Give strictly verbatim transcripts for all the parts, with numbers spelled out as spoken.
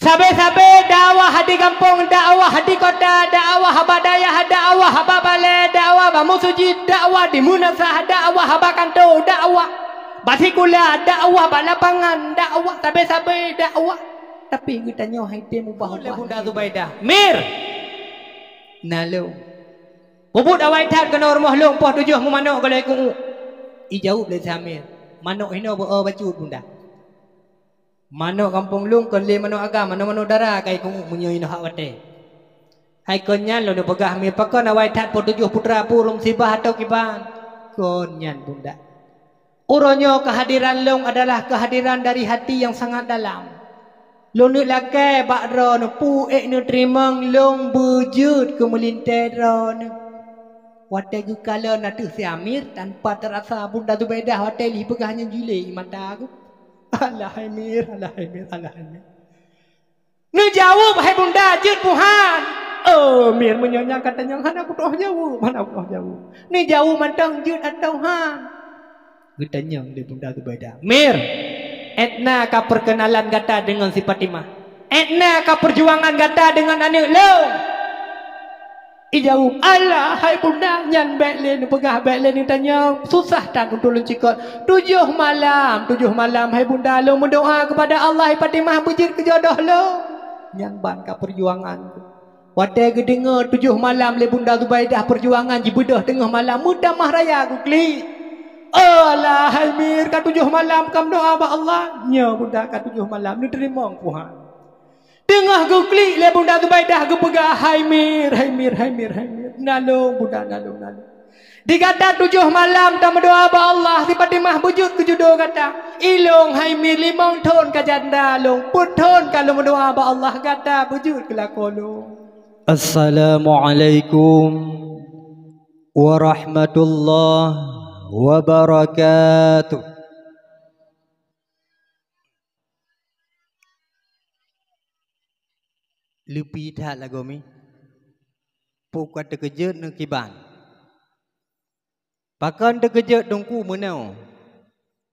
Sabe-sabe dakwah di gampông, dakwah di kota, dakwah bak dayah, dakwah bak balè, dakwah bak meuseujid, dakwah di meunasah, dakwah bak kantô, dakwah bak sikula, dakwah bak lapangan, dakwah sabe-sabe dakwah. Tapi geutanyoe hai tém ubah-ubah. Lé Bunda Zubaidah, "Mir, na lôn. Peubuet awai that keunoe rumoh lôn poh tujoh meumanök golom keu uek." Ijaweueb lé si Amir, "Manök hinoe beu-o bacut, Bunda. Manök gampông lôn kon lé manök agam, manök-manök dara ka ikeu uek meunyoe inoe hak watèe." "Hai kon nyan lôn peugah, Mi, pakon awai that poh tujoh putra pih ureueng sibah atau kiban?" "Kon nyan, Bunda. Uroe nyoe keuhadiran lôn adalah keuhadiran dari hati nyang sangat dalam. Lôn neuk lakèe bak droeneuh, peue ék neuteurimong lôn beujeuet keu meulintèe droeneuh." Watèe geukalon ateueh si Amir, tanpa teurasa Bunda Zubaidah watèe lheuh peugah nyan jilé ie mata geuh. "Alah hai Mir, alah hai Mir, alah hai Mir. Neujaweueb hai Bunda, jeuet peue han?" "Oh Mir, meunyoe nyan ka tanyong hana kutoh jaweueb, hana kutoh jaweueb. Neujaweueb mantong jeuet atau han?" Geutanyong lé Bunda Zubaidah, "Mir, 'et na ka peurkeunalan gata deungon si Fatimah? 'Et na ka peurjuangan gata deungon aneuk lôn?" Ijaweueb, "Alah hai Bunda, nyan bèk lé neupeugah, bèk lé neutanyong. Susah that untuk lôn cikot. Tujoh malam, tujoh malam hai Bunda lôn meudoa keupada Allah, hai Fatimah beujeuet keu jodoh lôn. Nyan ban ka peurjuangan." Watèe geudeungö tujoh malam lé Bunda Zubaidah peurjuangan jibeudôh teungoh malam, meutamah raya geuklik. "Alah hai Mir, ka tujoh malam ka meudoa bak Allah." "Nyoe Bunda, ka tujoh malam, neuteurimong peue han." Teungoh geuklik lé Bunda Zubaidah geupeugah, "Hai Mir, hai Mir, hai Mir, hai Mir. Na lôn Bunda, na lôn, na lôn. Di gata tujoh malam tameudoa bak Allah, si Fatimah beujeuet keu judo gata. Ilôn hai Mir limong thon ka janda lôn, peuet thon ka lôn meudoa bak Allah, gata beujeuet keu lakoe lôn." Assalamualaikum warahmatullahi wabarakatuh. Leupie that lagoe Mi. Peue ka teukeujot neuh kiban? Pakon teukeujot Teungku meunoe?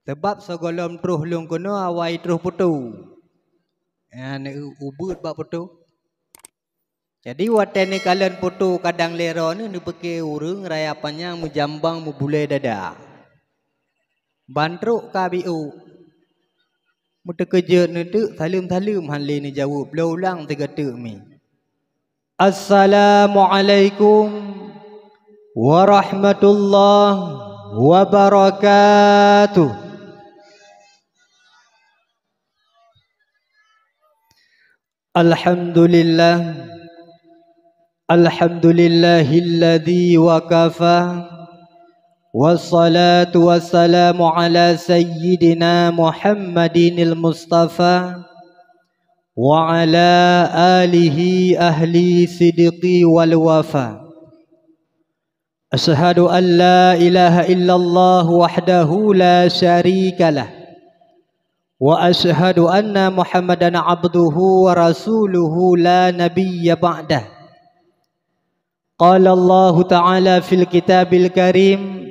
Sabab sigohlom troh lôn keunoe awai troh peutu. Nyan ubeuet bak peutu. Jadi watèe neukalon peutu kadang lé droeneuh neupike ureueng raya panyang meujambang meubulèe dada. Ban trok ka biôh. Meuteukeujot neuteuk saleuem-saleuem han lé neujaweueb, lôn ulang sigoe teuk Mi. Assalamualaikum warahmatullahi wabarakatuh. Alhamdulillah. Alhamdulillahilladzi wa kafa. Wassalatu wassalamu ala sayyidina Muhammadinil Mustafa wa ala alihi ahli sidqi wal wafa. Asyhadu an la ilaha illallah wahdahu la syarikalah. Wa asyhadu anna Muhammadan abduhu wa rasuluhu la nabiyya ba'dah. Qala Allahu ta'ala fil kitabil karim,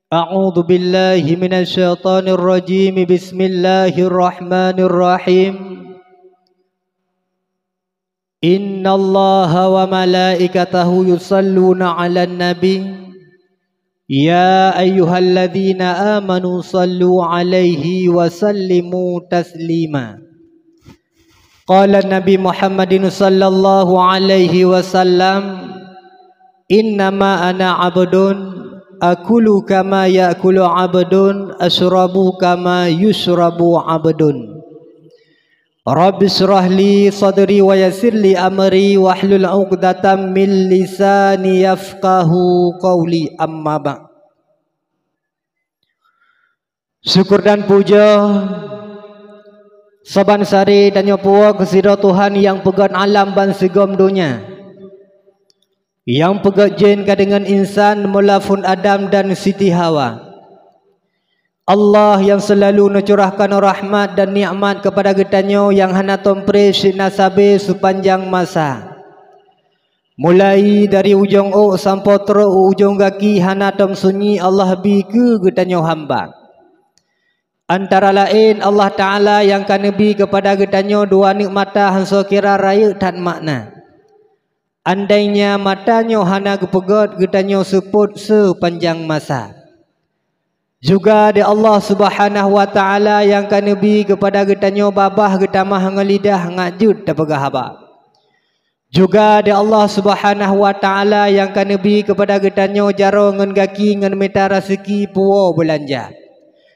a'udzu billahi minasy syaithanir rajim. Bismillahirrahmanirrahim. Innallaha wa malaikatahu yusalluna 'alan nabi. Ya ayyuhalladzina amanu sallu 'alaihi wa sallimu taslima. Qala Nabi Muhammadin sallallahu alaihi wasallam, "Innama ana 'abdun, akulu kama ya'kulu 'abdun, asyrabu kama yusyrabu 'abdun." Rabbi shrah li sadri wa yassir li amri wahlul 'uqdatam min lisani yafqahu qauli, amma ba'd. Syukur dan puja saban sari tanyoe puwoe keu sidroe Tuhan nyang peugöt alam ban sigom donya. Nyang peugöt jén ka deungon insan, mula phon Adam dan Siti Hawa. Allah nyang seulalu neucurahkan rahmat dan nikmat keupada geutanyoe nyang hana tom pré sinan sabe seupanjang masa. Mulai dari ujong ôk sampoe trok u ujong gaki hana tom sunyi Allah bi keu geutanyoe hamba. Antara laén Allah Ta'ala nyang ka neubi keupada geutanyoe dua aneuk mata han soe kira rayeuk that makna. Andainya mata nyoe hana geupeugét, geutanyoe seupôt seupanjang masa. Juga di Allah Subhanahu wa Ta'ala nyang ka neubi keupada geutanyoe babah geutamah ngon lidah ngat jeuet tapeugah haba. Juga di Allah Subhanahu wa Ta'ala nyang ka neubi keupada geutanyoe jaroe ngon gaki ngon mita raseuki puwoe beulanja.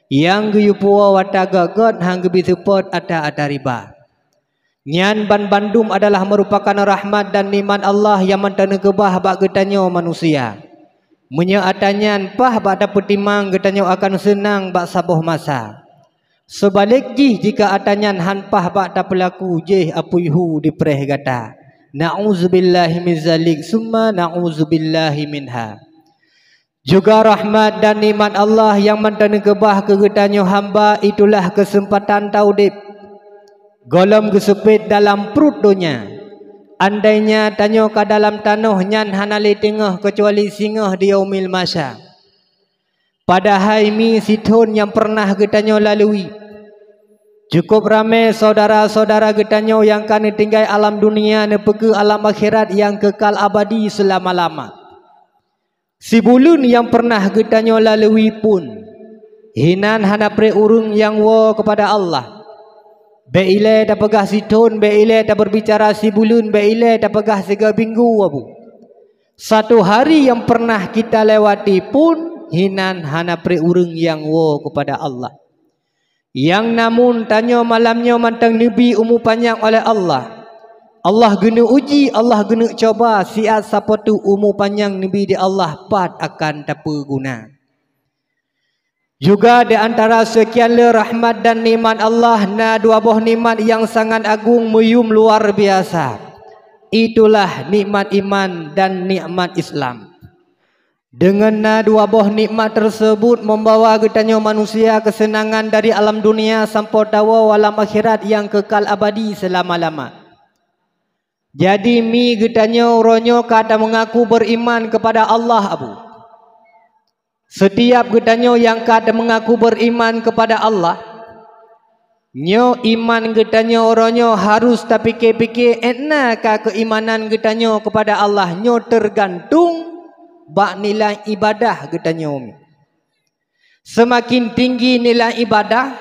Nyang geuyue puwoe ata gét-gét han geubi seupôt ata-ata riba. Nyan banbandum adalah meurupakan rahmat dan nikmat Allah nyang mantong neukeubah bak geutanyoe manusia. Meunyoe ata nyan paih bak tapeutimang, geutanyoe akan seunang bak saboh masa. Seubalek jih, jika ata nyan han paih bak tapeulaku, jéh apui hu dipreh gata. Na'udzubillahi min zalik, summa na'udzubillahi minha. Juga rahmat dan nikmat Allah nyang mantong neukeubah keu geutanyoe hamba, itulah keuseumpatan taudeb gohlom geuseupet dalam pruet donya. Andainya tanyoe ka dalam tanoh, nyan hana lé teungoh keucuali singoh di Yaumil Mahsyar. Padahai mi sithon nyang peureunah geutanyoe lalui. Cukup ramé syedara-syedara geutanyoe nyang ka neutinggai alam dunia neupeukeue alam akhirat nyang keukal abadi seulama-lama. Sibuleuen nyang peureunah geutanyoe lalui phon, hinan hana preh ureuëng nyang woe keupada Allah. Bék ilée tapeugah sithon, bék ilée tabeurbicara sibuleuen, bék ilée tapeugah sigoe binggu, Abu. Satu hari nyang peureunah kita lewati phon, hinan hana preh ureuëng nyang woe keupada Allah. Nyang namun tanyoe malam nyoe mantong neubi umu panyang oleh Allah. Allah geuneuk uji, Allah geuneuk coba, siat sapeue teuk umu panyang neubi di Allah pat akan tapeuguna. Juga di antara seukian le rahmat dan nikmat Allah, na dua boh nikmat nyang sangat agung meuyum luar biasa. Itulah nikmat iman dan nikmat Islam. Deungon na dua boh nikmat teuseubut, membawa geutanyoe manusia keuseunangan dari alam dunia sampoe tawoe alam akhirat nyang keukal abadi seulama-lama. Jadi, mi geutanyoe uroe nyoe ka tameungaku beuriman keupada Allah, Abu. Seutiab geutanyoe nyang ka tameungaku beuriman keupada Allah, nyoe iman geutanyoe uroe nyoe harôh tapike-pike, étna ka keuimanan geutanyoe keupada Allah nyoe teugantung bak nilai ibadah geutanyoe. Seumaken tinggi nilai ibadah,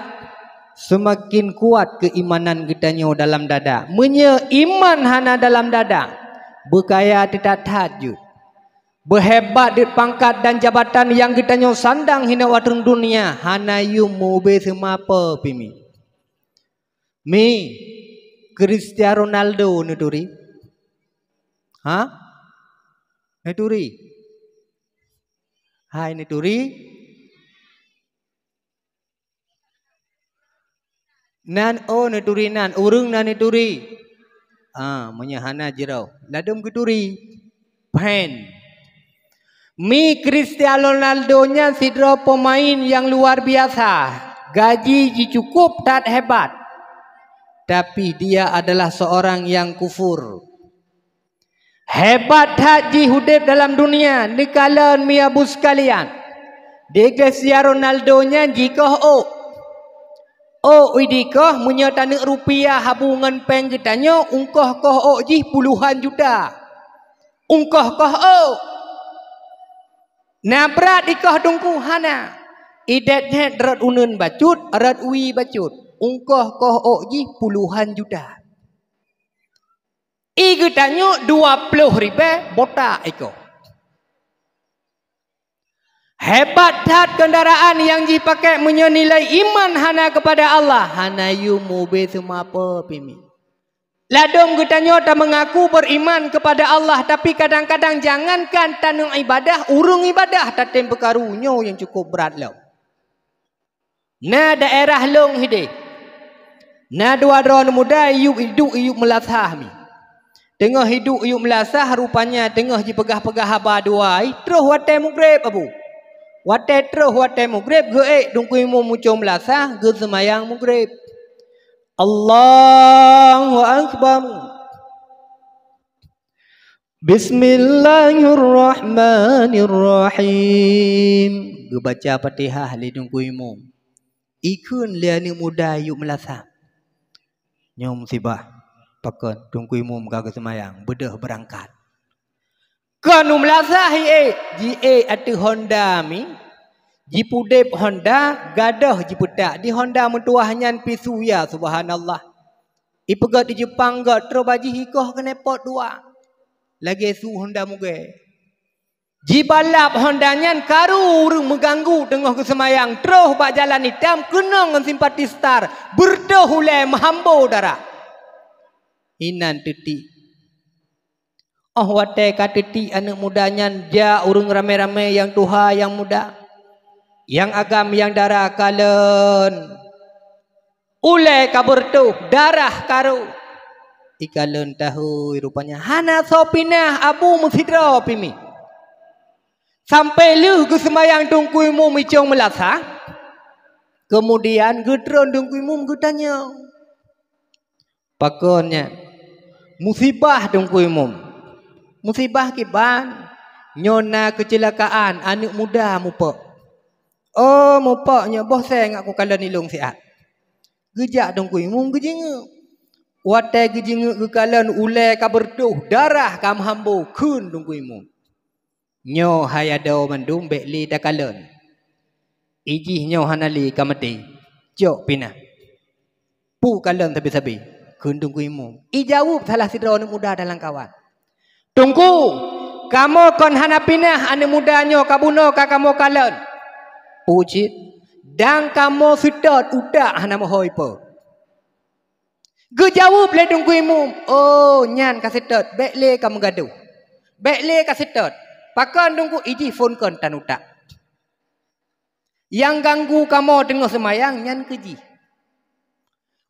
seumaken kuat keuimanan geutanyoe dalam dada. Meunyoe iman hana dalam dada, beukaya teutat-that jeuet. Beuhebat deuet pangkat dan jabatan nyang geutanyoe sandang hinoe ateueh dunia, hana yum mubé seumapeue pih mi. Mi, Cristiano Ronaldo neuturi? Ha? Neuturi? Hai neuturi? Nan, oh, neuturi nan, ureuëng nan neuturi. Ah, meunyoe hana jroh, ladôm geuturi. Pen. Mi Cristiano Ronaldo nyan sidroe peumain nyang luar biasa. Gaji jih cukup that hebat. Tapi dia adalah seorang yang kufur. Hebat that jih udeb dalam dunia, neukalon mi Abu sekalian. Di Cristiano Ronaldo nyan jikoh ôk. Ôk idikoh meunyoe taneuk rupiah Abu ngon péng geutanyoe, ungkoh koh ôk jih puluhan juta. Ungkoh koh ôk. Na brat ikoh Teungku? Hana. Idék nyan rot uneuen bacut, rot wie bacut. Ungkoh koh ôk jih puluhan juta. I geutanyoe dua ploh ribée botak ikoh. Hebat that kendaraan nyang jih pakai, meunyoe nilai iman hana keupada Allah, hana yum mubé seumapeue pih mi. Ladôm geutanyoe tameungaku beuriman keupada Allah, tapi kadang-kadang jangankan taneuk ibadah, ureuëng ibadah tatem peukaru, nyoe nyang cukup brat lom. Na daerah lôn hideh. Na dua droeneuh muda iyup iduek iyup meulasah mi. Teungoh iduek iyup meulasah, rupanya teungoh jipeugah-peugah haba dua, troh watée mugreb, Abu. Watée troh watée mugreb, geuék Teungku Imum mucong meulasah, geuseumayang mugreb. Allahu Akbar. Bismillahirrahmanirrahim. Geubaca Fatihah lé Teungku Imum. Ikheun lé aneuëk muda yue meulasah. Nyoe musibah. Pakon Teungku Imum ka geuseumayang, beudôh beurangkat. Kon u meulasah iék, jiék ateueh honda mi, jipudeb honda, gadôh jipeutak di honda meutuwah nyan pisu, ya subhanallah. Ipeugét di Jeupang gét, troh bajih ikoh keuneuk pot dua. Lagée su honda mugée. Jibalab honda nyan karu ureuëng meuganggu teungoh geuseumayang, troh bak jalan itam keunong ngon simpati star, beureutoh ulée meuhambo darah. Inan teutiek. Óh watée ka teutiek aneuëk muda nyan, jak ureuëng ramé-ramé, nyang tuha, nyang muda, nyang agam, nyang dara, kalon. Ulée ka beureutoh, darah karu. Ikalon tahôi rupanya, hana soe pinah, abu meusidroe pih mi. Sampoe lheueh geuseumayang Teungku Imum icong meulasah, keumudian geutreun Teungku Imum geutanyong, "Pakon nyan?" "Musibah, Teungku Imum." "Musibah kiban?" "Nyoe na keucilakaan, aneuëk muda mupok." "Oh, mupok nyoe, boh sée ngat kukalon ilong siat." Geujak Teungku Imum geujingeuk. Watée geujingeuk geukalon, ulée ka beureutoh, darah ka meuhambo, kheun Teungku Imum, "Nyoe hai adoe mandum bék lé takalon. Ijih nyoe hana lé ka maté, cok pinah." "Peue kalon sabe-sabe?" kheun Teungku Imum. Ijaweueb salah sidroe aneuëk muda dalam kawan, "Teungku, kamoe kon hana pinah aneuëk muda nyoe, ka bunoe ka kamoe kalon." "Peue cit?" "Dan kamoe seutôt utak hana meuhôi po." Geujaweueb lé Teungku Imum, "Oh, nyan ka seutôt, bék lé ka meugadoh. Bék lé ka seutôt. Pakon Teungku?" "Ijih phon kon tan utak. Nyang ganggu kamoe teungoh seumayang nyan keu jih.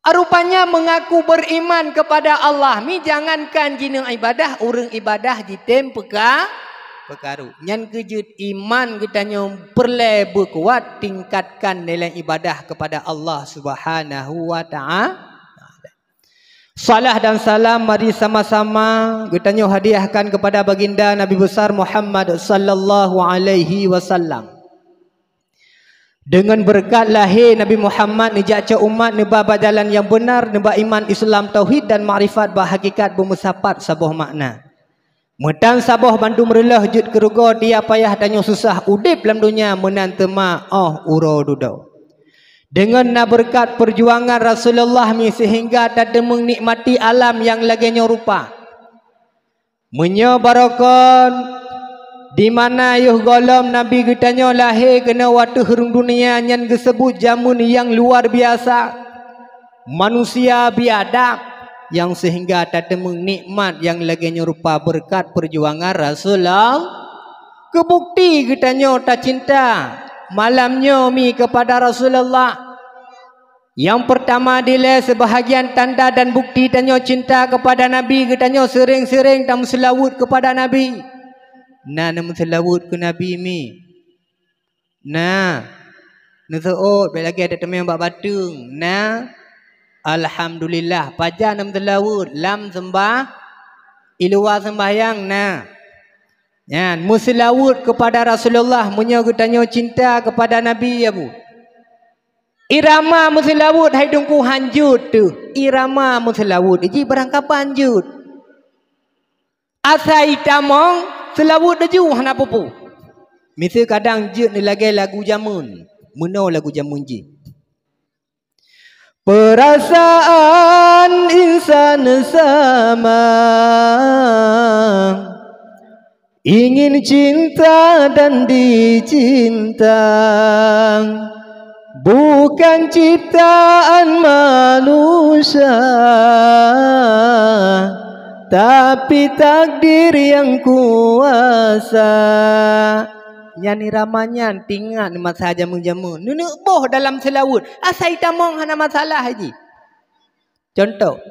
Rupanya meungaku beriman kepada Allah mi, jangankan jineuk ibadah, ureuëng ibadah jitem peuka-, peukaru. Nyan keuh jeuet iman geutanyoe peureulée beukuat, tingkatkan nilai ibadah kepada Allah Subhanahu wa Ta'ala." Salah dan salam mari sama-sama geutanyoe hadiahkan kepada Baginda Nabi Besar Muhammad sallallahu alaihi wasallam. Deungon beureukat lahé Nabi Muhammad, neujak cok umat neuba bak jalan nyang beunar, neuba iman, Islam, tauhid dan makrifat, bak hakikat beumeusapat saboh makna. Meutan saboh bandum reuloh jeuet keu rugoe, tiep payah tanyoe susah udeb lam donya, meunan teuma óh uroe dudoe. Deungon na beureukat peujuangan Rasulullah mi seuhingga tateumeung nikmati alam nyang lagée nyoe rupa. Meunyoe barokon, di mana yoh gohlom Nabi geutanyoe lahé keunoe u ateueh rhueng dunia nyan geuseubut jameun nyang luar biasa, manusia biadab, nyang seuhingga tateumeung nikmat nyang lagée nyoe rupa beureukat peujuangan Rasulullah. Keu bukti geutanyoe tacinta malam nyoe mi keupada Rasulullah. Nyang peurtama dilée, seubahagian tanda dan bukti tanyoe cinta keupada Nabi, geutanyoe seuréng-seuréng tameuseulaweuet keupada Nabi. Na neumeuseulaweuet keu Nabi mi? Na. Neuseuôt, bék lagée tateumeung bak bateueng. Na. Alhamdulillah, pajan neumeuseulaweuet? Lam seumbah-, i luwa seumbahyang na. Nyan, meuseulaweuet keupada Rasulullah, meunyoe geutanyoe cinta keupada Nabi, ya bu. Irama meuseulaweuet hai Teungku hanjeuet teuh. Irama meuseulaweuet jih barang kaban jeuet. Asai tamong seulaweuet laju hana peue-peue. Miseue kadang jeuet neulagée lagu jameun, meunoe lagu jameun jih. Perasaan insan sama, ingin cinta dan dicinta, bukan ciptaan manusia, tapi takdir yang kuasa. Nyan irama nyan teuingat masa jameun-jameun. Neuneuk boh dalam seulaweuet, asai tamong hana masalah jih. Contoh.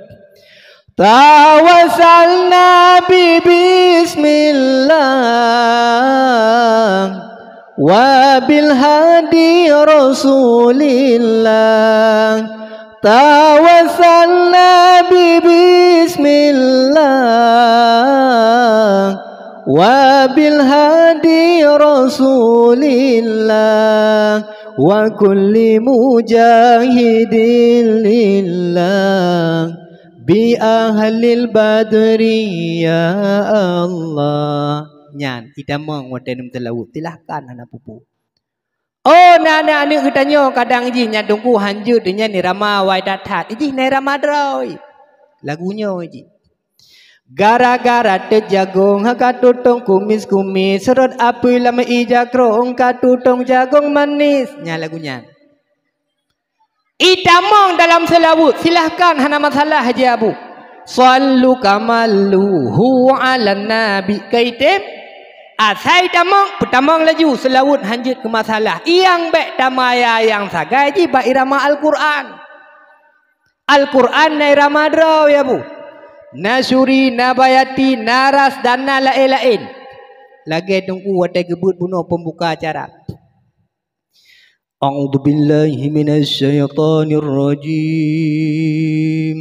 Tawassalna bi bismillah wa bil hadi Rasulillah. Tawassalna bi bismillah wa bil hadi Rasulillah. Wa kulli mujahidin lillah bi ahlil badri ya Allah. Nyan, itamong watée neumeuseulaweuet, silahkan hana peue-peue. Oh, na aneuk-aneuk geutanyoe kadang jih nyan teungku hanjeuet nyan irama awai that-that. Jih na irama droe. Lagu nyoe jih. Gara-gara teujagong ka tutong kumis-kumis, rot apui lam ija krong ka tutong jagong manis. Nyan lagu nyan. Itamong dalam seulaweuet, silahkan, hana masalah, ji Abu. Sallu kamalluhu ala nabi. Kaitem, asai tamong, peutamong laju, seulaweuet hanjeuet keu masalah. Nyang bék tamaya nyang sagai jih bak irama Al-Qur'an. Al-Qur'an na irama droe, ya Bu. Na syuri, na bayati, na ras, dan na laén-laén. Lagée teungku watée geubeuet bunoe pembuka acara. A'udzubillahi minasyaitonirrajim.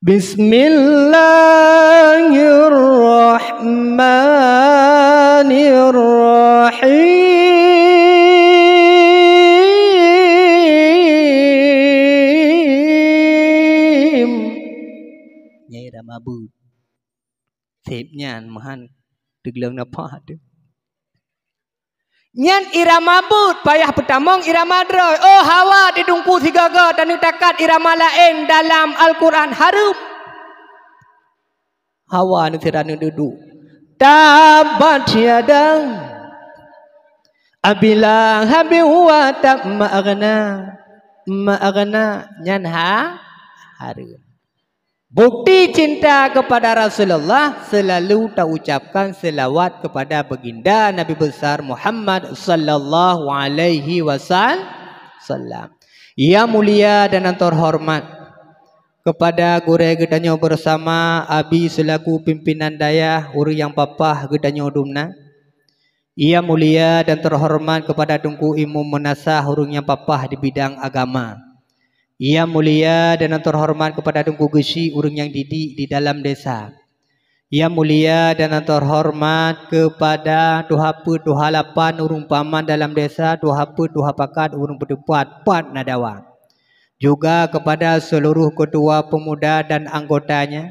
Bismillahirrahmanirrahim. Nyai Ramabu. Seb nyan meuhan teugleueng nafah teuh. Nyan irama beuet, payah peutamong irama droe. Oh, hawa di teungku sigaga taneuk takat irama laén dalam Al-Qur'an hareuem. Hawa neu sira neu dudu. Tabbat yada Abi Lahabin wa tab, ma aghna, ma aghna. Nyan ha hareuem. Bukti cinta kepada Rasulullah, selalu taucapkan selawat kepada baginda Nabi besar Muhammad sallallahu alaihi wasallam. Ya mulia dan terhormat kepada gurée geutanyoe bersama, Abi selaku pimpinan dayah, ureuëng nyang papah geutanyoe dumna. Ya mulia dan terhormat kepada Teungku Imum Meunasah, ureuëng nyang papah di bidang agama. Ya mulia dan terhormat kepada Teungku Geuchik, ureuëng nyang didik di dalam desa. Ya mulia dan terhormat kepada tuha peuet, tuha lapan, ureuëng paman dalam desa, tuha peuet, tuha pakat, ureuëng peuteupat, pat na dawa. Juga kepada seluruh ketua pemuda dan anggotanya,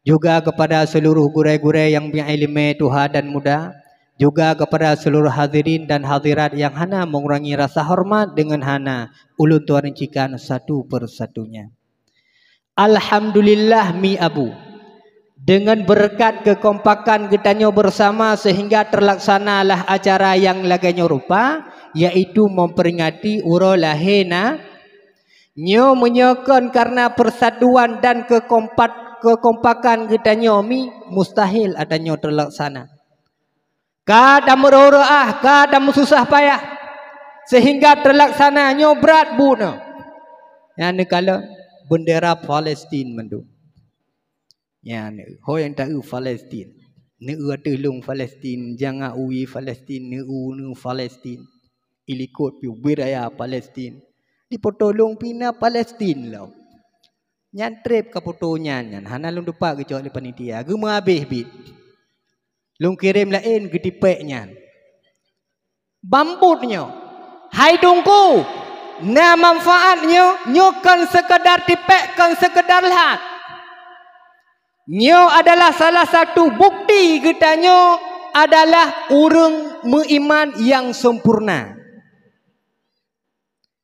juga kepada seluruh gurée-gurée nyang meuiéleumé tuha dan muda, juga kepada seluruh hadirin dan hadirat nyang hana mengurangi rasa hormat dengan hana ulôn tuan rincikan satu persatunya. Alhamdulillah, mi Abu. Dengan berkat kekompakan geutanyoe bersama sehingga terlaksanalah acara nyang lagée nyoe rupa, yaitu memperingati uroe lahé na-, nyoe meunyoe kon karena persatuan dan kekompat-, kekompakan geutanyoe mi, mustahil ata nyoe terlaksana. Ka tameuroh-roh ah, ka tameususah payah, sehingga terlaksana nyoe brat buet nyoe. Nyan neukalon bendera Palestin mandum. Nyan, ho nyang taeu Palestin. Neueu ateueh lông Palestin, jangak uwi Palestin, neueu neu Palestin. Ilikot piôh bit raya Palestin. Di poto lông pih na Palestin lom. Nyan treb ka poto nyan, nyan hana lôn tupat geucok lé panitia. Geumeuhabéh bit. Lôn kirém laén geutipék nyan. Bambot nyoe. Hai Teungku, na manfaat nyoe, nyoe kon seukeudar tipék, kon seukeudar lhat. Nyoe adalah salah satu bukti geutanyoe adalah ureuëng meuiman nyang sempurna.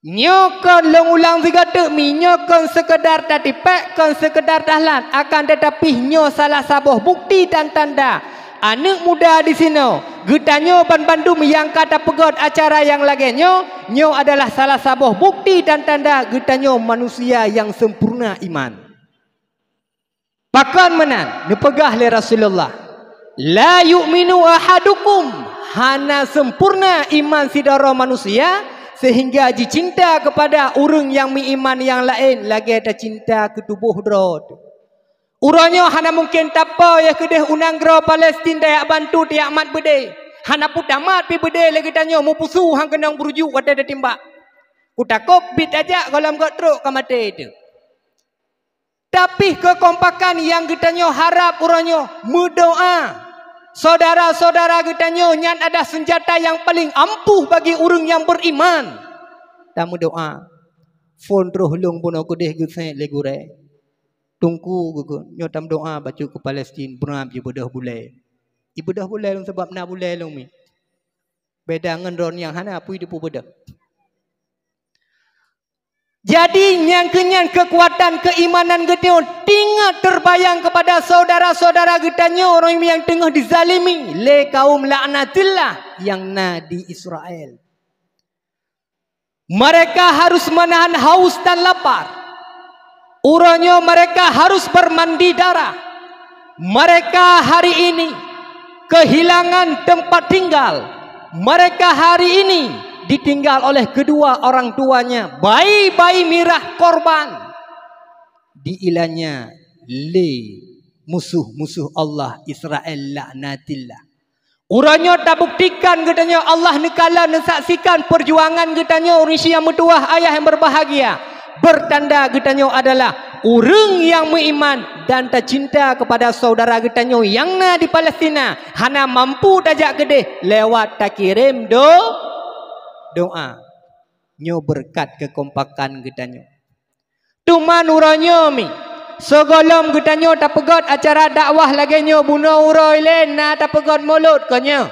Nyoe kon lôn ulang sigoe teuk mi, nyoe kon seukeudar tatipék, kon seukeudar tahlan, akan teutapi nyoe salah saboh bukti dan tanda. Aneuëk muda disinoe, geutanyoe banmandum nyang ka tapeugét acara nyang lagée nyoe, nyoe adalah salah saboh bukti dan tanda geutanyoe manusia nyang sempurna iman. Pakon meunan neupeugah lé Rasulullah, "La yu'minu ahadukum," hana sempurna iman sidroe manusia sehingga jicinta keupada ureuëng nyang meuiman nyang laén lagée tacinta keu tuboh droe. Uroe nyoe hana mungken tapo yah keudeh u nanggroe Palestin tajak bantu tajak mat beudé. Hana peue tamat pih beudé lé geutanyoe meupusu han keunong beurujuk watée tatimbak. Kutakot bit tajak gohlom gét trok ka maté teuh. Tapi keukompakan nyang geutanyoe harab uroe nyoe meudoá. Saudara-saudara geutanyoe, nyan adalah senjata nyang paling ampuh bagi ureuëng nyang beriman. Tameudoa. Phon troh lôn bunoe keudeh geuseuet lé gurée. Teungku geukheun, nyoe tameudoa bacut keu Palestin, beurab jibeudôh bulée. Jibeudôh bulée lôn sabab na bulée lôn mi. Beda ngon droeneuh nyang hana pui jipeubeudôh. Jadi, nyang keunyan keukuatan keuimanan geutanyoe ingat terbayang kepada saudara-saudara geutanyoe ureuëng nyang teungoh dizalimi lé kaum laknatillah nyang na di Israel. Mereka harus menahan haus dan lapar. Uroe nyoe mereka harus bermandi darah. Mereka hari ini kehilangan tempat tinggal. Mereka hari ini ditinggal oleh kedua orang tuanya, bayi-bayi mirah korban. Diilanya lé musuh-musuh Allah Israel laknatillah. Uroe nyoe tabuktikan geutanyoe Allah neukalon neusaksikan perjuangan geutanyoe ureuëng nyang meutuwah ayah nyang berbahagia. Bertanda geutanyoe adalah ureuëng nyang meuiman dan tacinta kepada saudara geutanyoe nyang na di Palestina, hana mampu tajak keudeh lewat takirém do-, doa. Nyoe beureukat keukompakan geutanyoe. Teuma uroe nyoe mi, sigohlom geutanyoe tapeugét acara dakwah lagée nyoe bunoe uroe ilée na tapeugét mulod kon nyoe.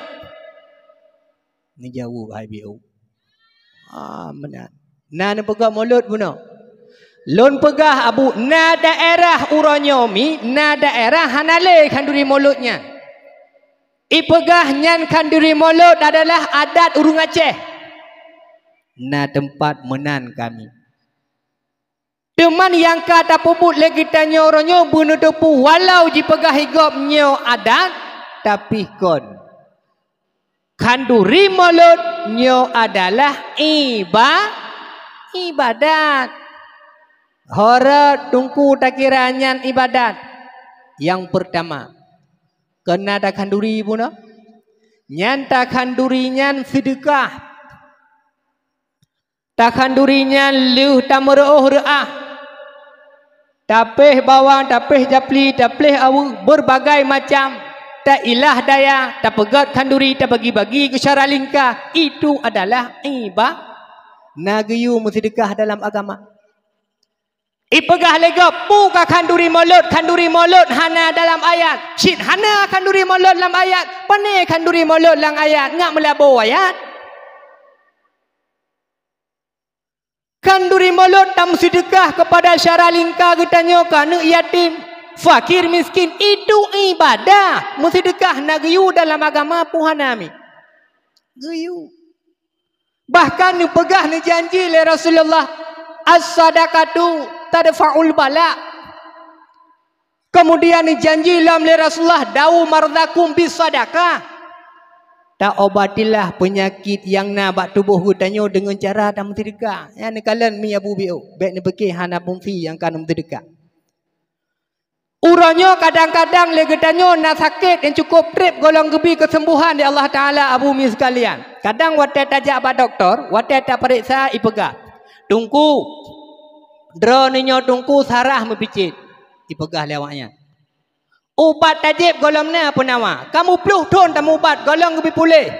Neujaweueb hai B O. Ah, meunan. Na neupeugét mulod bunoe. Lôn peugah, Abu, na daerah uroe nyoe mi, na daerah hana lé khanduri mulod nyan. Ipeugah nyan khanduri mulod adalah adat ureuëng Aceh. Na teumpat meunan kami. Teuma nyang ka tapeubuet lé geutanyoe uroe nyoe beuneuteupeu walau jipeugah gob nyoe adat, tapi kon. Khanduri mulod nyoe adalah iba-, ibadat. Horot teungku takira nyan ibadat. Nyang peurtama, keunan takhanduri bunoe. Nyan takhanduri nyan seudeukah. Takhanduri nyan lheueh tameureuôh reuah, tapéh bawang, tapéh japli, tapéh aweueh, beureubagai macam, tailah daya, tapeugét khanduri, tabagi-bagi keu syara lingka, itu adalah iba-, na geuyue meuseudeukah dalam agama. Ipeugah lé gob, "Peue ka khanduri mulod, khanduri mulod hana dalam ayat." Cit hana khanduri mulod lam ayat. Pane khanduri mulod lam ayat? Ngat meulaboe ayat. Khanduri mulod tameuseudeukah keupada syara lingka geutanyoe, keu aneuëk yatim, fakir miskin, itu ibadah. Meuseudeukah na geuyue dalam agama, peue hana mi? Geuyue. Bahkan neupeugah, neujanji lé Rasulullah, "As-sadaqatu tadfa'ul bala." Keumudian neujanji lom lé Rasulullah, "Dawu mardhakum bis sadaqah." Taobatilah peunyakét nyang na bak tuboh geutanyoe deungon cara tameuseudeukah. Nyan neukalon mi Abu B O, bék neupiké hana fungsi nyang ka neuseudeukah. Uroe nyoe kadang-kadang lé geutanyoe na sakét nyang cukôp treb gohlom geubi keusembuhan lé Allah Taala, Abu mi sekalian. Kadang watée tajak bak dokto, watée tapareksa ipeugah, "Teungku, droeneuh nyoe Teungku sarah meupicét," ipeugah lé awaknyan. "Ubat tajieb gohlom na peunawa, ka meuploh thon tamubat gohlom geubi puléh."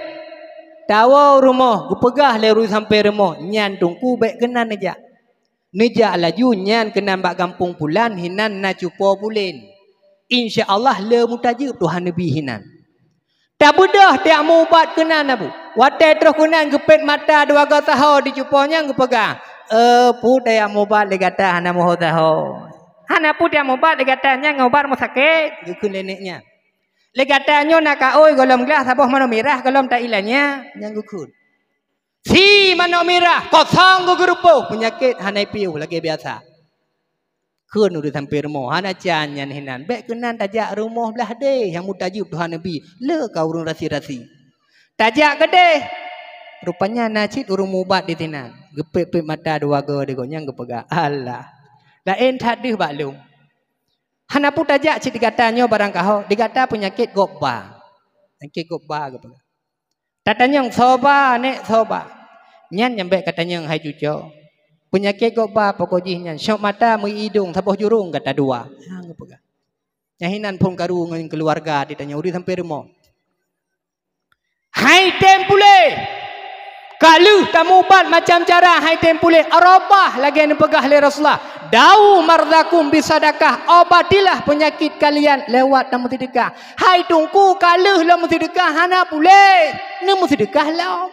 Tawoe u rumoh, geupeugah lé ureuëng sampoe rumoh, "Nyan Teungku bék keunan neujak." Neujak laju nyan keunan bak gampông pulan, hinan na cupo pulen. Insya Allah le meutajeueb Tuhan neubi hinan. Tabeudôh tajak meuubat keunan, Abu. Watée troh keunan geupet mata dua goe saho di cupo nyan geupeugah, "Eh, peue tajak meuubat lé gata hana meuho saho? Hana peue tajak meuubat lé gata nyan ngon ubat rumoh sakét," geukheun lé nenek nyan. "Lé gata nyoe na kaôi gohlom glah saboh manok mirah gohlom tailanya," nyan geukheun. Si manok mirah, kosong geugeureupoh, peunyakét hana ipiôh lagée biasa. Kheun ureuëng sampoe rumoh, "Hana can nyan hinan, bék keunan tajak rumoh blah deh nyang meutajeueb Tuhan neubi, le ka ureuëng rasi-rasi." Tajak keudeh, rupanya na cit ureuëng mubat di sinan. Geupet-pet mata dua goe di gobnyan geupeugah, "Allah, laén that deuh bak lôn. Hana peue tajak cit di gata nyoe barangkaho, di gata peunyakét gob ba." Peunyakét gob ba geupeugah. Tatanyong, "Soe ba, Nek, soe ba?" "Nyan nyang bék katanyong hai cuco. Peunyakét gob ba pokok jih nyan, syok mata meu idong saboh jurông gata dua." Ha, geupeugah. Nyan hinan phon karu ngon keuluwarga ditanyong ureuëng sampoe rumoh. Hai tem puléh! Ka lheueh tameuubat macam cara hai tem puléh, robah lagée neupeugah lé Rasulullah, "Dau mardhakum bisadaqah, obatilah peunyakét kalian lewat tameuseudeukah." Hai Teungku, ka lheueh lom meuseudekah hana puléh, neumeuseudekah lom.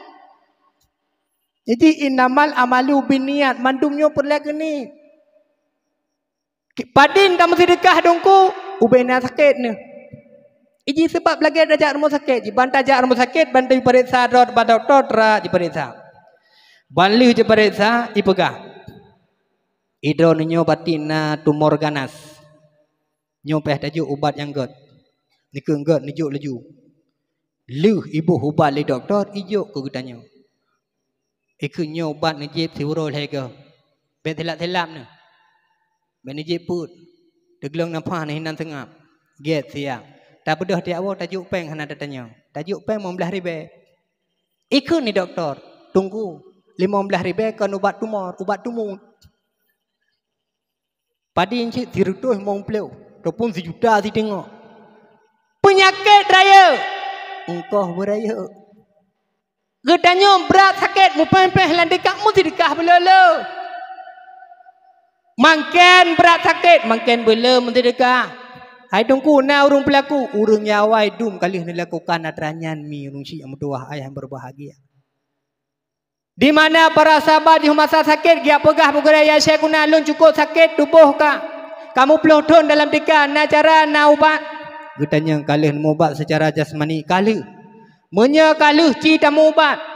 Jadi, "Innamal amalu binniyat", mandum nyoe peureulée keu niet. Padum tameuseudekah Teungku, ubena sakét neuh. Iji seubab lagée tajak rumoh sakét, jiban tajak rumoh sakét, ban jipareksa droe bak dokto, trak jipareksa. Ban lheueh jipareksa, jipeugah, "Idroe nyoe batin na tumor ganas." Nyoe payah tajok ubat nyang gét. Neukheun gét neujok laju. Lheueh iboh ubat lé dokto, ijok keu geutanyoe. Ikheun nyoe ubat neujieb siuroe lhée goe. Bék silap-silap neuh. Bék neujieb peuet. Teugleueng nafah neuh hinan seungab. Gét siang. Tabeudôh tiak woe tajok péng hana tatanyong. Tajok péng limong blaih ribée. Ikheun lé dokto, "Teungku, limong blaih ribée kon ubat tumor, ubat tumut." Padum cit sireutôh limong ploh, ataupun sijuta siteungoh. Peunyakét rayeuk, eungkoh beurayeuk. Geutanyoe brat sakét, meupéh-péh lam deukah, meuseudekah beulolo. Mangkén brat sakét, mangkén beulolo meuseudekah. Hai Teungku, na ureuëng peulaku, ureuëng nyang awai dum ka lheueh neulakukan atra nyan mi ureuëng syiek meutuwah ayah yang berbahagia. Di mana para sahabat di masa sakét geujak peugah bak gurée, "Ya Syaikhuna, lôn cukôp sakét tuboh ka, ka muplôh thon dalam tika, na cara, na ubat?" Geutanyong, "Ka lheueh neumubat seucara jasmani?" "Ka lheueh." "Meunyoe ka lheueh, ci tamubat."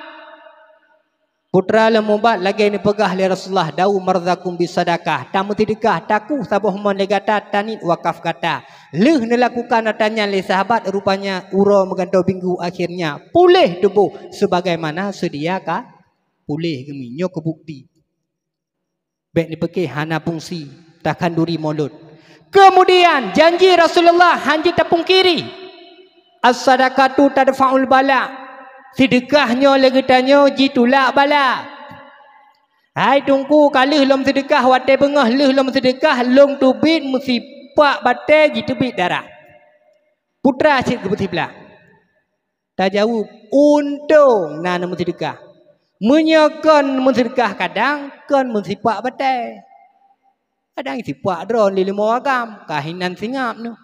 Putra lom mubat lagée neupeugah lé Rasulullah, "Dau mardhakum bisadaqah, tameuseudekah, takueh saboh mon lé gata, taniet wakaf gata." Lheueh neulakukan atra nyan lé sahabat, rupanya uroe meugantoe minggu, akhirnya puléh tuboh sebagaimana seudia ka puléh geumi. Nyoe keu bukti. Bék neupiké hana fungsi takhanduri mulod. Keumudian, janji Rasulullah hana jitapungkiri. "As-sadaqatu tadfa'ul bala." Seudeukah nyoe lé geutanyoe jitulak bala. Hai Teungku, ka lheueh lom seudeukah, watée beungoh lheueh lom seudeukah, lôn teubiet meusipak batée jiteubiet darah. Putra cit geubeusiblah. Tajaweueb, untông na neumeuseudekah. Meunyoe kon meuseudekah kadang, kon meusipak batée. Kadang sipak droe lé leumo agam, ka hinan seungab neuh.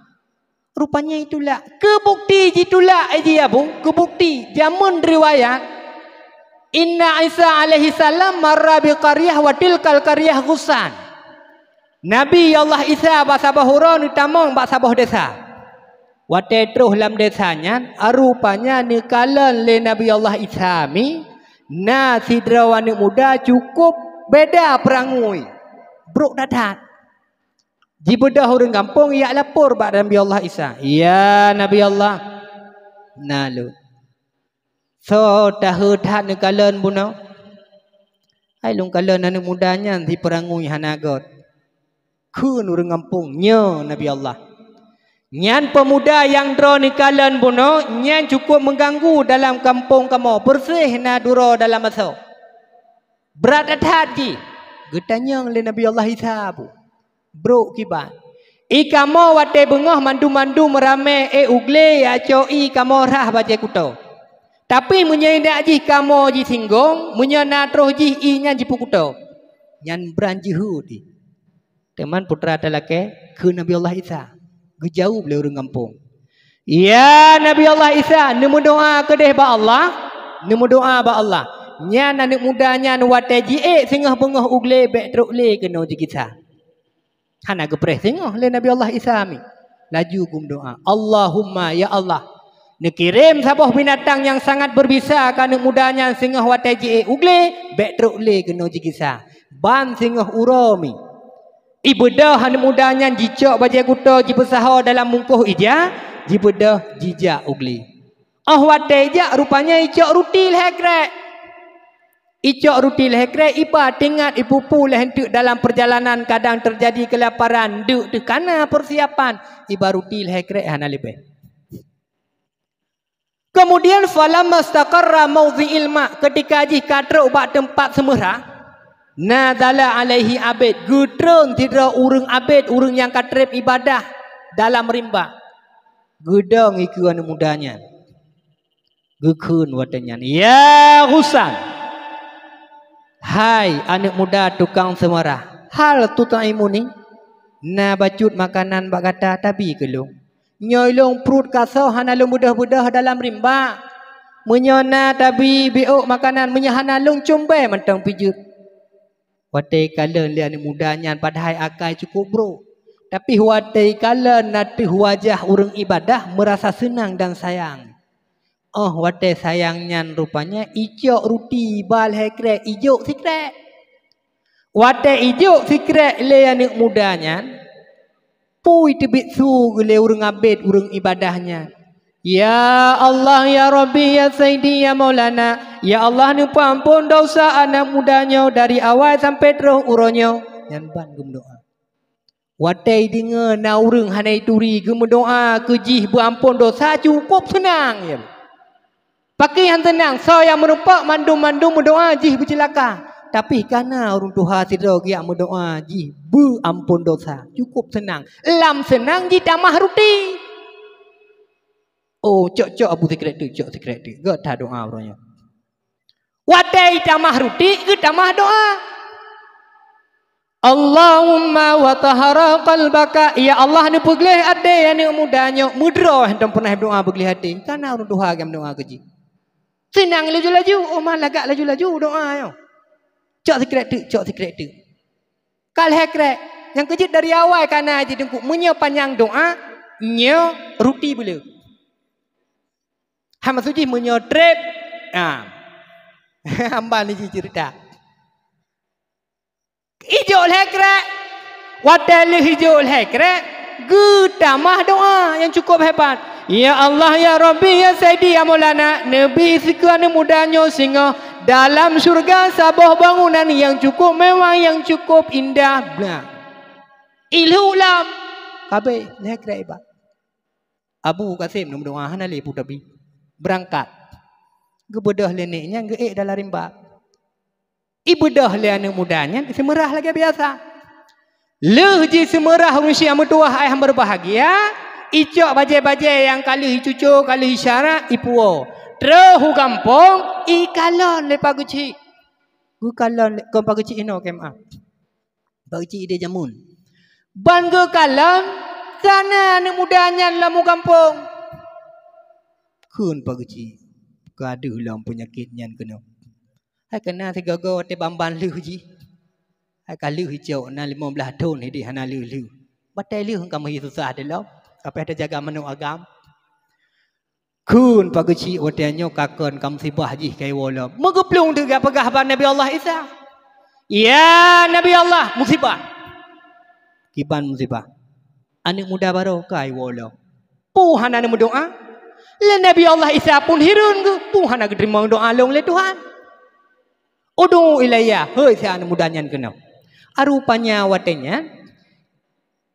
Rupanya itulak. Keu bukti jitulak, eh, ji Abu, keu bukti. Jameun riwayat, inna Isa alaihi salam marra bi qaryah wa tilkal qaryah ghusan. Nabi Allah Isa bak saboh uroe neutamong bak saboh desya. Watée troh lam desya nyan, rupanya neukalon lé Nabi Allah Isa mi, na sidroe aneuëk muda cukôp beda peurangui, brok that-that. Jibeudôh ureuëng gampông jak lapor bak Nabi Allah Isa, "Ya Nabi Allah, na lôn." "Soe tahe that neukalon bunoe?" "Hai lôn kalon aneuëk muda nyan sipeurangui hana gét." Kheun ureuëng gampông, "Nyoe Nabi Allah. Nyan peumuda nyang droe neukalon bunoe, nyan cukôp meuganggu dalam gampông kamoe, beureuséh na duroe dalam asoe." Brat that-that jih. Geutanyong lé Nabi Allah Isa, "Abu, brok kiban. Ie kamoe watée beungoh mandum-mandum ramé ék u glé, jak cok ie kamoe rhah bajée kuto. Tapi meunyoe indak jih kamoe jisinggong, meunyoe na troh jih ie nyan jipeukuto." Nyan brat jeuhet jih. Teuma putra talakée keu Nabi Allah Isa. Geujaweueb lé ureuëng gampông, "Ya Nabi Allah Isa, neumeudoá keudeh bak Allah, neumeudoá bak Allah. Nyan aneuëk muda nyan watée jiék singoh beungoh u glé bék trok lé keunoe jigisa." Hana geupreh singoh lé Nabi Allah Isa mi. Laju geumeudoá, "Allahumma, ya Allah, neukirém saboh binatang nyang sangat beubisa keu aneuëk muda nyan singoh watée jiék u glé bék trok lé keunoe jigisa. Ban singoh uroe mi." Ibeudôh aneuëk muda nyan jicok bajée kuto jipeusaho dalam bungkôh ija, jibeudôh jijak u glé. Óh watée ijak, rupanya icok ruti lhée krek. Icok ruti lhée krek, iba teuingat ipupu lhée teuk dalam peurjalanan kadang teujadi keulaparan, deuk teuh kana peusiapan, iba ruti lhée krek hana leubeh. Keumudian, "Falamma istaqarra maudhi'il ma'," keutika jih ka trok bak teumpat seumeurah, "nazala alaihi abid," geutreun sidroe ureuëng abid, ureuëng nyang ka treb iébadah dalam rimba. Geudong ikeue aneuëk muda nyan. Geukheun watée nyan, "Ya Ghussan! Hai aneuëk muda tukang seumeurah, hal tut'imuni? Na bacut makanan bak gata tabi keu lôn? Nyoe lôn pruet ka soh hana lôn beudôh-beudôh dalam rimba. Meunyoe na tabi biôk makanan, meunyoe hana lôn cumbée mantong pijeut." Watée kalon lé aneuëk muda nyan padahai akai cukup brok, tapi watée kalon ateueh wajah ureuëng ibadah meurasa seunang dan sayang. Óh watée sayang nyan rupanya icok ruti ba lhée krek ijok sikrék. Watée ijok sikrék lé aneuëk muda nyan, pui teubiet su lé ureuëng abét ureuëng ibadah nyan, "Ya Allah, ya Rabbi, ya Saidi, ya Maulana, ya Allah, neupeuamphon dosa aneuëk muda nyoe dari awai sampai troh uroe nyoe." Nyan ban geumeudoá. Watée deungoe na ureuëng hana ituri geumeudoá keu jih beuamphon dosa, cukup seunang, ya. Pakri han seunang, soe nyang meurumpok mandum-mandum meudoá jih beuceulaka. Tapi kana ureuëng tuha sidroe geujak meudoá jih beuamphon dosa, cukup seunang. Lam seunang jitamah ruti. Oh, cok-cok abu sikrék teuk, cok sikrék teuk. Geutamah doá uroe nyoe. Watée jitamah ruti, geutamah doá. "Allahumma wa tahara qalbaka." Ya Allah, neupeugleh até aneuëk muda nyoe. Meudroe hántom pernah meudoá beugleh até. Kana ureuëng tuha geujak meudoá keu jih. Seunang laju-laju, oh, ma lagak laju-laju doá nyoe. Cok sikrék teuk, cok sikrék teuk. Ka lhée krek, nyang keujeuet dari awai kana jiteungku, meunyoe panyang doá, nyoe ruti beuleu. Hai maksud jih meunyoe treb, ha. Hamba ni jih ceurita. Ijok lhée krek. Watée lheueh ijok lhée krek, geutamah doá nyang cukup hebat. "Ya Allah, ya Rabbi, ya Saidi, ya Maulana, neubi sikeuh aneuëk muda nyoe singoh dalam syeuruga saboh bangunan nyang cukup mewah, nyang cukup indah." Blah. Ilhu lam. Kabeh lhée krek iba. Abu Kasim neumeudoá hana lé peue tabi. Beurangkat. Geubeudôh lé nék nyan geuék dalam rimba. Ibeudôh lé aneuëk muda nyan seumeurah lagée biasa. Lheueh jih seumeurah ureuëng syiek meutuwah ayah beubahgia, icok bajée-bajée nyang ka lheueh icuco, ka lheueh isyara, ipuwoe. Troh u gampông, ikalon lé Pak Geuchik. Geukalon lé, kon Pak Geuchik inoe keu meu'ah. Pak Geuchik idéh jameun. Ban geukalon, kana aneuëk muda nyan lam u gampông. Kheun Pak Geuchik, ka deuh lom peunyakét nyan keunoe. Hai kana sigoe-goe watée ban-ban lheueh jih. Hai ka lheueh icok na limong blaih thon idéh hana lheueh-lheueh. Batée lheueh ka meuhi susah dilom, ka payah tajaga manok agam. Kheun Pak Geuchik watée nyoe ka kon ka musibah jih ka iwoe lom. Meugeuplueng teuga peugah bak Nabi Allah Isa, "Ya Nabi Allah, musibah!" Kiban musibah. Aneuëk muda barô ka iwoe lom. Peue hana neumeudoá? Lé Nabi Allah Isa pun hireuen geuh, peue hana geuteurimong doá lôn lé Tuhan? "Ud'u ilayya," hôi si aneuëk muda nyan keunoe. Rupanya watée nyan,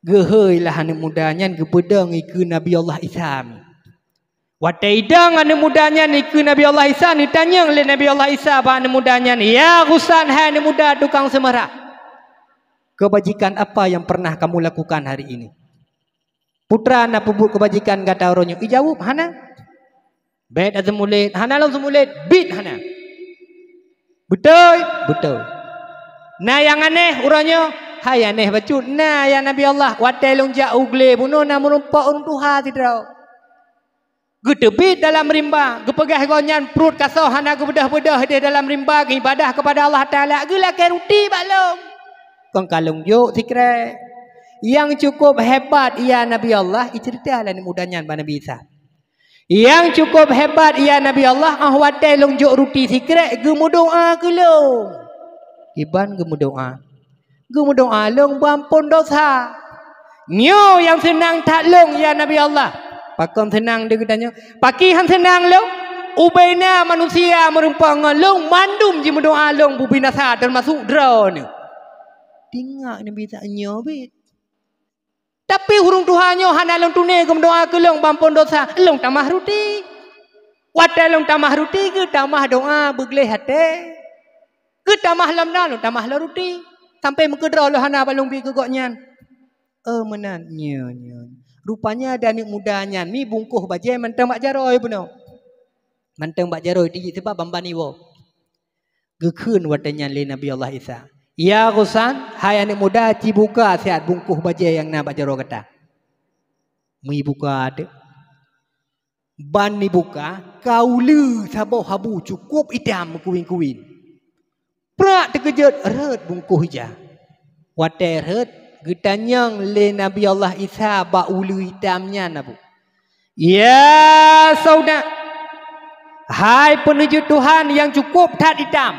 geuhôi lah aneuëk muda nyan geupeudong ikeue Nabi Allah Isa. Watée idong aneuëk muda nyan ikeue Nabi Allah Isa, neutanyong lé Nabi Allah Isa bak aneuëk muda nyan, "Ya Ghussan, hai aneuëk muda tukang seumeurah, kebajikan apa yang pernah kamu lakukan hari ini? Peue teuma na peubuet kebajikan gata uroe nyoe?" Ijaweueb, "Hana." "Bèk taseumulet." "Hana lôn seumulet." "Bit hana." "Beutôi?" "Beutôi." "Na nyang aneh uroe nyoe?" "Hai aneh bacut, na ya Nabi Allah, watée lôn jak u glé bunoe na meurumpok ureuëng tuha sidroe. Geuteubiet dalam rimba, geupeugah gobnyan pruet kasoh hana geubeudôh-beudôh idéh dalam rimba geuibadah keupada Allah Taala, geulakée ruti bak lôn. Kon ka lôn jok sikrék." "Nyang cukup hebat ya Nabi Allah," iceurita lé aneuëk muda nyan bak Nabi Isa. "Nyang cukup hebat ya Nabi Allah, óh watée lôn jok ruti sikrék geumeudoá keu lôn." Kiban geumeudoá. "Geumeudoá lôn beuamphon dosa. Nyoe nyang seunang that lôn ya Nabi Allah." Pakon seunang di geutanyoe? Pakri han seunang lôn? Ubena manusia meurumpok ngon lôn mandum jimeudoá lôn beubinasa, teumasok droeneuh. Teungoh Nabi Isa nyoe bit. Tapi ureuëng tuha nyoe hana lôn tuné geumeudoá keu lôn beuamphon dosa, lôn tamah ruti. Watée lôn tamah ruti, geutamah doá beugleh até. Geutamah lom na, lôn tamah lom ruti. Sampai meukeudroe lôn hana bak lôn bi keu gobnyan. Oh meunan, nyoe, nyoe. Rupanya di aneuëk muda nyan mi bungkôh bajée mantong bak jaroe bunoe. Mantong bak jaroe tijik, sabab ban-ban iwoe. Geukheun watée nyan lé Nabi Allah Isa, "Ya ghusan, hai aneuëk muda, ci buka siat bungkôh bajée nyang na bak jaroe gata." Meuibuka teuk. Ban ibuka, ka uleue saboh habu cukôp itam meukuwin-kuwin. Prak teukeujot, rhot bungkôh ija. Watée rhot, geutanyong lé Nabi Allah Isa bak uleue itam nyan habu, "Ya sauda, hai peunuju Tuhan nyang cukôp that itam,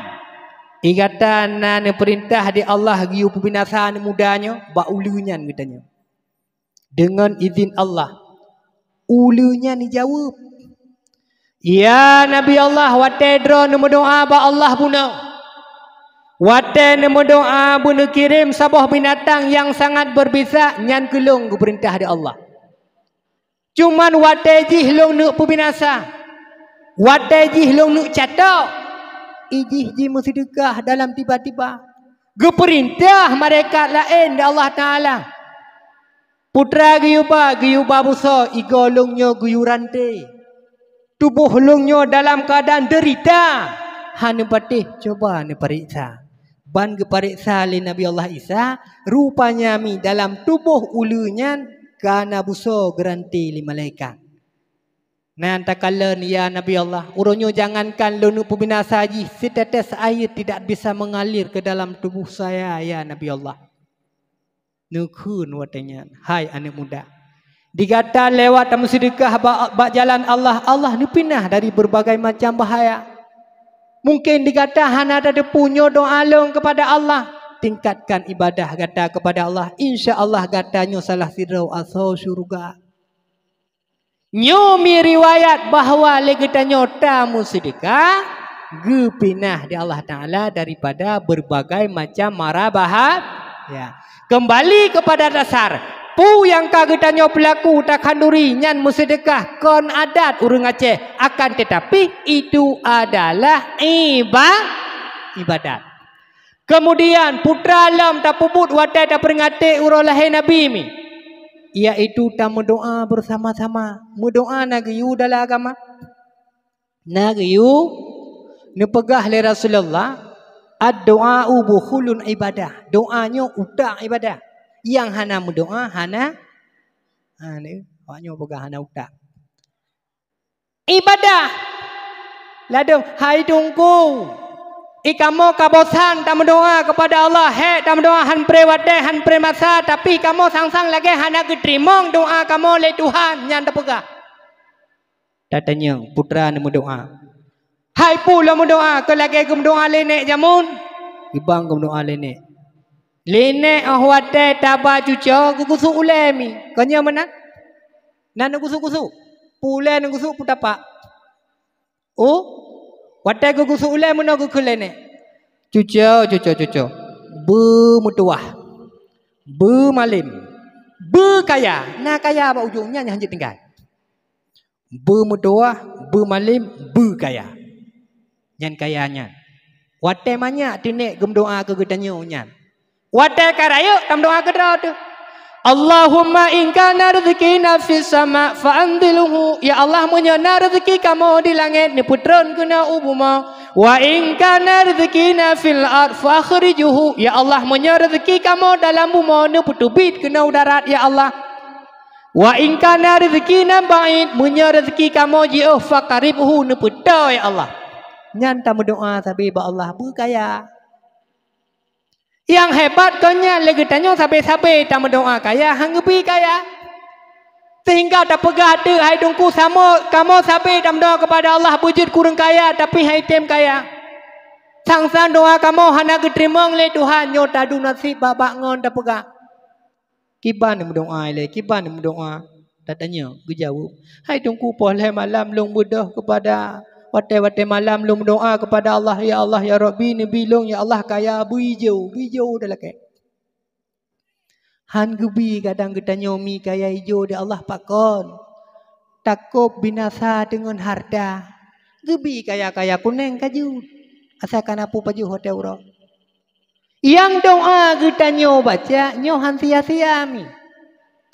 i gata na neupeurintah di Allah geuyue peubinasa aneuëk muda nyoe?" Bak uleue nyan geutanyong. "Deungon idhin Allah," uleue nyan jijaweueb. "Ya Nabi Allah, watée droe neumeudoá bak Allah bunoe, watée neumeudoá beuneukirém saboh binatang nyang sangat beubisa, nyan keu lôn geupeurintah di Allah. Cuman watée jih lôn neuk peubinasa, watée jih lôn neuk catok, ijih jimeusideuka dalam tiba-tiba. Geupeurintah malaikat laén di Allah Taala, 'Putra geuyue ba, geuyue ba busoe, igoe lôn nyoe geuyue ranté. Tuboh lôn nyoe dalam keuadaan deurita, hana patéh, cuba neupareksa.' Ban geupareksa lé Nabi Allah Isa, rupanya mi dalam tuboh uleue nyan ka na busoe geuranté lé malaikat. Nan takalon, 'Ya Nabi Allah, uroe nyoe jangankan lôn neuk peubinasa jih, setetes air tidak bisa mengalir ke dalam tubuh saya, ya Nabi Allah.' Neukheun watée nyan, 'Hai aneuëk muda, di gata lewat tameusideuka bak, bak jalan Allah, Allah neupinah dari berbagai macam bahaya. Mungkin di gata hana tateupeue nyoe doá lôn keupada Allah. Tingkatkan ibadah gata keupada Allah, insya Allah gata nyoe salah sidroe asoe syeuruga.' Nyoe mi riwayat bahwa lé geutanyoe tameusideuka, geupinah di Allah Taala daripada berbagai macam mara bahaya. Kembali kepada dasar, peue nyang ka geutanyoe peulaku takhanduri nyan meusideuka kon adat ureuëng Aceh, akan tetapi itu adalah iba-, ibadat. Kemudian, putra lom tapeubuet watée tapeuringati uroe lahé Nabi mi, yaitu tameudoá beusama-sama. Meudoá na geuyue dalam agama? Na geuyue. Neupeugah lé Rasulullah, "Ad-du'a'u bukhulun ibadah." Doá nyoe utak ibadah. Nyang hana meudoá, hana, ha, ni, awak nyoe peugah hana utak. Ibadah. Ladôm, "Hai Teungku, i kamoe ka bosan tameudoá keupada Allah, hék tameudoá han pré watée, han pré masa, tapi kamoe sang-sang lagée hana geuteurimong doá kamoe lé Tuhan," nyan tapeugah. Tatanyong, putra neumeudoá, "Hai peue lôn meudoá keu lagée geumeudoá lé nék jameun?" Geuban geumeudoá lé nék. Lé nék óh watée taba cucoe geugusut ulée mi. Kon nyoe meunan? Na neugusut-gusut. Peue ulée neugusut, peue tapak. Oh, watée geugusut ulée meunoe geukheun lé nék, "Cucoe, cucoe, cucoe, beumeutuwah, beumalém, beukaya." Na kaya bak ujong nyan nyang hanjeuet tinggai. Beumeutuwah, beumalém, beukaya. Nyan kaya nyan. Watée manyak teuh nék geumeudoá keu geutanyoe nyan. Watée ka rayeuk tameudoá keudroe teuh, "Allahumma in kana rizqina fis sama fa anzilhu." Ya Allah, meunyoe na rezeki kamoe di langét, neupeutron keunoe u bumoe. "Wa in kana rizqina fil ard fa akhrijhu." Ya Allah, meunyoe rezeki kamoe dalam bumoe, neupeuteubiet keunoe u darat, ya Allah. "Wa in kana rizqina ba'id." Meunyoe rezeki kamoe jiôh, "fa qaribhu." Neupeutron, ya Allah. Nyan tameudoá sabe bak Allah, beukaya. Nyang hebat kon nyan lé geutanyoe sabe-sabe tameudoá kaya, han geubi kaya. Sehingga tapeugah teuk, "Hai Teungku, samo kamoe sabe tameudoá keupada Allah beujeuet kureueng kaya, tapi han item kaya. Sang-sang doá kamoe hana geuteurimong lé Tuhan, nyoe tadu naseb bak-bak ngon tapeugah." Kiban meudoá ilée, kiban meudoá. Tatanyong, geujaweueb, "Hai Teungku, poh lhée malam lôn beudôh keupada, watée-watée malam lôn meudoá keupada Allah, 'Ya Allah, ya Rabbi, neubi lôn, ya Allah, kaya beuijo, beuijo dah lakée.'" Han geubi kadang geutanyoe mi kaya ijo di Allah pakon. Takot binasa deungon harta. Geubi kaya-kaya kuneng ka jeuet. Asai ka na peue pajoh watée uroe. Nyang doá geutanyoe baca nyoe han sia-sia mi.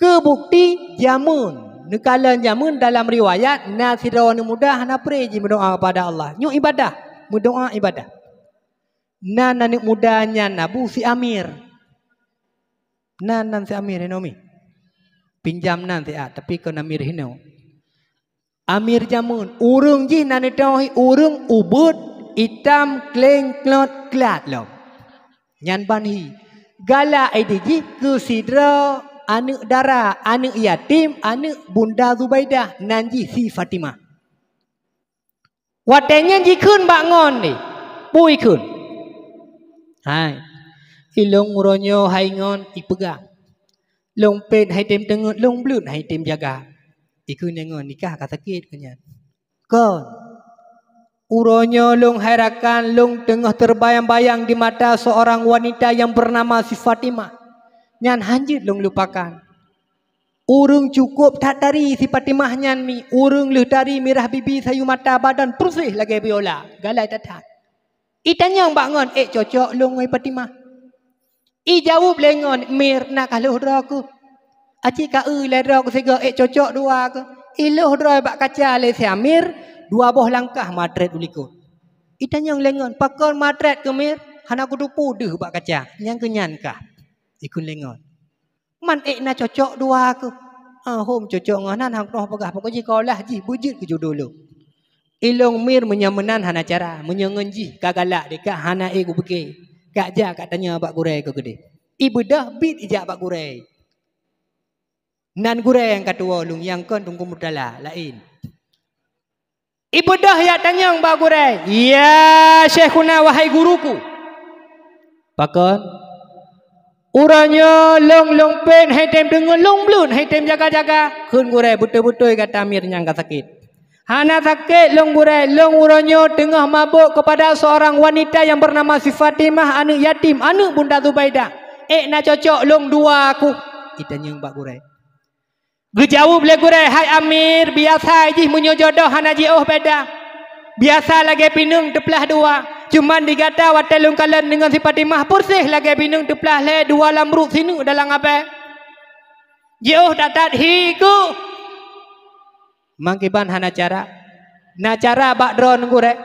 Keu bukti jameun Neukalon jameun dalam riwayat, na sidroe aneuk muda hana pré jimeudoá kepada Allah. Nyoe ibadah, meudoá ibadah. Nan aneuk muda nyan Abu si Amir. Nan, nan si Amir hinoe mi. Pinjam nan siat, tapi kon Amir hinoe. Amir jameun, ureuëng jih na neutohi ureuëng ubeuet, itam, kleng, klot, klat lom. Nyan ban hi. Galak ideh jih keu sidroe aneuk dara, aneuk yatim, aneuk Bunda Zubaidah, nan jih si Fatimah. Watée nyan jikheun bak ngon deh, peue ikheun? Hai, ilong uroe nyoe hai ngon ipeugah. Lông pét hai tem teungeut, lông bleuet hai tem jaga. Ikheun nyan ngon nikah ka sakét keu nyan. Kon. Uroe nyoe lông hai rakan, lông teungoh teubayang-bayang di mata seorang wanita nyang beunama si Fatimah. Nyan hán jeuet lông lupakan. Ureuëng cukôp that tari si Fatimah nyan mi, ureuëng lheueh tari mirah bibi sayu mata badan peuruséh lagée biola, galai that-that. Itanyong bak ngon, ék cocok lông ngon Fatimah? Ijaweueb lé ngon, Mir, na ka lheueh droe keuh. Aci ka eu lé droe keuh sigoe ék cocok dua keuh. Ilheueh droe bak kaca lé si Amir, dua boh langkah matrét u likot. Itanyong lé ngon, pakon matrét keuh Mir? Hana kuteupeu deuh bak kaca, nyang keu nyan kah? Ikheun lé ngon. Man ék na cocok dua keuh. Ah, hom cocok ngon nan hang teuh peugah, pokok jih kaulah jih beujeuet keu judo lôn. Ilong Mir meunyoe meunan hana cara, meunyoe ngon jih ka galak deh, ka hana ék kupike. Ka jak ka tanya bak gurée keu keudeh. Ibeudôh bit ijak bak gurée. Nan gurée nyang ka tuwoe lôn nyang kon Teungku Murtala laén. Ibeudôh yak tanyong bak gurée, "Ya Syaikhuna, wahai guruku." Pakon? "Uroe nyoe lông-lông pét hai tem deungon lông bleuen hai tem jaga-jaga." Kheun gurée, "Beutôi-beutôi gata Mir nyang ka sakét." "Hana sakét lông gurée, lông uroe nyoe teungoh mabök keupada seurang wanita nyang beunama si Fatimah, aneuëk yatim, aneuëk Bunda Zubaidah. Ék na cocok lông dua keuh?" Itanyong bak gurée. Geujaweueb lé gurée, "Hai Amir, biasa jih meunyoe jodoh hana jiôh beda. Biasa lagée pineung teuplah dua. Cuman di gata watée lôn kalon deungon si Fatimah peureséh lagée pineung teuplah lhée dua lam ruek sineuk dalam abée. Jiôh that-that hi keuh." Mangkiban hana cara. Na cara bak droeneuh gurée.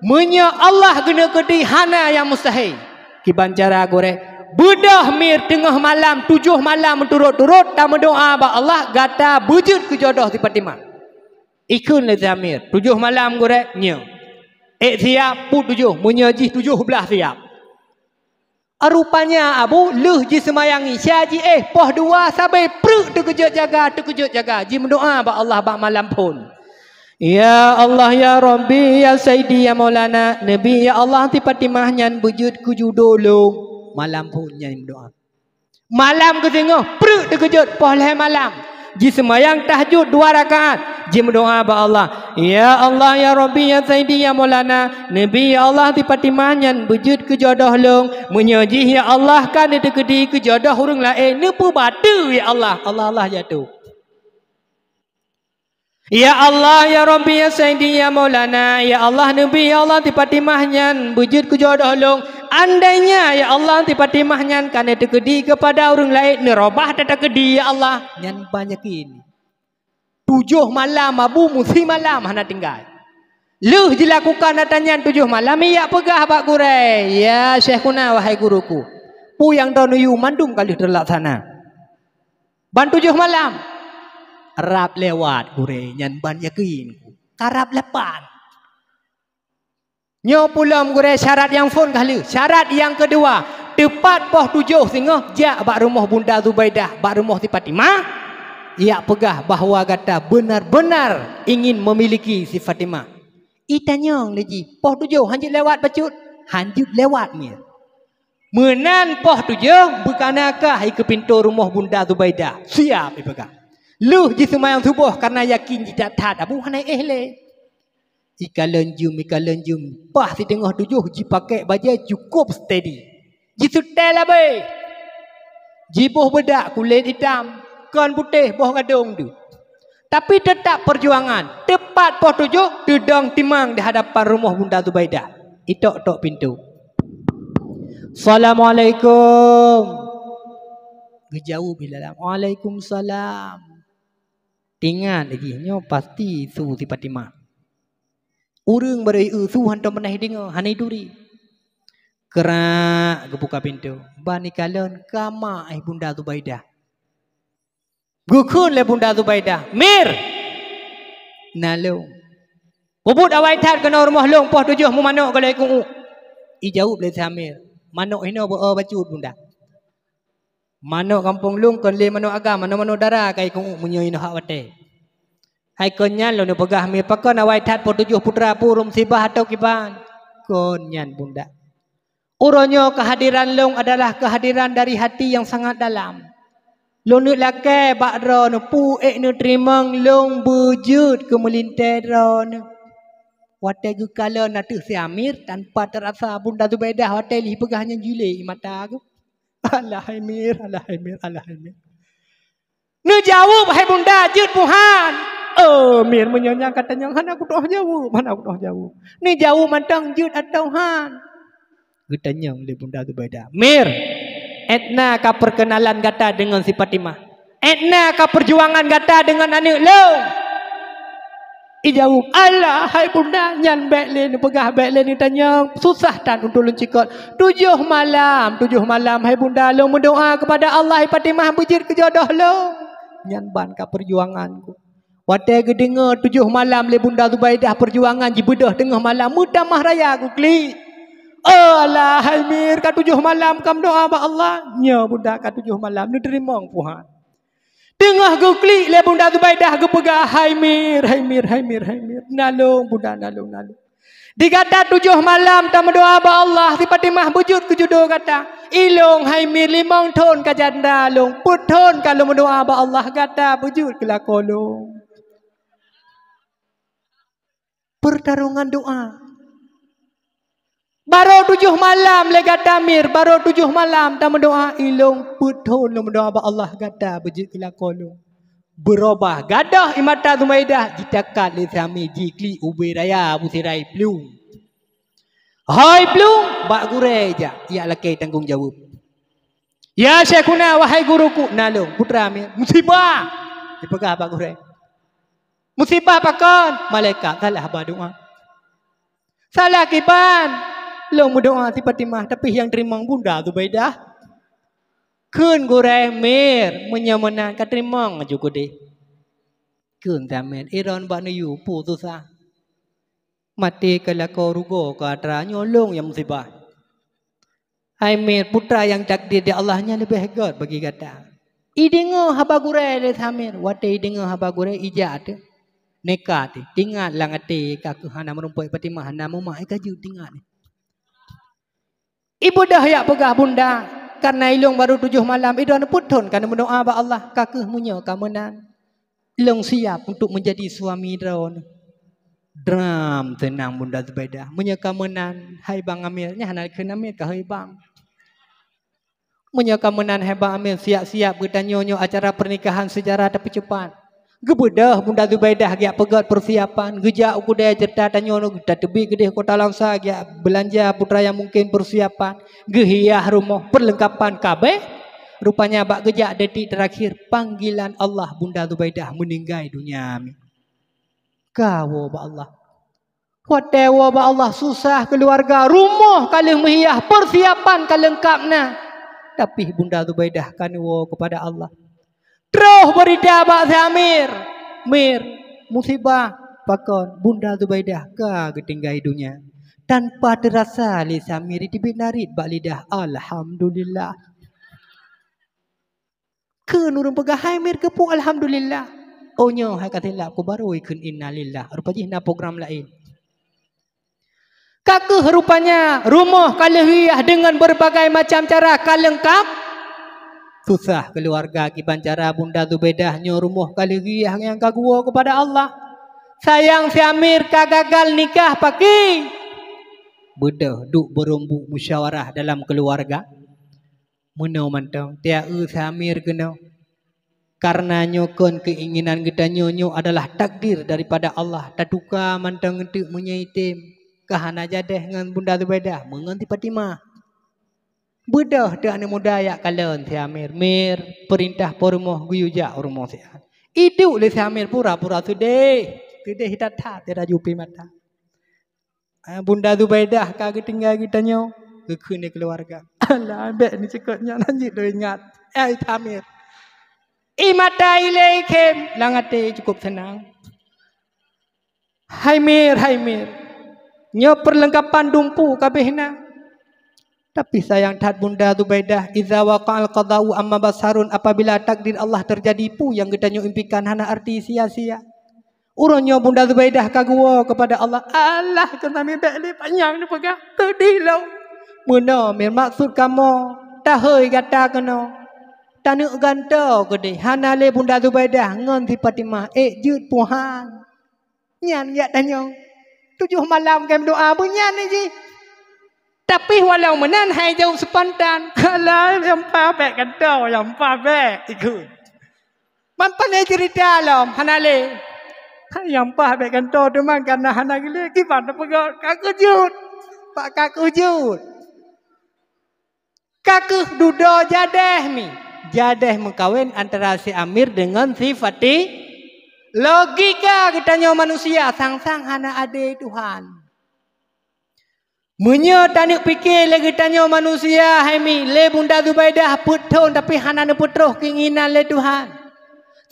Meunyoe Allah geuneuk keudi hana nyang mustahil. Kiban cara gurée, "Beudôh Mir teungoh malam tujoh malam meuturot-turot tameudoá bak Allah gata beujeuet keu jodoh si Fatimah." Ikheun lé si Amir, "Tujoh malam gurée?" "Nyoe." "Ék siab peuet tujoh, meunyoe jih tujoh blaih siab." Rupanya Abu lheueh jiseumayang Isya jiéh poh dua sabe preuk teukeujot jaga, teukeujot jaga jimeudoá bak Allah bak malam phon. "Ya Allah, ya Rabbi, ya Saidi, ya Maulana, neubi ya Allah si Fatimah nyan beujeuet keu judo lôn." Malam phon nyan meudoá. Malam keusingoh preuk teukeujot poh lhée malam. Jiseumayang tahajud dua rakaat, jimeudoá bak Allah, "Ya Allah, ya Rabbi, ya Saidi, ya Maulana, neubi ya Allah si Fatimah nyan beujeuet keu jodoh lôn. Meunyoe jih ya Allah ka neuteukeudi keu jodoh ureuëng laén, neupeubateue ya Allah." Allah-Allah jatuh. "Ya Allah, ya Rabbi, ya Saidi, ya Maulana, ya Allah, neubi ya Allah si Fatimah nyan beujeuet keu jodoh lôn. Andainya ya Allah si Fatimah nyan ka neuteukeudi keupada ureuëng laén, neurobah that-that keudi ya Allah." Nyan ban yakin. Tujoh malam Abu meusimalam hana tinggai. Lheueh jilakukan ata nyan tujoh malam, ijak peugah bak gurée, "Ya Syaikhuna, wahai guruku, peue nyang droeneuh yue mandum ka lheueh teulaksana." Ban tujoh malam. Rab lewat gurée nyan ban yakin. Karab lapan. Nyoe pulom gurée syarat nyang phon ka lheueh. Syarat nyang keudua, teupat poh tujoh singoh jak bak rumoh Bunda Zubaidah, bak rumoh si Fatimah, ijak peugah bahwa gata benar-benar ingin memiliki si Fatimah. Itanyong lé jih, "Poh tujoh hán jeuet lewat bacut?" "Hán jeuet lewat, Mir." Meunan poh tujoh beukana kah i keu pintoe rumoh Bunda Zubaidah. Siab ipeugah. Lheueh jiseumayang suboh kareuna yakin jithat-that Abu hana éh lé. Ikalon jeuem, ikalon jeuem. Paih siteungoh tujoh jipakék bajée cukôp steady. Jiseuté labée. Jiboh beudak kulét itam, kon putéh boh gadong deuh. Tapi teutap peujuangan, teupat poh tujoh teudong timang di hadapan rumoh Bunda Zubaidah. Itok-tok pintoe. "Assalamualaikum." Geujaweueb di dalam, "Waalaikumsalam." Ingat lagèe nyoe pasti su si Fatimah. Ureueng barô ieu su hantom pernah ideungoe, hana ituri. Krak geubuka pintoe. Ban ikalon ka ma Bunda Zubaidah. Geukheun lé Bunda Zubaidah, "Mir! Na lôn. Peubuet awai that keunoe rumoh lôn poh tujoh meumanök golom ikeu-uek." Ijaweueb lé si Amir, "Manök hinoe beu-o bacut, Bunda. Manök gampông lôn kon lé manök agam, manök-manök dara ka ikeu-uek meunyoe inoe hak watèe." "Hai kon nyan lôn neupeugah, Mir, pakon awai that poh tujoh putra peue ureueng musibah atawa kiban?" "Kon nyan, Bunda. Uroe nyoe keuhadiran lôn adalah keuhadiran dari hati nyang sangat dalam. Lôn neuk lakèe bak droeneuh peue ék neuteurimong lôn beujeuet keu meulintèe droeneuh." Watèe geukalon ateueh si Amir, tanpa teurasa Bunda Zubaidah watèe lheuh peugah nyan jilé ie mata geuh. "Alah hai Mir, alah hai Mir, alah hai Mir." Neujaweueb hai Bunda, "Jeuet peue han." "Oh Mir, meunyoe nyan ka tanyong hana kutoh jaweueb, hana kutoh jaweueb." Neujaweueb mantong, "Jeuet atawa han?" Geutanyong lé Bunda Zubaidah, "Mir, étna ka peurkeunalan gata deungon si Fatimah? Étna ka peurjuangan gata deungon aneuk lôn?" Ijaweueb, "Alah hai Bunda, nyan bèk lé neupeugah, bèk lé neutanyong. Susah that untuk lôn cikot. Tujoh malam, tujoh malam hai Bunda lôn meudoa keupada Allah, hai Fatimah beujeuet keu jodoh lôn. Nyan ban ka peurjuangan ku." Watèe geudeungö tujoh malam lé Bunda Zubaidah peurjuangan, jibeudôh teungoh malam meutamah raya geuklik. "Oh alah hai Mir, ka tujoh malam ka meudoa bak Allah." "Nyoe Bunda, ka tujoh malam, neuteurimong peue han." Teungoh geuklik lé Bunda Zubaidah geupeugah, "Hai Mir, hai Mir, hai Mir, hai Mir, na lôn Bunda, na lôn, na lôn. Di gata tujoh malam tameudoa bak Allah, si Fatimah beujeuet keu judo gata. Ilôn hai Mir limong thon ka janda lôn, peuet thon ka lôn meudoa bak Allah, gata beujeuet keu lakoe lôn." Pertarungan doa. Barô tujoh malam lé gata Mir, barô tujoh malam tameudoa, ilôn peuet thon lôn meudoa bak Allah, gata beujeuet keu lakoe lôn. Beurubah gadôh ie mata Zubaidah, jitakat lé si Amir, jiklik ubé raya Abu Sirai plueng. Hai plueng, bak gurèe jak, jak lakèe tanggông jaweueb. "Ya Syaikhuna, wahai guruku." "Na lôn, putra Mir." "Musibah!" jipeugah bak gurèe. "Musibah pakon?" "Malaikat salah badoa." "Salah kiban?" "Lôn meudoa si Fatimah, tapi nyang teurimong Bunda Zubaidah." Kheun gurèe, "Mir, meunyoe meunan ka teurimong laju keudeh." Kheun si Amir, "Iron bak neuyue peue susah. Maté keu lakoe rugoe keu atra, nyoe lôn nyang musibah." "Hai Mir, putra nyang takdir di Allah nyan leubeh gèt bagi gata." Ideungö haba gurèe lé si Amir. Watèe ideungö haba gurèe, ijak teuh. Nekat teuh. Teuingat lam até ka keuh hana meurumpok Fatimah, hana mumat, ka jeuet teuingat. "Ibeudôh jak peugah Bunda, kareuna ilôn barô tujoh malam, idroeneuh peuet thon ka neumeudoa bak Allah, ka keuh meunyoe ka meunan, lôn siap untuk meunjadi suami droeneuh." Dram teunang Bunda Zubaidah. "Meunyoe ka meunan, hai Bang Amir," nyan hana kheun Amir, ka hai Bang. "Meunyoe ka meunan, hai Bang Amir, siap-siap geutanyoe nyoe acara pernikahan secara tapeucepat." Geubeudôh Bunda Zubaidah geujak peugöt peusiapan, geujak u keudè ceurita tanyoe nyoe, tateubiet keudeh Kota Langsa, geujak beulanja putra nyang mungken peusiapan, geuhias rumoh, peurleungkapan kabeh. Rupanya bak geujak detik terakhir, panggilan Allah, Bunda Zubaidah meuninggai dunia. Ka woe bak Allah. Watèe woe bak Allah, susah keuluwarga, rumoh ka lheueh meuhias, peusiapan ka leungkap na. Tapi Bunda Zubaidah ka neuwoe keupada Allah. Troh beurita bak si Amir, "Mir, musibah." "Pakon?" "Bunda Zubaidah ka geutinggai donya." Tanpa teurasa lé si Amir jiteubiet narit bak lidah, "Alhamdulillah." Kheun ureueng peugah, "Hai Mir, keupeue alhamdulillah?" "Oh, nyoe hai ka silap, kubarô ikheun innalillah." Rupa jih na program laén. Ka keuh rupanya rumoh ka lheueh hias deungon beureubagai macam cara ka leungkap. Susah keuluwarga kiban cara Bunda Zubaidah nyoe rumoh ka lheueh hias nyang ka geuwoe keupada Allah. Sayang si Amir ka gagal nikah paki. Beudôh duek beurumbuk musyawarah dalam keuluwarga. Meunoe mantong, tiep eu si Amir keunoe. Kareuna nyoe kon keuinginan geutanyoe, nyoe adalah takdir daripada Allah. Tatuka mantong eunteuk meunyoe item, ka hana jadeh ngon Bunda Zubaidah, meungon si Fatimah. Beudôh teuk aneuk muda jak kalon si Amir, "Mir, peurintah po rumoh geuyue jak u rumoh siat." Iduek lé si Amir pura-pura seudeh. Seudeh that-that, laju pi mata. Ah, Bunda Zubaidah ka geutinggai geutanyoe, geukheun lé keuluwarga. Alah, bék neucukot nyan, lanjut lôn ingat. Ai Amir. Ié mata ilée ikhém, lam até cukup seunang. Hai Mir, hai Mir. Nyoe peurleungkapan dumpeue ka abéh na. Tapi sayang that Bunda Zubaidah, "Idza waqa'al qada'u amma basarun," apabila takdir Allah teujadi, peue nyang geutanyoe impikan hana arti, sia-sia. Uroe nyoe Bunda Zubaidah ka geuwoe keupada Allah, "Allah, keunoe mi bék lé panyang neupeugah, teudeh lom. Meunoe mi maksud kamoe, tahôi gata keunoe. Taneuk gantoe keudeh, hana lé Bunda Zubaidah ngon si Fatimah ék jeuet puhan." Nyan jak tanyoe. Tujoh malam kém doa beunyan jih. Tapi walau meunan hai jaweueb spontan. Alah, nyang paih bék gantoe, nyang paih bék ikheun. Man pane ceurita lom, hana lé. Hai nyang paih bék gantoe teuma kareuna hana geulée, kiban tapeugah ka keujot. Pak ka keujot. Ka kheueh dudoe jadeh mi. Jadeh meukawen antara si Amir deungon si Fati. Logika geutanyoe manusia sang-sang hana adé Tuhan. Meunyoe taneuk pike lé geutanyoe manusia hai mi, lé Bunda Zubaidah peuet thon tapi hana neupeutroh keinginan lé Tuhan.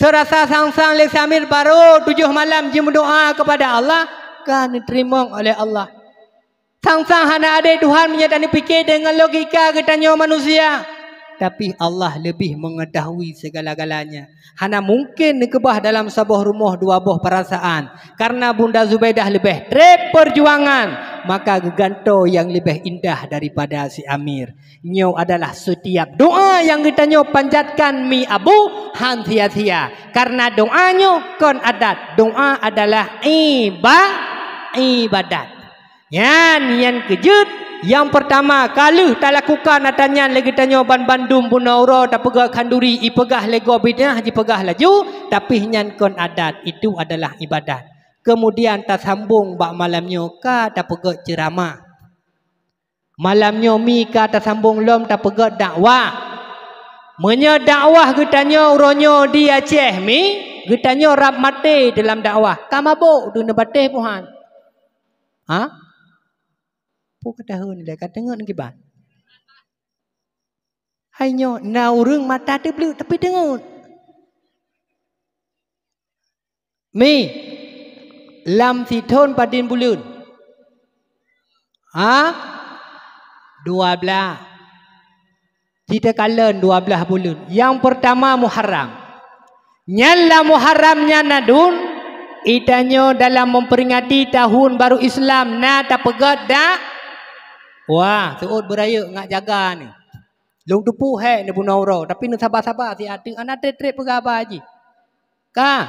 Seurasa sang-sang lé si Amir barô tujoh malam jimeudoa keupada Allah, ka neuteurimong oleh Allah. Sang-sang hana adé Tuhan meunyoe taneuk pike deungon logika geutanyoe manusia. Tapi Allah leubeh meungeutahui sigala-galanya. Hana mungken neukeubah dalam saboh rumoh dua boh peurasaan. Kareuna Bunda Zubaidah leubeh treb peurjuangan, maka geugantoe nyang leubeh indah daripada si Amir. Nyoe adalah setiap doa nyang geutanyoe panjatkan mi Abu, han sia-sia. Kareuna doa nyoe kon adat. Doa adalah iba-, ibadat. Nyan, nyan keu jeuet. Nyang peurtama, ka lheueh talakukan ata nyan lé geutanyoe banmandum bunoe uroe tapeugah khanduri, ipeugah lé gob binéh jipeugah laju, tapi nyan kon adat, itu adalah ibadat. Keumudian tasambong bak malam nyoe ka tapeugét ceuramah. Malam nyoe mi ka tasambong lom tapeugét dakwah. Meunyoe dakwah geutanyoe uroe nyoe di Aceh mi, geutanyoe rab maté dalam dakwah. Ka mabök tu neubatéh Tuhan. Ha? Peue ka tahun ilée ka teungeut kiban? Hai nyoe na ureuëng mata teubleuet tapi teungeut. Mi, lam sithon padum buleuen? Ha? Dua blaih. Cit takalon dua blaih buleuen. Nyang peurtama Muharram. Nyan lam Muharram nyan aduen, geutanyoe dalam memperingati tahun baru Islam na tapeugét dak? Wah, seuôt beurayeuk ngat jaga ni. Lôn teupeu hék neubunoe uroe, tapi neusaba-saba siat teuk hana treb-treb peugah haba jih. Ka.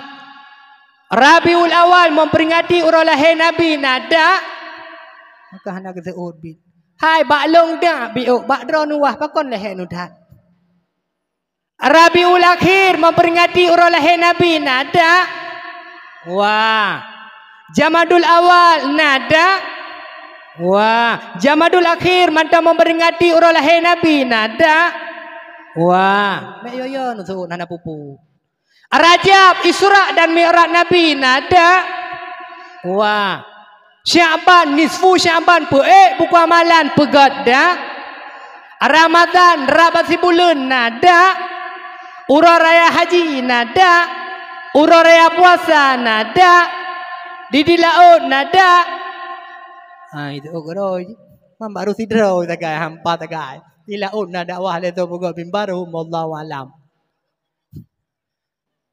Rabiul Awal memperingati uroe lahé Nabi na dak? Maka hana geuseuôt bit. Hai bak lôn dak biôk bak droeneuh wah pakon lehée neuh that. Rabiul Akhir memperingati uroe lahé Nabi na dak? Wah. Jamadul Awal na dak? Wah. Jamadul Akhir mantong memperingati uroe lahé Nabi na dak? Wah. Mek yo-yo neuseuôt hana pupu. Rajab, Isra dan Mi'raj Nabi na dak? Wah. Sya'ban, nisfu Sya'ban peuék buku amalan peugét dak? Ramadhan, rab sibuleuen na dak? Uroe raya haji na dak? Uroe raya puasa na dak? Di, di laôt na dak? Ha, itu oh, gurôi. Man baru sidroe sagai, hampa sagai. Di laôt na dakwah lé tu buka mimbar, wallahu alam.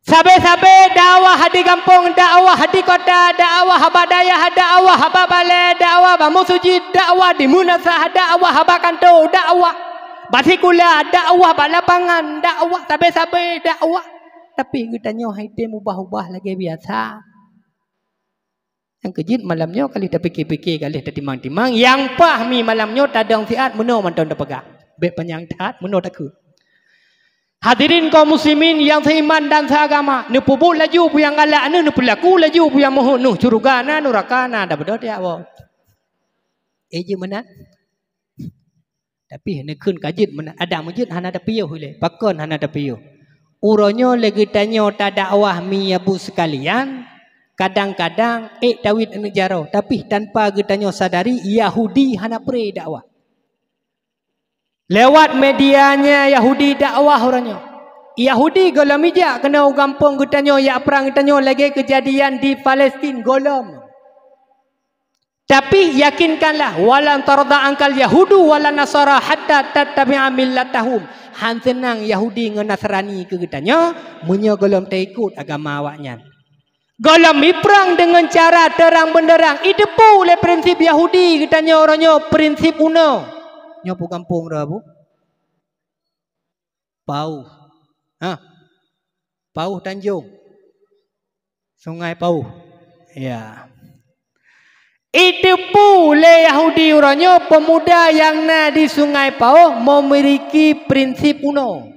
Sabe-sabe dakwah di gampông, dakwah di kota, dakwah bak dayah, dakwah bak balée, dakwah bak meuseujid, dakwah di meunasah, dakwah bak kantô, dakwah bak sikula, dakwah bak lapangan, dakwah sabe-sabe dakwah. Tapi geutanyoe hai tém ubah-ubah lagée biasa. Nyang keujeuet malam nyoe ka lheueh tapike-pike, ka lheueh tatimang-timang. Nyang paih mi malam nyoe tadong siat meunoe mantong tapeugah. Bék panyang that meunoe takheun. Hadirin kaum muslimin nyang seiman dan seagama, neupeubuet laju peue nyang galak neuh, neupeulaku laju peue nyang meuheuét neuh, syeuruga na, nuraka na, dabeudôh tiak woe. Eh, jeuet meunan? Tapi neukheun ka jeuet meunan, adak meujeuet hana tapiôh ilée. Pakon hana tapiôh? Uroe nyoe lé geutanyoe tadakwah mi ya bu sekalian, kadang-kadang ék tawét aneuk jaroe, tapi tanpa geutanyoe sadari Yahudi hana pre dakwah. Lewat media nyan Yahudi dakwah uroe nyoe. Yahudi gohlom ijak keunoe u gampông geutanyoe, jak prang geutanyoe lagée keujadian di Palestin gohlom. Tapi yakinkanlah, "Walan tarda angkal yahudu wala nasara hatta tattabi'a millatahum." Han seunang Yahudi ngon Nasrani keu geutanyoe meunyoe gohlom taikot agama awaknyan. Gohlom iprang deungon cara terang benderang. Iteupeue lé prinsip Yahudi geutanyoe uroe nyoe, prinsip unoe. Nyoe peue gampông droe bu? Pauh. Ha? Pauh Tanjong. Sungai Pauh. Ya. Iteupeue lé Yahudi uroe nyoe pemuda nyang na di Sungai Pauh memiliki prinsip unoe.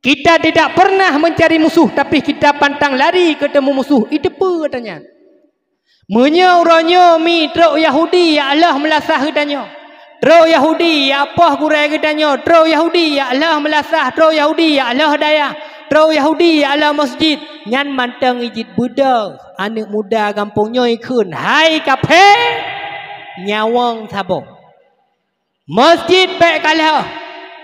Kita tidak pernah mencari musuh, tapi kita pantang lari ketemu musuh. Iteupeue gata nyan. Meunyoe uroe nyoe mi trok Yahudi ya Allah meulasah geutanyoe. Trok Yahudi ya poh gurée geutanyoe. Trok Yahudi ya Allah meulasah. Trok Yahudi ya Allah dayah. Trok Yahudi ya Allah masjid. Nyan mantong ijit beudôh aneuk muda gampông nyoe ikheun, "Hai kaphé, nyawöng saboh." Masjid bék kalheuh.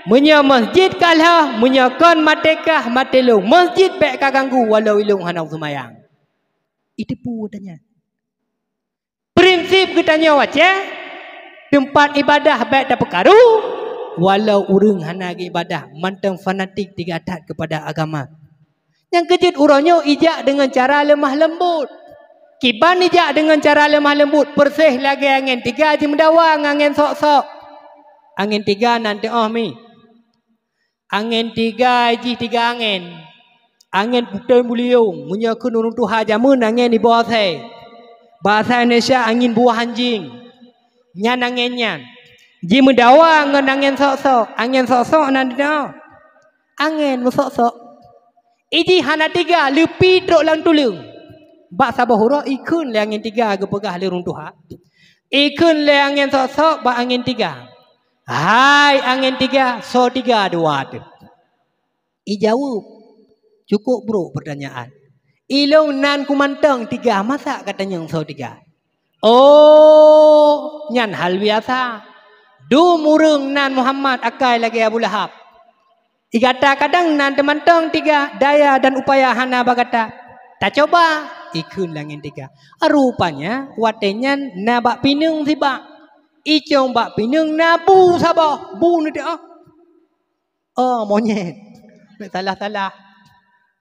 Meunyoe masjid kalheuh, meunyoe kon maté kah, maté lôn. Masjid bék ka ganggu walau ilôn hana seumayang. Iteupeue gata nyan. Prinsip geutanyoe Aceh, teumpat ibadah bék tapeukaru, walau ureuëng hana geuibadah, mantong fanatik tiga that keupada agama. Nyang keujeuet uroe nyoe ijak deungon cara leumah leumbot. Kiban ijak deungon cara leumah leumbot, peureséh lagée angén tiga jimeudawa ngon angén sok-sok. Angén tiga nan teuôh mi. Angén tiga jih tiga angén. Angén puténg buliong, meunyoe kheun ureuëng tuha jameun angén iboh asée. Bahasa Indonesia angin buah anjing. Nyan angén nyan. Jimeudawa ngon angén sok-sok. Angén sok-sok nan teuôh. Angén meusok-sok. Ijih hana tiga, leupie trok lam tuleueng. Bak saboh uroe ikheun lé angén tiga geupeugah lé ureuëng tuha. Ikheun lé angén sok-sok bak angén tiga, "Hai angén tiga, soe tiga dua teuh?" Ijaweueb, "Cukôp brôk peurtanyaan. Ilôn nan kumantong tiga, masa katanyong soe tiga?" "Oh, nyan hal biasa. Dum ureuëng nan Muhammad akai lagée Abu Lahab. Igata kadang nan teumantong tiga, daya dan upaya hana bak gata. Tacoba," ikheun lé angén tiga. Rupanya watée nyan na bak pineung sibak. Icong bak pineung na bu saboh, bu neuteuôh. Oh, monyét. Bék salah-salah.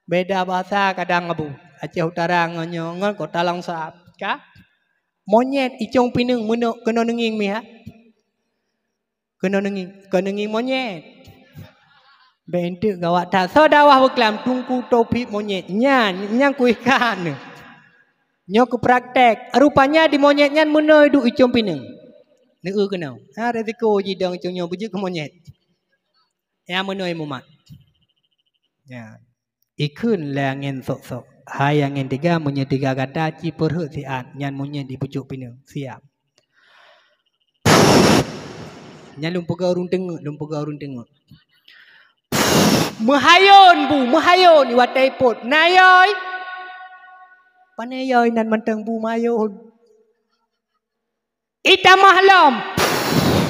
Beda bahasa kadang abu. Aceh Utara ngon nyoe ngon Kota Langsa. Ka? Monyét icong pineung meunok keunoe neungieng miha. Keunoe neungieng, keunoe neungieng monyét. Bék enteuk gawat that. Soe dakwah beuklam Teungku Taufik monyét. Nyan, nyang kuikan. Nyoe keu praktek. Rupanya di monyét nyan meunoe duek icong pineung. Neu keunoe. Ha, resiko jidong icong nyoe beujeuet keu monyét. Ya meunoe mumat. Ya. Ikheun lé angén sok-sok, "Hai angén tiga, meunyoe tiga gata ci peurhot siat, nyan monyét di pucok pineung." Siap. Nyan lôn peugah ureuëng teungeut, lôn peugah ureuëng teungeut. Meuhayôn bu, meuhayôn iwatée ipot. "Na yôi?" Pane yôi nan mantong bu meuhayôn. Itamah lom.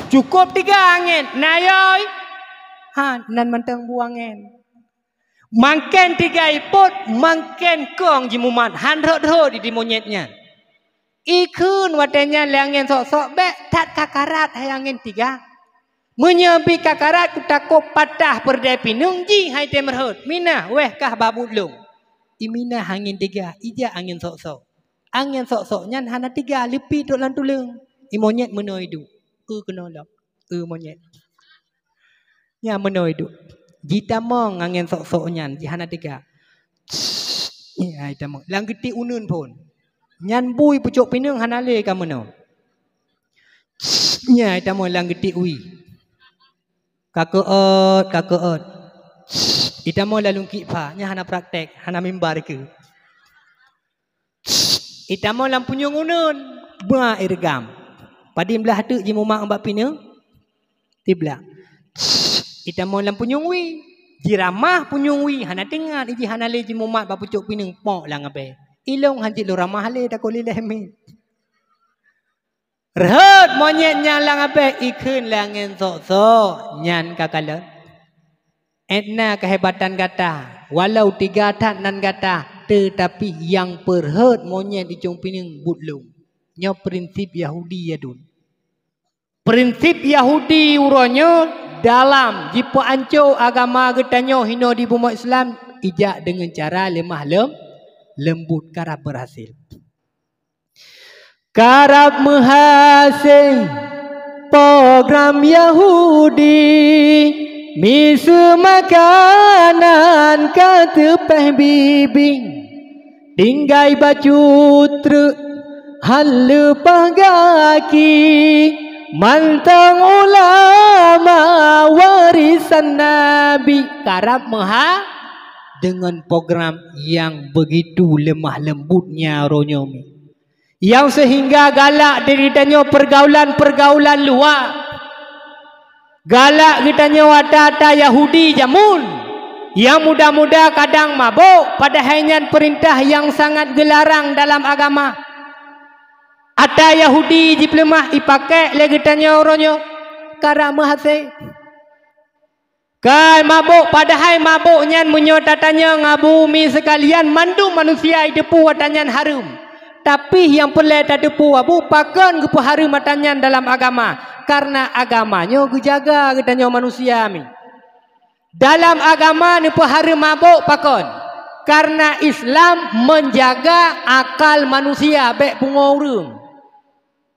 Cukôp tiga angén. "Na yôi?" Ha, nan mantong bu angén. Mangkén tiga ipot, mangkén kong jimumat. Han rhot-rhot di monyét nyan. Ikheun watée nyan lé angén sok-sok, "Bék that ka karat hai angén tiga. Meunyoe bi ka karat kutakot patah peureudée pineung jih hai tém rhot. Minah wéh kah bak buet lôn." Iminah angén tiga, ijak angén sok-sok. Angén sok-sok nyan hana tiga, leupie trok lam tuleueng. I monyét meunoe iduek. Eu keunoe lom. Eu monyét. Nyan meunoe iduek. Jitamong angén sok-sok nyan, jih hana tiga. Nyan itamong. Lam geutik uneuen phon. Nyan bui pucok pineung hana lé ka meunoe. Nyan itamong lam geutik ui. Ka keuôt, ka keuôt. Itamong lam lungkik pha. Nyan hana praktek, hana mimbar keu. Itamong lam punyueng uneuen, ba ireugam. Padum blaih teuk jimumat bak pineung? Siblaih. Itamong lam punyueng wie. Jiramah punyueng wie hana teuingat, iji hana lé jimumat bak pucok pineung pok lam abée. Ilong han jeuet lôn ramah lé, takot lilée miet. Rhot monyét nyang lam abée ikheun lé angén sok-sok, nyan ka kalon. Ét na keuhebatan gata, walau teuga that nan gata, teutapi nyang peurhot monyét icong pineung buet lôn. Nyoe prinsip Yahudi yadun. Prinsip Yahudi uroe nyoe dalam jipeuanco agama geutanyoe hinoe di bumoe Islam, ijak deungon cara leumah lem-, leumbut, karab beurhasil. Karab meuhase program Yahudi, miseue makanan ka teupeh bibi, tinggai bacut treuk han leupah gaki, mantong ulama warisan Nabi. Karab meuha deungon program nyang beugitu leumah leumbut nyan uroe nyoe. Nyang seuhingga galak di geutanyoe peurgaulan-peurgaulan luwa. Galak geutanyoe ata-ata Yahudi jameun, nyang muda-muda kadang mabök, padahai nyan peurintah nyang sangat geularang dalam agama. Ata Yahudi jipeuleumah ipakék lé geutanyoe uroe nyoe, karab meuhase. Kai mabök, padahai mabök nyan meunyoe tatanyong Abu, Umi seukalian, mandum manusia jiteupeue ata nyan hareuem. Tapi nyang peureulée tateupeue Abu, pakon geupeuhareuem ata nyan dalam agama? Kareuna agama nyoe geujaga geutanyoe manusia, Mi. Dalam agama neupeuhareuem mabök pakon? Kareuna Islam meunjaga akal manusia bék pungoe ureuëng.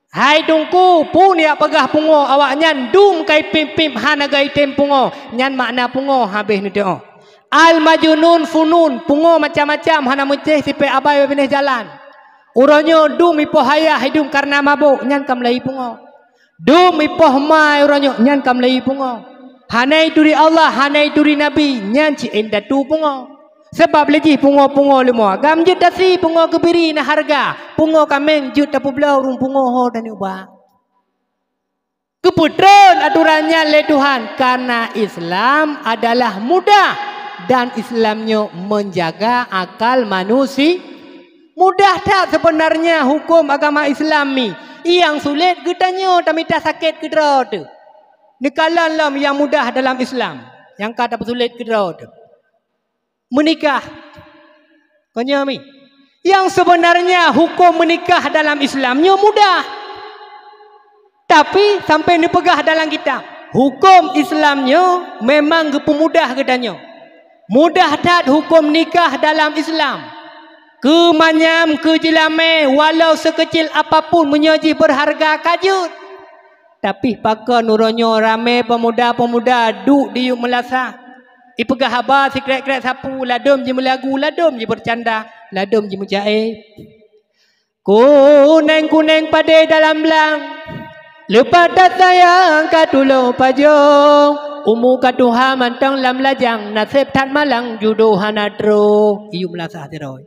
Hai Teungku, peue nyang peugah pungoe, awaknyan dum kai pip-pip hana geutem pungoe, nyan makna pungoe habéh neuteuoh. Al-majnun funun, pungoe macam-macam hana meucéh sipék abai bak binéh jalan. Uroe nyoe dum ipoh ayah idum kareuna mabök, nyan ka meulayi pungoe. Dum ipoh ma uroe nyoe, nyan ka meulayi pungoe. Hana ituri Allah, hana ituri Nabi, nyan cit indatu pungoe. Sabab lé jih pungoe-pungoe leumo agam jeuet tasi pungoe keubiri na hareuga, pungoe kaméng jeuet tapeubloe ureuëng pungoe ho tanyoe ba. Geupeutreun atoran nyan lé Tuhan, kareuna Islam adalah mudah dan Islam nyoe meunjaga akal manusi-, mudah that seubeunarnya huköm agama Islam, Mi. Nyang sulet geutanyoe tamita sakét keudroe teuh. Neukalon lom nyang mudah dalam Islam, nyang ka tapeusulet keudroe teuh. Meunikah. Kon nyoe, Mi. Nyang seubeunarnya huköm meunikah dalam Islam nyoe mudah. Tapi sampai neupeugah dalam kitab, huköm Islam nyoe memang geupeumudah geutanyoe. Mudah that huköm nikah dalam Islam. Keu manyam, keu jeulamé, walau seukeucil apapun meunyoe jih beurharga ka jeuet. Tapi pakon uroe nyoe ramé peumuda-peumuda duek diyueb meulasah. Ipeugah haba sikrek-krek sapu, ladôm jimeulagu, ladôm jibeurcanda, ladôm jimeucaé. Kuneng-kuneng padé dalam blang, leupah that sayang ka tulo pajoh, umu ka tuha mantong lam lajang, naseb that malang judoh hana troh. Iyueb meulasah sidroe.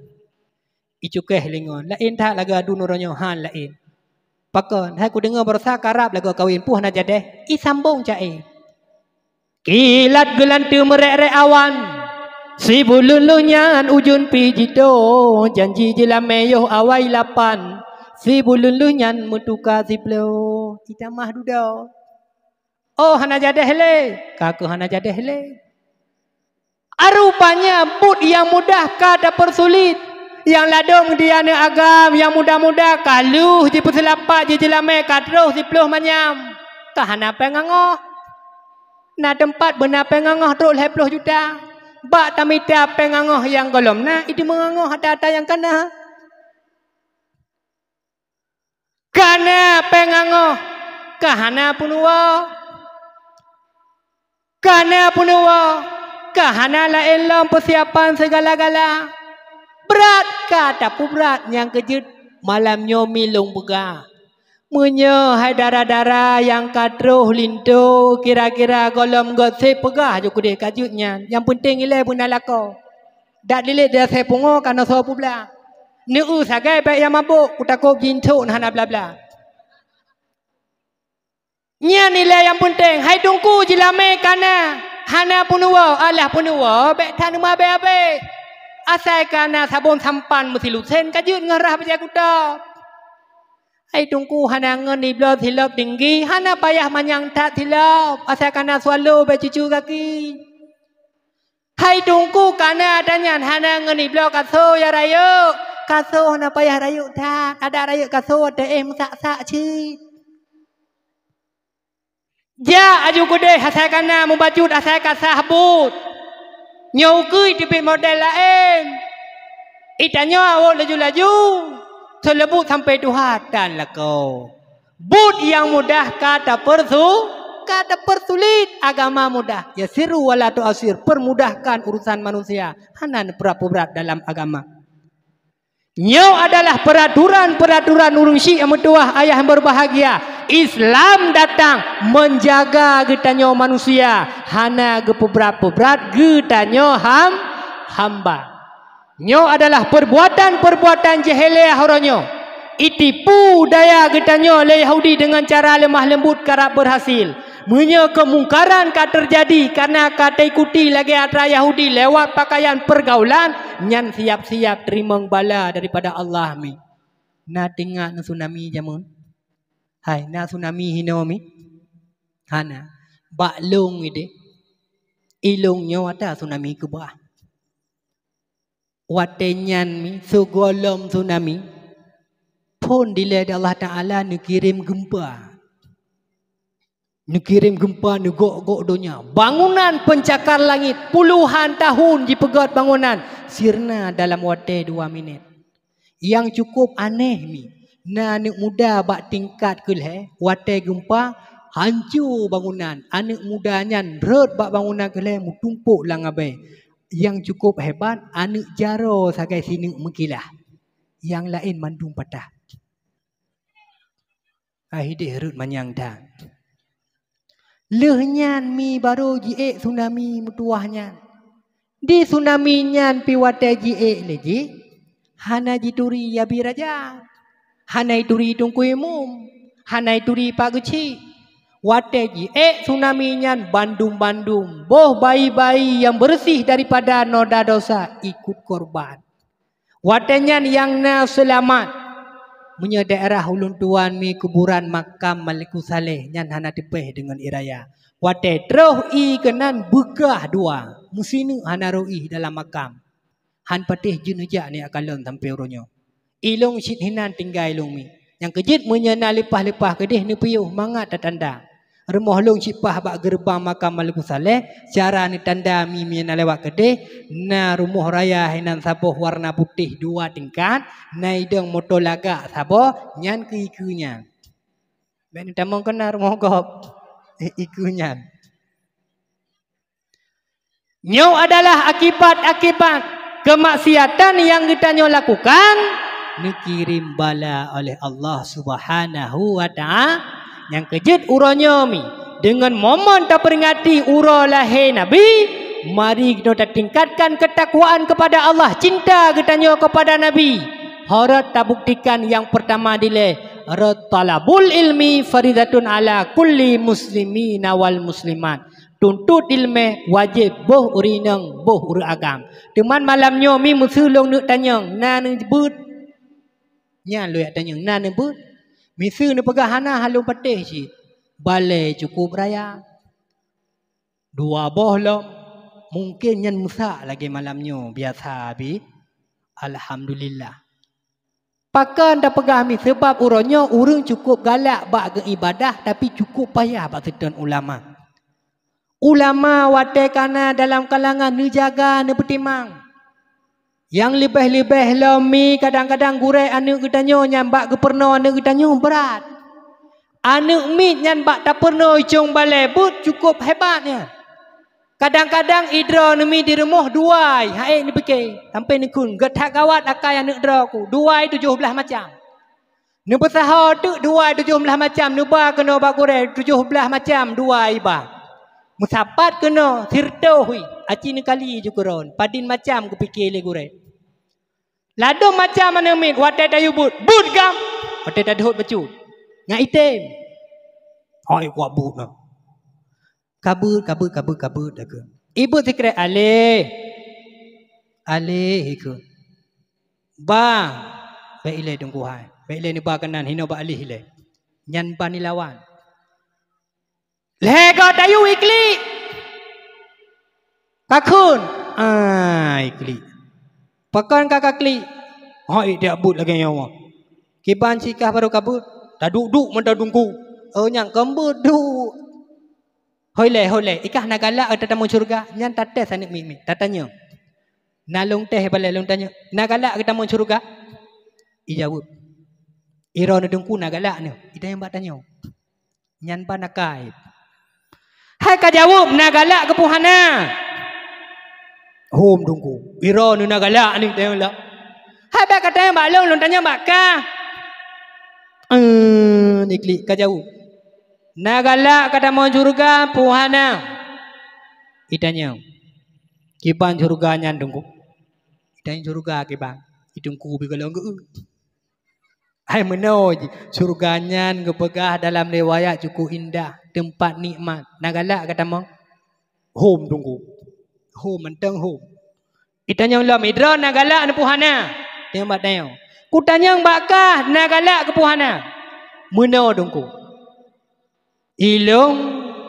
Icukéh lingon, laén that lagée aduen uroe nyoe han laén. Pakon, hai kudeungoe baroesa karab lagoe kawen, peue hana jadéh, isambong caé. Kilat geulanteue meurek-rek awan, sibuleuen lheueh nyan ujeuen pih jitoe, janji jeulamé yoh awai lapan, sibuleuen lheueh nyan meutuka siploh, itamah dudoe. Oh, hana jadéh lé, ka keuh hana jadéh lé. Rupanya buet nyang mudah ka tapeursulet. Nyang ladôm di aneuk agam nyang muda-muda ka lheueh jipeuseulapat jih jeulamé ka troh siploh manyam. Ka hana péng angoh. Na teumpat beuna péng angoh trok lhée ploh juta. Bak tamita péng angoh nyang gohlom na, itu meungangoh ata-ata nyang ka na. Ka na péng angoh, ka hana peunuwoe. Ka na peunuwoe, ka hana laén lom peusiapan sigala-gala. Brat ka tapeubrat nyang keujeuet malam nyoe milong beuga. Meunyoe hai dara-dara nyang ka troh linto, kira-kira gohlom göt sép peugah ju keudeh ka jeuet nyan. Nyang peunteng ilée beuna lakoe. Dak dilet di asée pungoe ka nosoe peublah. Neu-eu sagai bék nyang mabök, kutakot jinthok na hana bla-bla. Nyan ilée nyang peunteng, hai Teungku jeulamé ka na, Hana peunuwoe, alah peunuwoe, bék that neumabé-abé. Asai ka na sabon sampan meusilusen ka jeuet ngon rhah bajée kuto. Hai Teungku, hana ngon ibloe silop tinggi, hana payah manyang that silop, asai ka na swallow bék cucu gaki. Hai Teungku, ka na ata nyan hana ngon ibloe kaso ya rayeuk. Kaso hana payah rayeuk that, adak rayeuk kaso teuéh meusak-sak cit. Jak aju keudeh asai ka na mubacut asai ka sah buet. Nyoe ukeue teubiet model laén. Itanyoe awot laju-laju, seuleubuet sampoe tuha tan lakoe. Buet nyang mudah ka tapeursu-, ka tapeursulit, agama mudah. Yassiru wa la tu'assir, permudahkan urusan manusia. Hana neupeubrat-peubrat dalam agama. Nyoe adalah peuraturan-peuraturan ureuëng syiek nyang meutuwah, ayah nyang berbahagia. Islam datang menjaga geutanyoe manusia, hana geupeubrat-peubrat geutanyoe ham-, hamba. Nyoe adalah perbuatan-perbuatan jahiliah uroe nyoe. Itipu daya geutanyoe lé Yahudi deungon cara leumah leumbut karab beurhasil. Meunyoe keumungkaran ka teujadi kareuna ka taikuti lagée atra Yahudi lewat pakaian peurgaulan, nyan siab-siab teurimong bala daripada Allah mi. Na teuingat ngon tsunami jameun? Hai, na tsunami hinoe mi? Hana. Bak lông ideh. Ilông nyoe atra tsunami keubah. Watée nyan mi, sigohlom tsunami, phon dilée di Allah Taala neukirém geumpa. Neukirém geumpa neugok-gok donya. Bangunan pencakar langit, puluhan tahun jipeugét bangunan, sirna dalam watée dua minét. Nyang cukup aneh mi, na aneuëk muda bak tingkat keulhée, watée geumpa, hanco bangunan. Aneuëk muda nyan rhot bak bangunan keulhée meutumpôk lam abée. Nyang cukup hebat, aneuëk jaroe sagai sineuk meukilah. Nyang laén mandum patah. Hai ideh rhot manyang that. Lheueh nyan mi barô jiék tsunami meutuwah nyan. Di tsunami nyan pi watée jiék lé jih, hana jituri abi raja, hana jituri teungku imum, hana jituri pak geuchik. Watée jiék tsunami nyan bandum-bandum boh bayi-bayi nyang beureuséh daripada noda desya ikut korban. Watée nyan nyang na seulamat. Meunyoe daerah ulôn tuan mi kuburan makam Malikussaleh nyan hana teupéh deungon ié raya. Watée troh ié keunan beukah dua, meusineuk hana roh ié dalam makam. Han patéh jeuet neujak nyan kalon sampoe uroe nyoe. Ilông cit hinan tinggai ilông mi. Nyang keujeuet meunyoe na leupah-leupah keudeh neupiôh mangat tatanda. Rumoh lông cit paih bak geureubang makam Malikussaleh, cara neutanda mi meunyoe na lewat keudeh, na rumoh raya hinan saboh warna putéh dua tingkat, na idong moto lagak saboh, nyan keuh ikeue nyan. Bék neutamong keunan rumoh gob, ikeue nyan. Nyoe adalah akibat-akibat keumaksiatan nyang geutanyoe lakukan, neukirém bala oleh Allah Subhanahu wa Ta'ala. Nyang keujeuet uroe nyoe mi, deungon momen tapeuringati uroe lahé Nabi, mari geutanyoe tatingkatkan keutakwaan keupada Allah, cinta geutanyoe keupada Nabi. Harot tabuktikan nyang peurtama dilée, rot talabul ilmi faridatun ala kulli muslimina wal muslimat. Tuntot iéleumé wajéb boh ureuëng inong, boh ureuëng agam. Teuma malam nyoe mi meuseu lông neuk tanyong, na neubeuet? Nyan lôn jak tanyong, na neubeuet? Miseue neupeugah hana, han lôn patéh cit. Balée cukup raya. Dua boh lom. Mungken nyan meusak lagée malam nyoe, biasa bi. Alhamdulillah. Pakon tapeugah mi, seubab uroe nyoe ureuëng cukup galak bak geuibadah, tapi cukup payah bak seutôt ulama. Ulama watée ka na dalam kalangan neujaga, neupeutimang. Nyang leubeh-leubeh lom mi kadang-kadang gurée aneuëk geutanyoe nyang bak geupeurunoe aneuëk geutanyoe brat. Aneuëk miet nyan bak tapeurunoe icong balée buet cukup hebat nyan. Kadang-kadang idroe neumi di rumoh duai, hai neupike, sampai neukheun, gét that gawat akai aneuëk droe ku, duai tujoh blaih macam. Neupeusaho teuk duai tujoh blaih macam, neuba keunoe bak gurée tujoh blaih macam duai iba. Meusapat keunoe sireutôh wi, aci neukali ju keudroe, padin macam geupike lé gurée. Ladôm macam aneuëk miet, watée tayue buet, buet gam, watée tadhôt bacut, ngat item. Hai kuat buet na. Kabeuet, kabeuet, kabeuet, kabeuet, kabeuet. Ibu sikrek, "Aleh. Aleh," ikheun. "Ba, bèk ilèe Teungku hai. Bèk ilèe neuba keunan, hinoe bak aleh ilèe." Nyan ban ilawan. Lhèe goe tayue iklik. Ka kheun, ah, iklik. Pakon ka kaklik? Hai, tiak buet lagèe nyoe. Kiban sikah barô kabeuet. Taduek-duek mantong Teungku. Oh, nyang keumbeuet duek. Hôi lé, hôi lé, ikah na galak gata tamong syeuruga? Nyan tates aneuk miet-miet, tatanyong. Na lôn tes balèe lôn tanyong, "Na galak gata tamong syeuruga?" Ijaweueb, "Droeneuh Teungku na galak neuh." Itanyong bak tanyoe. Nyan ban akai. "Hai ka jaweueb, na galak keupeue hana?" "Hom Teungku, droeneuh na galak neuh," itanyong lom. "Hai bèk katanyong bak lôn, lôn tanyong bak kah." Eh, iklik ka jaweueb. "Na galak gata tamong syeuruga peue hana?" Itanyong, "Kiban syeuruga nyan Teungku?" Itanyong syeuruga kiban. I Teungku beugohlom geu-eu. Hai meunoe jih, syeuruga nyan geupeugah dalam riwayat cukup indah, teumpat nikmat. Na galak gata tamong? Hom Teungku. Hom mantong hom. Itanyong lom, "Droeneuh na galak neuh peue hana?" Tanyong bak tanyoe. "Kutanyong bak kah, na galak keupeue hana?" "Meunoe Teungku. Ilôn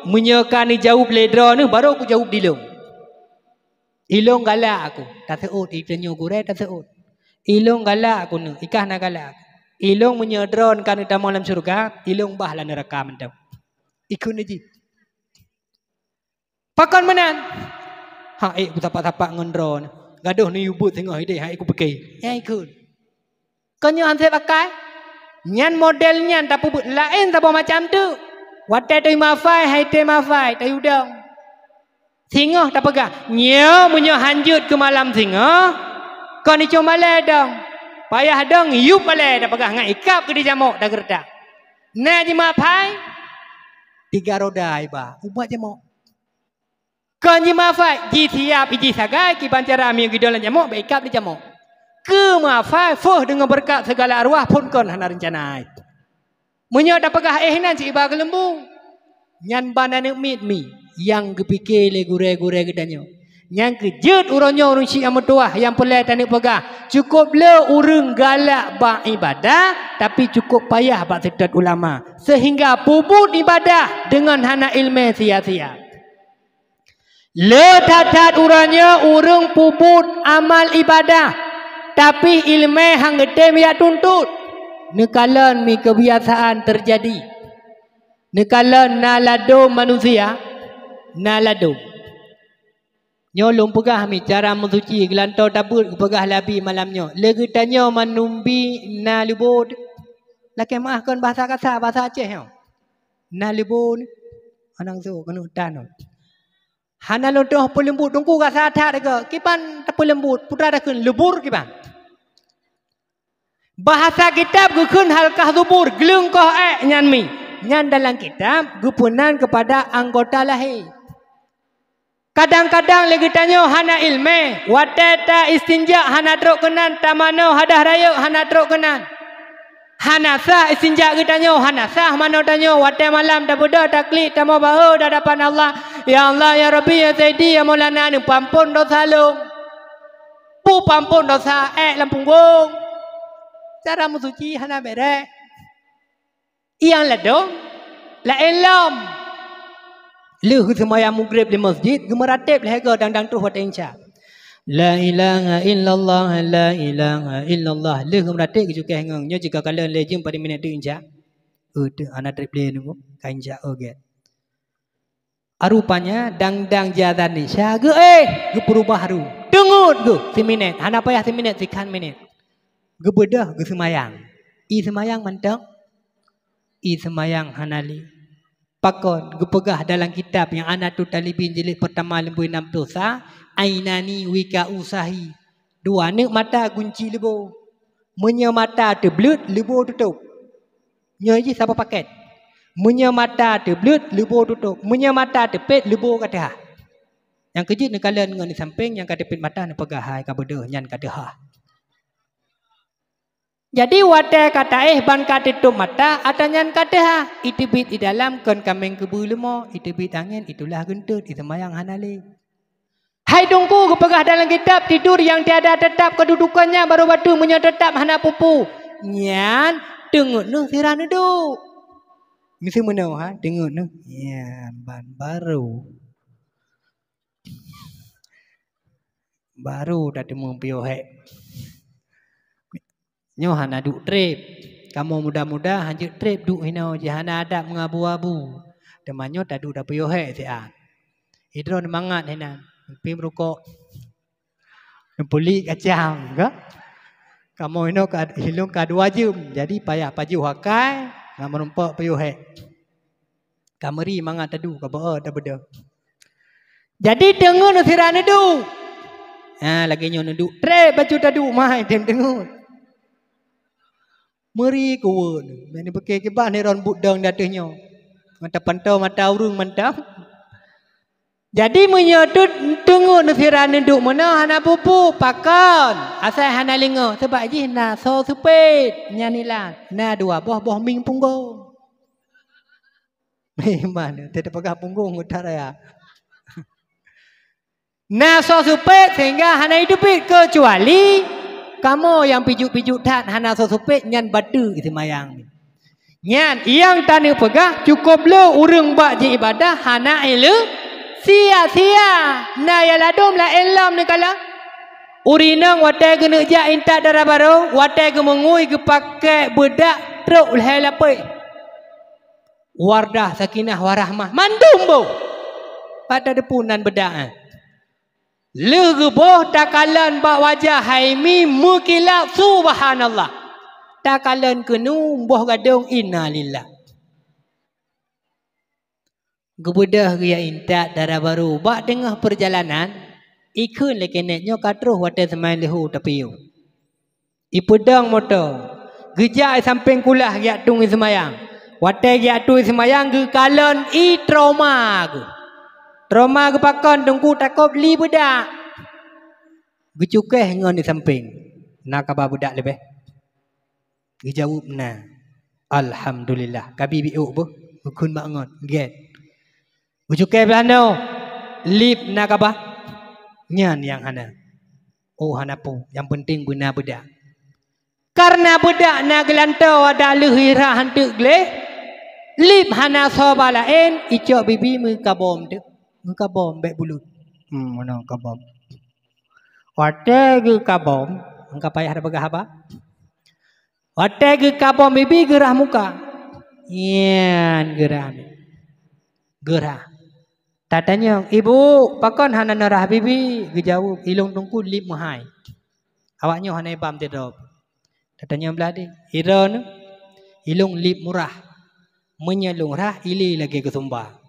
meunyoe ka neujaweueb lé droeneuh, barô kujaweueb dilôn. Ilôn galak aku." Taseuôt, itanyong gurèe taseuôt. "Ilôn galak aku neuh, ikah na galak aku. Ilôn meunyoe droeneuh ka neutamong lam syeuruga, ilôn bah lam neuraka mantong." Ikheun jih. "Pakon meunan?" "Hai ék kusapat-sapat ngon droeneuh. Gadôh neuyue beuet singoh idéh, hai ék kupike." Nyan ikheun. Kon nyoe han sép akai? Nyan model nyan tapeubeuet laén saboh macam teuk. Watèe tayue mafai, han item mafai, tayue dong. Singoh tapeugah, "Nyoe meunyoe han jeuet keu malam singoh, kon icong balèe dong. Payah dong, yup balèe," tapeugah, ngon ikab keu dijamok tageureutak. Na jimafai, tiga roda iba, ubat jamok. Kon jimafai, jisiap iji sagai, kiban cara meunyoe gidong lam jamok, bèk ikab dijamok. Keu mafai, foh deungon beureukat sigala arwah phon kon hana reuncana. Meunyoe tapeugah éh nan cit iba keu leumbu, nyan ban aneuk miet mi nyang geupike lé gurèe-gurèe geutanyoe. Nyang keu jeuet uroe nyoe ureueng syiek nyang meutuwah nyang peureulèe taneuk peugah, cukôp le ureueng galak bak ibadah, tapi cukôp payah bak seutôt ulama, seuhingga peubuet ibadah deungon hana ileumèe sia-sia. Le that-that uroe nyoe ureueng peubuet amal ibadah, tapi ileumèe han geutem jak tuntot. Neukalon mi keubiasaan teujadi. Neukalon na ladôm manusia, na ladôm. Nyoe lôn peugah mi cara meusuci geulantoe tabeuet geupeugah lé Abi malam nyoe. Lé geutanyoe mandum bi na leubô. Lakèe meu'ah kon bahasa kasa, bahasa Aceh nyoe. Na leubô, anang su keuneuk tan. Hana lôn troh peuleumbut, Teungku, gasa that, kiban tapeuleumbut, peue takheun leubur kiban. Bahasa kitab geukheun halkah zubur, gleueng koh èk nyan mi. Nyan dalam kitab geupeunan keupada anggota lahé. Kadang-kadang lé geutanyoe hana ileumèe, watèe ta istinja hana trok keunan, tamanoe hadah rayeuk hana trok keunan. Hana sah istinja geutanyoe, hana sah manoe tanyoe, watèe malam tabeudôh taklik tamong bahu di hadapan Allah, "Ya Allah, ya Rabbi, ya Sayyidi, ya Maulana, neupeuampôn dosa lôn." Peue peuampôn dosa, èk lam punggong. Cara meusuci hana bèrèh. Nyang ladôm, laén lom. Lheueh geuseumayang Maghrib di masjid, geumeuratéb lhèe goe dang-dang troh watèe insya. La ilaha illallah, la ilaha illallah. Lheueh geumeuratéb geucukéh ngon nyoe jika kalon lé jeuem padum minèt teuk insya. Eh, teuk hana trép lé nunggu, ka insya, oh, gét. Rupanya dang-dang jiazan insya geuh, eh, geupeurubah ru. Teungeut geuh, siminèt, hana payah siminèt, sikhan minèt. Geubeudôh geuseumayang. I seumayang mantong? I seumayang hana lé. Pakon? Geupeugah dalam kitab nyang Anatut Talibin jilid peurtama lembu nam ploh sa, "Ainani wika'u sahi." Dua neuk mata gunci leubô. Meunyoe mata teubleuet, leubô tutôp. Nyoe jih saboh pakèt. Meunyoe mata teubleuet, leubô tutôp. Meunyoe mata teupet, leubô ka teuhah. Nyang keujeuet neukalon ngon di sampéng, nyang ka teupet mata neupeugah hai ka beudôh, nyan ka teuhah. Jadi watée ka taéh ban ka teutup mata, atra nyan ka teuhah, iteubiet di dalam kon kaméng keubeue leumo, iteubiet angén, itulah geunteut, iseumayang hana lé. Hai Teungku, geupeugah dalam kitab, tidur yang tiada tetap kedudukannya baru batu meunyoe tetap hana peue-peue. Nyan teungeut neuh sira neuduek. Miseue meunoe ha, teungeut neuh. Nyan ban baru. Baru tateumé piôh hék. Nyoe hana duek treb. Kamoe muda-muda hanjeuet treb duek hinoe jih hana adab ngon abu-abu. Teuma nyoe taduek tapiôh hék siat. Idroe mangat hinan, pih meurukok. Neupulik kacang, ka? Kamoe hinoe ka, hilong ka dua jeuem, jadi payah pajoh akai, ngon meurumpok piôh hék. Ka meuri mangat taduek, ka beu tabeudôh. Jadi teungeut sira neuduek. Ha, lagée nyoe neuduek treb bacut taduek, mai tem teungeut. Meuri kuweuet. Meuneubeuke kiban heron buet dong di ateueh nyoe. Mata pantau mata ureuëng mantong. Jadi meunyoe teuet teungeut sira neuduek meunoe hana peue-peue, pakon? Asai hana lingoh, sabab jih na soe seupet nyan ilan. Na dua boh, boh mieng punggong. Memang, teupeugah punggong utak raya. Na soe seupet sehingga hana jiteubiet, keucuali kamoe nyang pijuk-pijuk that hana soe seupet nyan bateue iseumayang. Nyan nyang taneuk peugah cukôp le ureuëng bak jiibadah hana ileueng sia-sia. Na nyang ladôm laén lom neukalon. Ureuëng inong watée geuneuk jak intat dara barô, watée geumeungui geupakée beudak trok lhée lapéh. Wardah, Sakinah, Warahmah, mandum boh. Pat tateupeue nan beudak, eh. Lheueh geuboh takalon bak wajah hai mi meukilap, subhanallah. Takalon keunoe boh gadong, innalillah. Geubeudôh geujak intat dara barô bak teungoh peurjalanan, ikheun lé keuneuk nyoe ka troh watée seumayang leuhô tapiôh. Ipeudong moto, geujak i sampéng kulah geujak tueng iseumayang. Watée geujak tueng iseumayang geukalon i trauma geuh. Trauma geuh pakon, Teungku, takot li beudak. Geucukéh ngon i sampéng, na kaba beudak leubeh. Geujaweueb na. Alhamdulillah. Kabi biôk beuh, geukheun bak ngon, gét. Geucukéh blah noe, lip na kaba. Nyan nyang hana. Oh, hana peue, nyang peunteng beuna beudak. Kareuna beudak na geulantoe adak lheueh i rhah hanteuk gleh, lip hana soe ba laén, icok bibi meukabom teuk. Meukabom bék buleuen. Hmm, meunoe kabom. Watée geukabom, nyang ka payah tapeugah haba. Watée geukabom bibi geurhah muka. Nyan geurhah. Geurhah. Tatanyong, "Ibu, pakon hana neurhah bibi?" Geujaweueb, "Ilong Teungku lip meuhai." Awak nyoe hana ibam sidroe. Tatanyong blah deh, "Iron, ilong lip murah. Meunyoe lôn rhah, ilée lagée geusumba."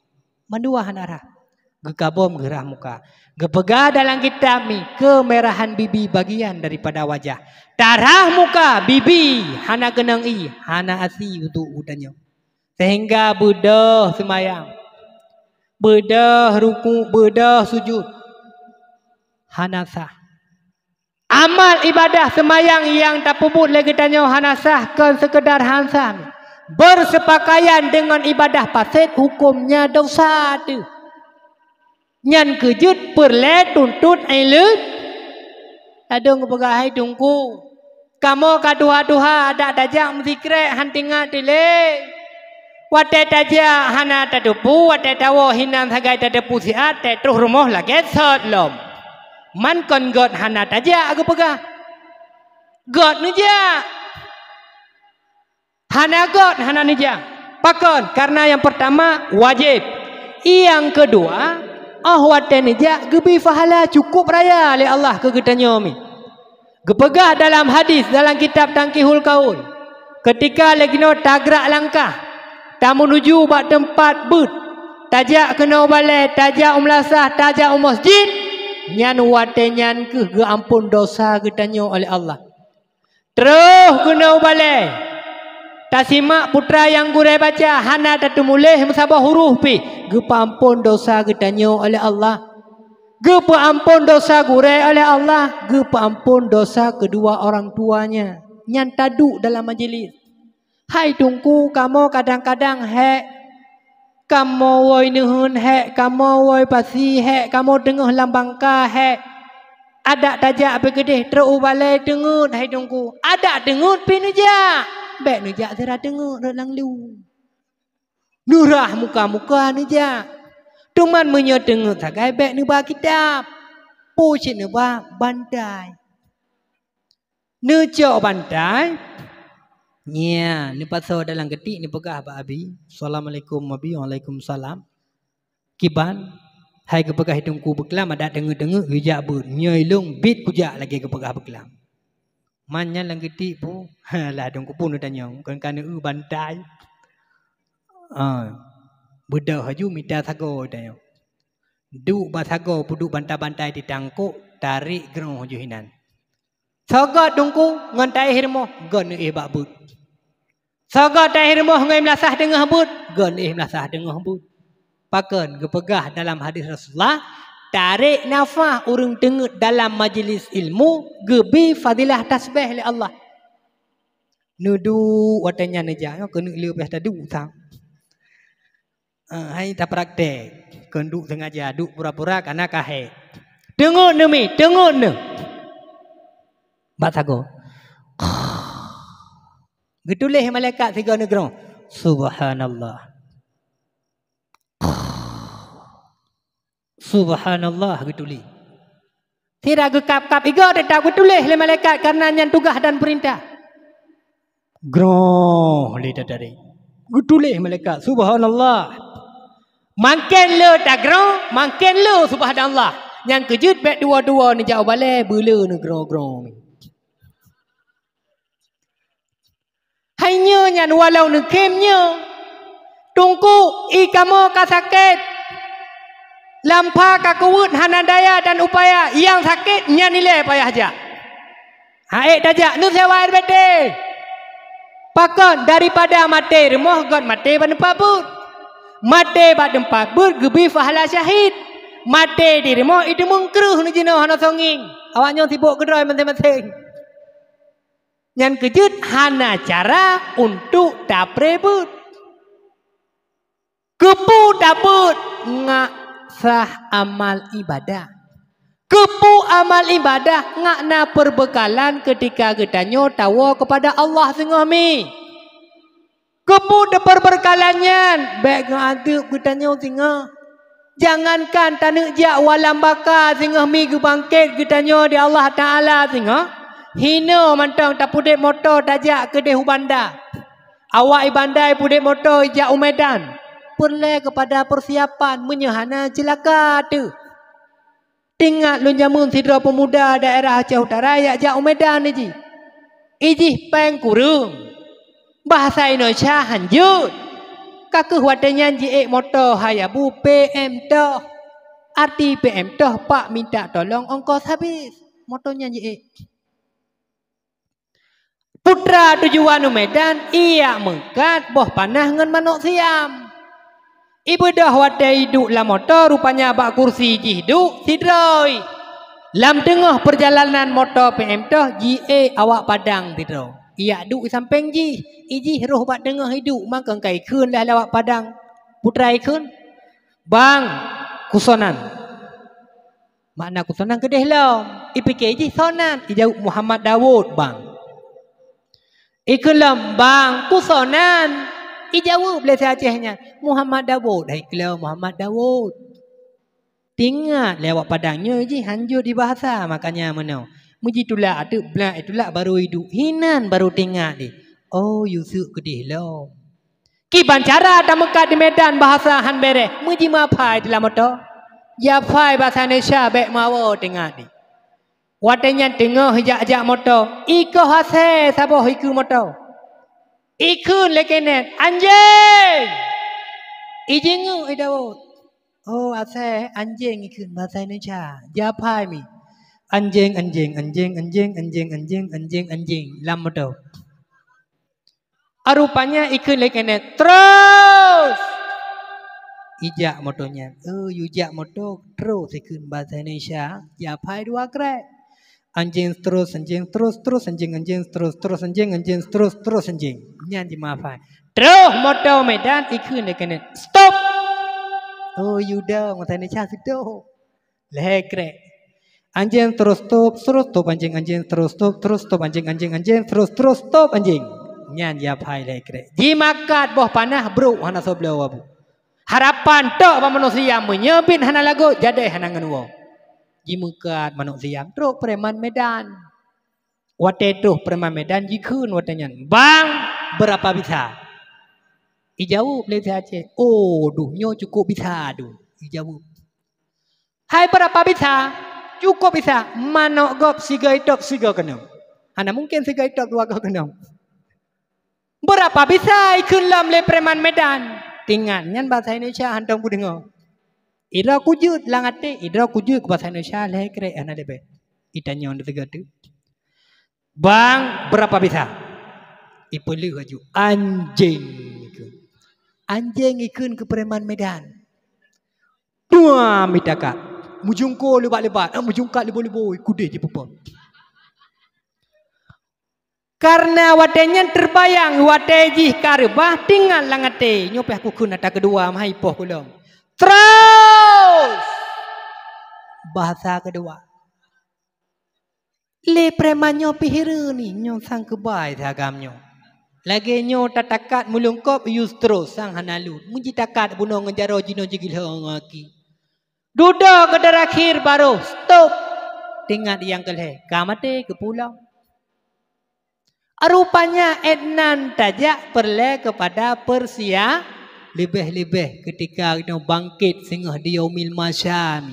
Mandua hana rhah. Geukabom geurhah muka. Geupeugah dalam kitab mi, keumerahan bibi bagian daripada wajah. Tarhah muka, bibi hana keunong ié, hana asie untuk geutanyoe. Sehingga beudôh seumayang, beudôh ruku, beudôh sujud, hana sah. Amal ibadah seumayang nyang tapeubuet lé geutanyoe hana sah, kon seukeudar hana sah, beurseupakat deungon ibadah fased, hukömnya desya teuh. Nyan keuh jeuet peureulée tuntot ileumèe. Ladôm geupeugah, "Hai Teungku, kamoe ka tuha-tuha, adak tajak meusikrek hana teuingat lé. Watée tajak hana tateupeue, watée tawoe hinan sagai tateupeue siat, tée troh rumoh lagée sot lom." Man kon gét hana tajak geupeugah. Gét neujak. Hana gét hana neujak. Pakon? Kareuna nyang peurtama wajéb. Nyang keudua, óh watée neujak geubri pahala cukup raya lé Allah keu geutanyoe mi. Geupeugah dalam hadis dalam kitab Tanqihul Qaul, keutika lagée nyoe tagrak langkah tameunuju bak teumpat beuet, tajak keunoe balée, tajak u meulasah, tajak u meuseujid, nyan watée nyan keuh geuamphon desya geutanyoe oleh Allah. Troh keunoe balée, tasimak putra nyang gurée baca hana tateumuléh meusaboh huruf pih, geupeuamphon desya geutanyoe oleh Allah. Geupeuamphon desya gurée oleh Allah, geupeuamphon desya keudua orang tuanya. nyan taduek dalam majlis. Hai Teungku, kamoe kadang-kadang hék, kamoe woe neuheun hék, kamoe woe pasi hék, kamoe teungoh lam bangka hék. Adak tajak pih keudeh trok u balée teungeut, hai Teungku. Adak teungeut pih neujak. Bék neujak sira teungeut rot lam lu. Neurah muka-muka neujak. Teuma meunyoe teungeut sagai bék neuba kitab. Peue cit neuba bantai. Neucok bantai. Nyan, neupasoe dalam keutik neupeugah bak Abi. "Assalamualaikum Abi." "Waalaikumsalam." "Kiban, hai geupeugah Teungku beuklam adak teungeut-teungeut geujak beuet. Nyoe ilong bit kujak lagée geupeugah beuklam." Man nyan lam keutik pu, lah Teungku pun neutanyong, kon ka neueu bantai. Ha, beudôh laju mita sagoe tanyong. Duek bak sagoe peuduek bantai-bantai di tangkok, tarek groe laju hinan. Sagat Teungku ngon taéh rumoh, gön éh bak beuet. Sagat taéh rumoh ngon meulasah teungoh beuet, gön éh meulasah teungoh beuet. Pakon geupeugah dalam hadis Rasulullah, tarek nafah ureuëng teungeut dalam majlis ilmu geubi fadilah tasbih lé Allah. Neuduek watée nyan neujak, nyoe keuneuk lé payah taduek sang. Ah, hai tapraktek. Kon duek sengaja, duek pura-pura kana ka hék. Teungeut neuh mi, teungeut neuh. Bak sagoe. Geutuléh malaikat sigoe neugroe. Subhanallah. Subhanallah geutuléh. Sira geukab-kab igoe teutap geutuléh lé malaikat kareuna nyan tugaih dan peurintah. Groe lé tatarek. Geutuléh malaikat, subhanallah. Makin le tagroe, makin le subhanallah. Nyang keujeuet bék dua-dua neujak u balée, beule neugroe-groe. Hai nyoe nyan walau neukhém nyoe. Teungku, ié kamoe ka sakét. Lam pha ka kuweuet hana daya dan upaya, nyang sakét nyan ilée payah jak. Ha'ék tajak, neusewa R B T. Pakon daripada maté rumoh gét maté bak teumpat beuet. Maté bak teumpat beuet geubi pahala syahid. Maté di rumoh itu meungkreuh neujinoe hana songeng. Awak nyoe sibok keudroe maséng-maséng. Nyan keujeuet hana cara untuk tapré beuet. Keupeue tabeuet ngak sah amal ibadah? Keupeue amal ibadah ngak na perbekalan ketika geutanyoe tawoe kepada Allah singoh mi? Keupeue teuperbekalan nyan? Bék geuadeueb geutanyoe singoh. Jangankan taneuk jak u alam baka singoh mi geubangket geutanyoe di Allah Taala singoh, hinoe mantong tapeudeb moto tajak keudeh u banda. Awak i banda ipeudeb moto ijak u Medan. Peureulée keupada peusiapan meunyoe hana ceulaka teuh. Teuingat lôn jameun sidroe peumuda daerah Aceh Utara jak-jak u Medan ijih. Ijih péng kureueng. Bahasa Indonesia hanjeuet. Ka kheueh watée nyan jiék moto Hayabu P M toh. Arti P M toh, pak minta tolong ongkos habis. Moto nyan jiék. Putra tujuan u Medan, ijak meukat boh panah ngon manok siam. Ibeudôh watée iduek lam moto, rupanya bak kursi jih duek sidroe. Lam teungoh peurjalanan moto P M toh jiék awak Padang sidroe. Ijak duek i sampéng jih, ijih roh bak teungoh iduek, mangkeueng ka ikheun lé awak Padang. Putra ikheun, "Bang, kusonan." Makna kusonan keudeh lom. Ipike jih sonan, ijaweueb, "Muhammad Daud, Bang." Ikheun lom, "Bang, kusonan." Ijaweueb lé si Aceh nyan, "Muhammad Daud." Hai keu lom, "Muhammad Daud." Teuingat lé awak Padang nyoe jih hanjeuet di bahasa, makanya meunoe. Meujitulak ateueh blah itulak baru iduek, hinan baru teuingat lé. Oh, Yusuf keudeh lom. Kiban cara tameukat di Medan bahasa han bereh, meujimaphai di lam moto. Jiaphai bahasa Indonesia bék meuawoe teuingat di. Watée nyan teungoh jak-jak moto, ikoh asée saboh ikeue moto. Ikheun lé keunan, "Anjing!" Ijingeuk i Daud. Oh, asée anjing ikheun bahasa Indonesia. Jiaphai mi. Anjing, anjing, anjing, anjing, anjing, anjing, anjing, anjing. Lam moto. Rupanya ikheun lé keunan, "Terus!" Ijak moto nyan. Oh, yujak moto, "Terus!" ikheun bahasa Indonesia. Jiaphai dua krek. Anjing terus, anjing terus, terus anjing, anjing terus, terus anjing, anjing terus, terus anjing. Nyan jimeuhafai. Troh moto Medan ikheun lé keuneuk, "Stop!" Oh, yue dong, masa Indonesia stop. Lhèe krek. Anjing terus stop, terus stop anjing, anjing terus stop, terus stop anjing, anjing, anjing terus, terus stop anjing. Nyan jihafai lhèe krek. Jimakat boh panah brok hana soe bloe abu. Harapan tok bak manusia, meunyoe biet hana lagot, jadèh hana ngon woe. Jimeukat manok siam, trok preman Medan. Watèe troh preman Medan jikheun watèe nyan, "Bang, beurapa bisa?" Ijaweueb lé si Aceh, "Oh, duh, nyoe cukôp bisa, duh." Ijaweueb. "Hai, beurapa bisa?" "Cukôp bisa." Manok gob sigoe itôb sigoe keunong. Hana mungken sigoe itôb dua goe keunong. "Beurapa bisa?" ikheun lom lé preman Medan. Tingat nyan basa Indonesia hántom kudeungö. Idroe kujeuet lam até, idroe kujeuet keu basa Indonesia lhèe krek hana leubeh. Itanyong di sigoe teuk. "Bang, beurapa bisa?" Ipeuleueh laju, "Anjing," ikheun. "Anjing," ikheun keu preman Medan. Dua mita kat. Meujungko lebat-lebat, ah, meujungkat libo-libo, ikudeh jipeupom. Kareuna watèe nyan teubayang, watèe jih ka reubah, tingat lam até, "Nyoe pih kukheun ata keudua, meuhai poh kulom." Terus! Bahasa keudua. Lé preman nyoe pih hireuen, "Nyoe sang keubai si agam nyoe. Lagèe nyoe tatakat meulungkop yue seutro sang hana lut. Meujitakat bunoe ngon jaroe jinoe jigiloe ngon aki." Dudoe keu teurakhier barô stop. Tingat nyang keu lhèe, ka maté keu pulang. Rupanya èt nan tajak peureulèe keupada peusia-, leubeh-leubeh keutika geutanyoe bangkét singoh di yaumil mahsyar.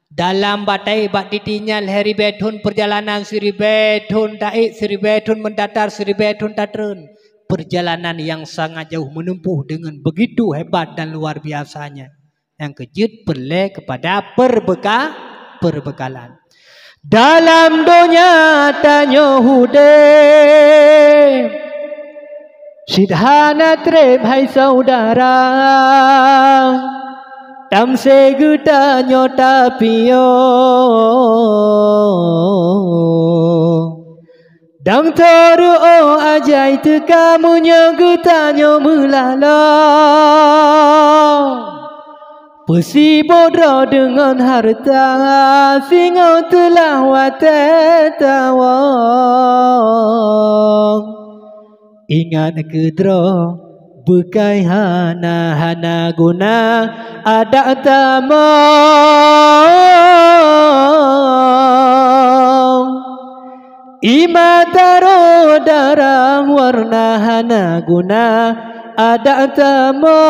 Dalam batèe bak titi nyan lhèe ribèe thôn peurjalanan, siribèe thôn taék, siribèe thôn meudatar, siribèe thôn tatreun. Peurjalanan nyang sangat jauh meuneumpuh deungon beugitu hebat dan luar biasanya. Nyang keujeuet peureulèe keupada peubeuka-, peubeukalan. Dalam donya tanyoe udép, cit hana trép hai syedara, tamsé geutanyoe tapiôh. Dan teuruôh ajai teuka meunyoe geutanyoe meulaloe. Peusiboh droe deungon hareuta, singoh teulah watèe tawoe. Ingat keu droe, beukai hana, hana guna adak tamong. Ié mata roh darah warna hana guna adak tamong.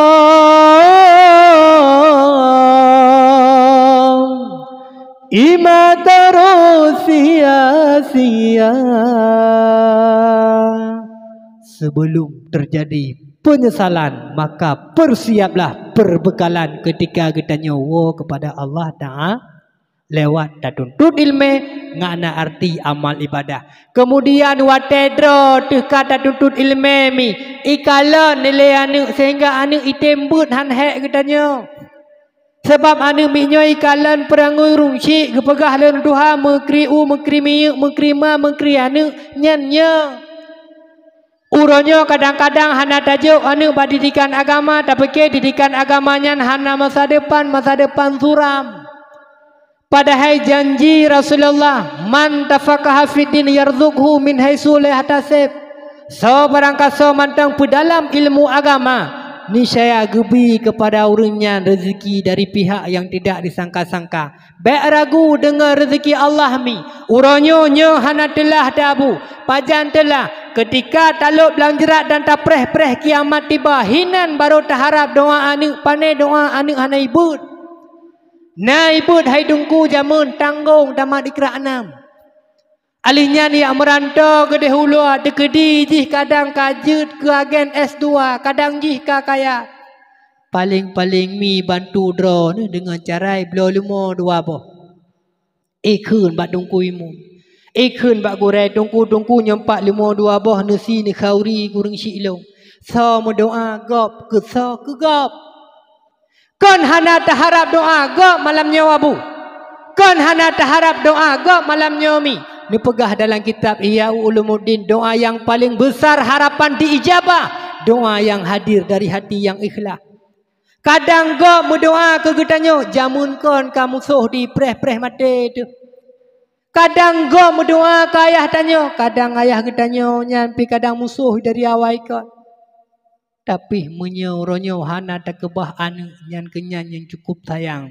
Ié mata roh sia-sia. Sebelum terjadi penyesalan, maka persiaplah perbekalan ketika geutanyoe woe kepada Allah Taala. Lewat tatuntut ileumèe, ngon na arti amal ibadah. Kemudian watèe droe teuka tatuntut ileumèe mi, ikalon lé aneuk sehingga aneuk item beuet han hék geutanyoe. Sabab aneuk miet nyoe ikalon peurangui ureueng syik, geupeugah lé ureueng tuha meukri u, meukri minyeuk, meukri ma, meukri aneuk, nyan nyoe. Uroe nyoe kadang-kadang hana tajok aneuk bak didikan agama, tapike didikan agama nyan hana masa depan, masa depan suram. Padahai janji Rasulullah, "Man tafaqaha fid din yarzuqhu min haitsu la yahtasib." Soe barangkasoe mantong peudalam ilmu agama, niscaya geubi keupada ureueng nyan rezeki dari pihak yang tidak disangka-sangka. Bèk ragu deungon rezeki Allah mi. Uroe nyoe, nyoe hana teulah tabu. Pajan teulah, keutika talôb lam jrat dan tapreh-preh kiamat tiba, hinan barô taharab doa aneuk, pané doa aneuk hana ibeuet. Na ibeuet hai teungku jameun tanggong tamat ikra nam. Alèh nyan jak meuranto keudéh u luwa, teukeudi jih kadang ka jeuet keu agen S dua, kadang jih ka kaya. Paleng-paleng mi bantu droeneuh deungon cara ibloe leumo dua boh. Ikheun bak teungku imum. Ikheun bak gurèe, "Teungku, teungku, nyoe pat leumo dua boh neusi neukhauri keu ureueng syik lôn." Soe meudoa gob, keu soe keu gob. Kon hana taharab doa gob malam nyoe, Abu. Kon hana taharab doa gob malam nyoe mi. Neupeugah dalam kitab Ihya Ulumuddin, doa nyang paleng besar harapan diijabah, doa nyang hadir dari hati nyang ikhlas. Kadang gob meudoa keu geutanyoe, jameun kon ka musoh dipreh-preh maté teuh. Kadang gob meudoa keu ayah tanyoe, kadang ayah geutanyoe nyan pih kadang musoh dari awai kon. Tapi meunyoe uroe nyoe hana takeubah aneuëk nyan keu nyan nyang cukup sayang,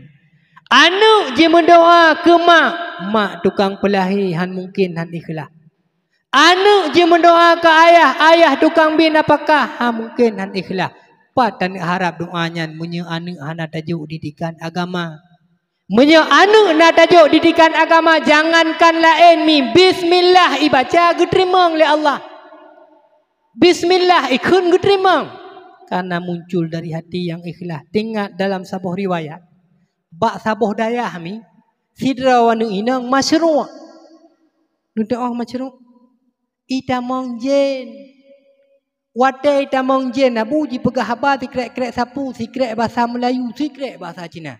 aneuëk jimeudoa keu mak, mak tukang peulahé han mungken han ikhlas. Aneuëk jimeudoa keu ayah, ayah tukang bri nafakah han mungken han ikhlas. Pat aneuëk harab doa nyan meunyoe aneuëk hana tajok didikan agama? Meunyoe aneuëk na tajok didikan agama, jangankan laén mi, bismillah ibaca geuteurimong lé Allah. Bismillah ikheun geuteurimong, karena muncul dari hati nyang ikhlas. Teuingat dalam saboh riwayat, bak saboh dayah mi, sidroe aneuëk inong masyruk. Neutu'oh masyruk? Itamong jén. Watée itamong jén, Abu jipeugah haba sikrek-krek sapu, sikrek basa Meulayu, sikrek basa Cina.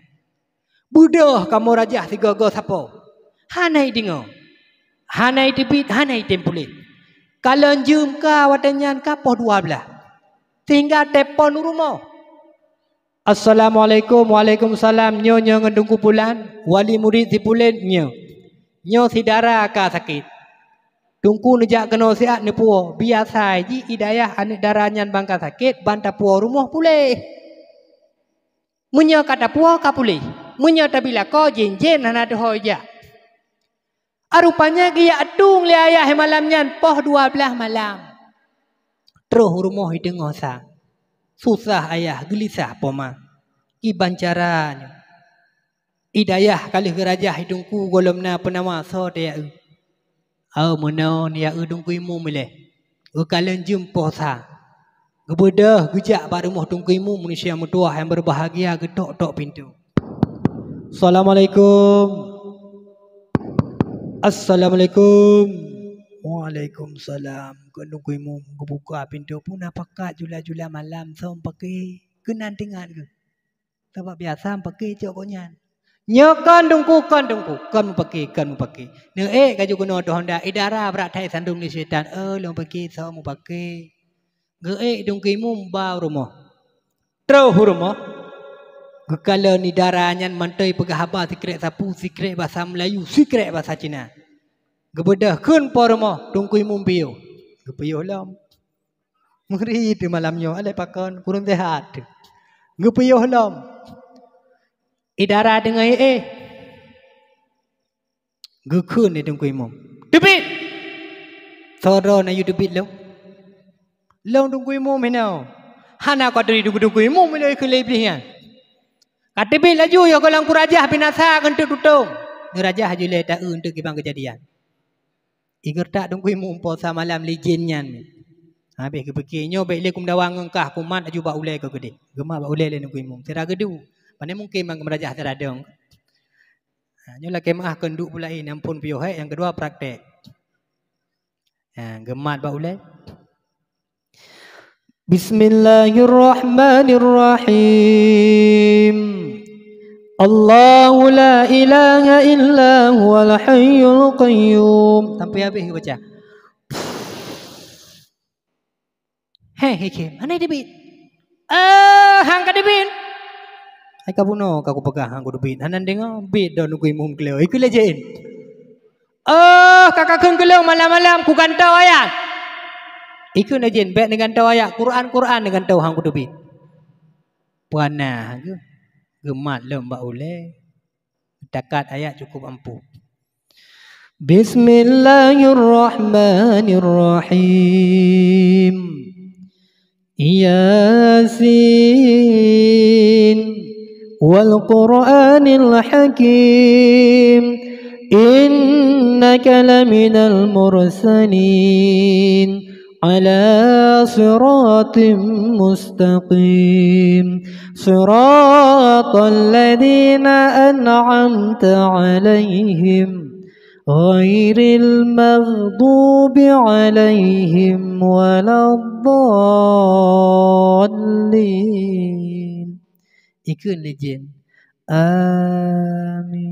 Beudôh kamoe rajah sigoe-goe sapo. Hana ideungoe. Hana iteubiet, hana item puléh. Kalon jeuem ka watée nyan ka poh dua blaih. Sehingga telepon u rumoh. "Assalamualaikum." "Waalaikumsalam. Nyoe, nyoe ngon Teungku Pulan, wali murit si Pulan nyoe. Nyoe si dara ka sakét. Teungku neujak keunoe siat neupuwoe. Biasa jih i dayah aneuëk dara nyan ban ka sakét, ban tapuwoe rumoh puléh. Meunyoe ka tapuwoe ka puléh. Meunyoe tabi lakoe jén-jén hana teuhôi jak." A rupanya geujak tueng lé ayah malam nyan poh dua blaih malam. Troh u rumoh ideungoe sa. Susah ayah, geulisah poma. Kiban cara nyoe? I dayah ka lheueh geurajah i Teungku gohlom na peunawa soe teuh ya eu. Aeu meunoe ya eu Teungku Imum ilée. Geukalon jeuem poh sa. Geubeudôh geujak bak rumoh Teungku Imum, manusia meutuwah nyang beubahgia geutok-tok pintoe. "Assalamualaikum." "Assalamualaikum." "Waalaikumsalam." Keu Teungku Imum geubuka pintoe, puna pakat jula-jula malam, soe meupaké, keunan teuingat geuh. Sabab biasa meupaké cok gobnyan. "Nyoe kon Teungku, kon Teungku, kon meupaké, kon meupaké." Neuék ka jikeunoe teuh honda, i dara brat that sandong lé syaitan, "Eh, lôn paké soe meupaké." Geuék Teungku Imum ba u rumoh. Troh u rumoh, geukalon i dara nyan mantong peugah haba sikrek sapu, sikrek basa Meulayu, sikrek basa Cina. Geubeudôh kheun po rumoh, Teungku Imum piôh. Geupiôh lom. Meuri teuh malam nyoe, alah pakon, kureueng seuhat. Geupiôh lom. I dara deungoe, "Eh, eh." Geukheun lé Teungku Imum, "Teubiet!" "Soe droe na yue teubiet lôn?" "Lôn Teungku Imum hinoe." "Hana ka turi Teungku Imum ilée kheun lé Iblih nyan. Ka teubiet laju yoh gohlom kurajah binasa keu eunteuk tutong." Neurajah laju lé ta-eu eunteuk kiban keujadian. Igeureutak Teungku Imum po sa malam lé jén nyan. Habéh geupike, "Nyoe bék lé kumeudawa ngon kah, kumat laju bak ulée keu keudeh." Geumat bak ulée lé Teungku Imum. Sira geudu. Pane mungken ban geumeurajah sira dong. Ha, nyoe lakée meuáh keu duek bula'i, nyang phon piôh hék, nyang keudua praktek. Ha, geumat bak ulée. Bismillahirrahmanirrahim. Allahu la ilaha illa huwal hayyul qayyum. Sampai habéh geubaca. Heh, heh, heh, hana teubiet. Eh, han ka teubiet. Hai ka bunoe ka kupeugah han kuteubit. Hana deungoe, bit dong Teungku Imum keuleu. Ikeu lé jén. Oh, ka kakheun keuleu malam-malam kugantoe ayat. Ikeu lé jén, bék neugantoe ayat, Quran-Quran neugantoe han kuteubit. Peue na geuh, geumat lom bak ulée. Takat ayat cukup ampuh. Bismillahirrahmanirrahim. Yasin, wal Qur'anil Hakim, innaka laminal mursalin, ala siratim mustaqim, siratal ladzina an'amta alaihim, ghairil maghdubi alaihim waladdallin. Ikheun lé jén, "Amin."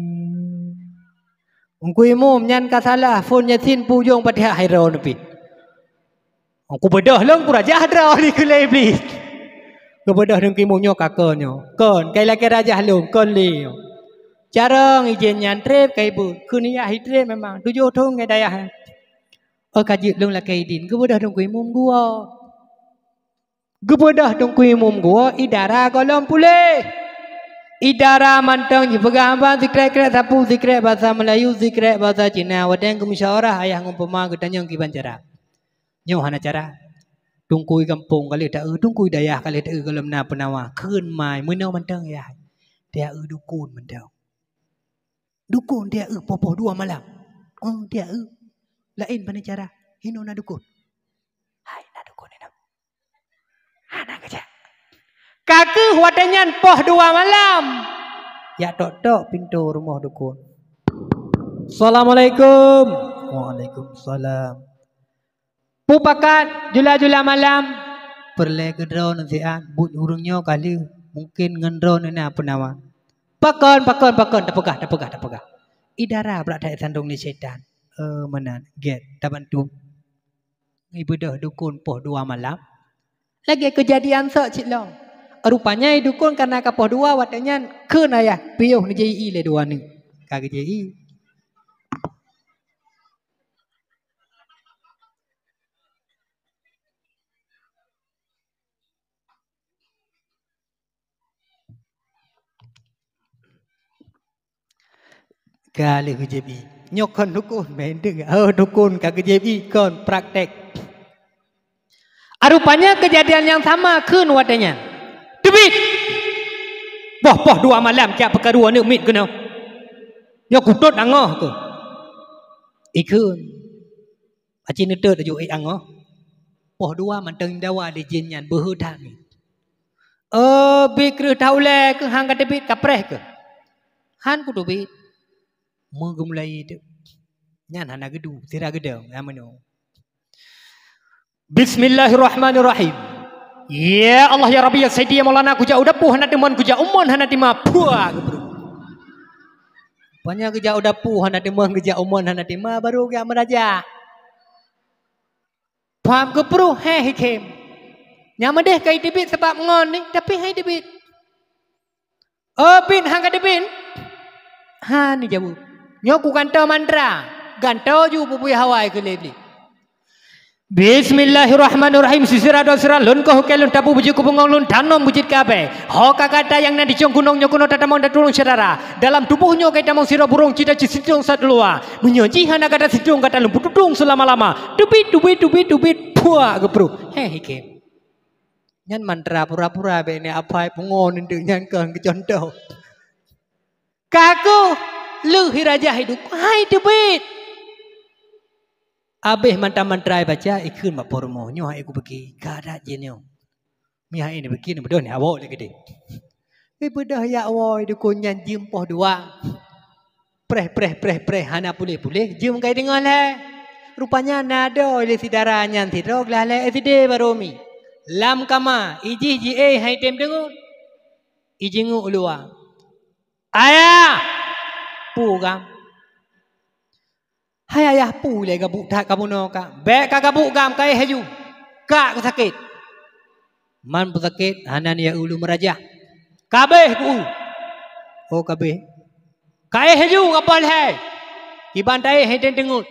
Teungku Imum nyan ka salah, phon Yasin ujong Fatihah hai droeneuh pih. Kubeudôh lôn kurajah droeneuh dikeue lé Iblih. Kubeudôh Teungku Imum nyoe ka kon nyoe. Kon, kai lakée rajah lôn, kon lé nyoe. Carông idin nyan treb kai beuet. Kheun yah treb memang. Tujoh thon ngon dayah. Oh ka jeuet lôn lakée idin. Kubeudôh Teungku Imum geuwoe. Geubeudôh Teungku Imum geuwoe, idara gohlom puléh. Idara mantong jipeugah haba sikrek-krek sapeue, sikrek basa Meulayu, sikrek basa Cina. Watée geumusyawarah ayah ngon poma geutanyong kiban cara. Nyoe hana cara. Teungku gampông ka lheueh taeu, teungku dayah ka lheueh taeu gohlom na peunawa. Kheun mai meunoe mantong yah. Taeu dukon mantong. Dukon taeu poh-poh dua malam. Oh, taeu. Laén pane cara. Hinoe na dukon. Hai na dukon hinoe. Hana geujak. Ka kheueh watée nyan poh dua malam. Jak tok-tok pintoe rumoh dukon. "Assalamualaikum." "Waalaikumsalam." "Peue pakat jula-jula malam?" "Peureulée keu droeneuh siat, buet ureuëng nyoe ka lheueh, mungken ngon droeneuh na peunawa." "Pakon, pakon, pakon, tapeugah, tapeugah, tapeugah." Idara brat that sandong ni syaitan. Eh, meunan, gét, tabantu. Ibeudôh dukon poh dua malam. Lagée keujadian sôk cit lom. Rupanya i dukon kana ka poh dua watée nyan kheun ayah piôh neujai lé dua neuk. Ka geujai. Ka lheueh geujép ié. Nyoe kon dukon, meunteueng. Oh, dukon ka geujép ié kon praktek. Rupanya keujadian nyang sama kheun watée nyan. Teubiet! Boh-boh dua malam kiak peukaru aneuk miet keunoe. Nyoe kutot angoh keuh. Ikheun. Aci neutot laju ék angoh. Poh dua mantong dawa lé jén nyan beuhe that nyoe. Oh, bi kreueh that ulée keuh han ka teubiet kapreh keuh. Han kuteubiet. Meugeumulai teuk. Nyan hana geudu, sira geudong, nyang meunoe. Bismillahirrahmanirrahim. Ya Allah, ya Rabbi, ya Sayyidi, ya Maulana, kujak u dapu hana teuma, kujak u mon hana teuma, pua geubru. Rupanya geujak u dapu hana teuma, geujak u mon hana teuma, baru geujak meuraja. Pham geupruh, hé hikém. Nyang meudeh ka iteubiet sabab ngon ni, tapi hai teubiet. Oh, bin han ka teubiet? Han jaweueb. Nyoe kugantoe mantra. Gantoe ju bubui hawa keu lé Iblih. Bismillahirrahmanirrahim. Sisira dua sira lôn koh ukée lôn tabu bujeuet kubeungong lôn tanom bujeuet keu abée. Ho ka gata nyang na di cong gunong nyoe keunoe tatamong tatulông syedara. Dalam tuboh nyoe ka itamong sidroe burông cit taci sintong saat luwa. Meunyoe jih hana gata sintong gata lôn peututông seulama-lama. Teubiet, teubiet, teubiet, teubiet. Puak geupruh. Hé hikém. Nyan mantra pura-pura bék ni apai pungo neundeuk nyan kon keu contoh. Ka kheueh lheueh irajah iduek hai teubiet. Abéh mantra-mantra ibaca ikheun bak po rumoh nyoe hai kupeuki ka that jih nyoe. Mi hai neupeuki neubeudôh ni awak lé keudeh. Ibeudôh yak woe dukon nyan jeuem poh dua. Preh, preh, preh, preh, hana puléh-puléh, jeuem kai deungon lhée. Rupanya na adoe lé si dara nyan sidroe glah lhée S D baroe mi. Lam kama, ijih jiéh hai tem deungon. Ijingeuk u luwa. "Ayah!" "Peue gam?" "Hai ayah, peue lé gabuk that kamoe nyoe ka?" "Bék ka gabuk gam, kaéh laju. Kak ka sakét." "Man peue sakét?" "Hana neuyue ulôn meurajah." "Kabéh ku." "Oh, kabéh." "Kaéh laju, ka poh lhée." Iban taéh hai tem deungon.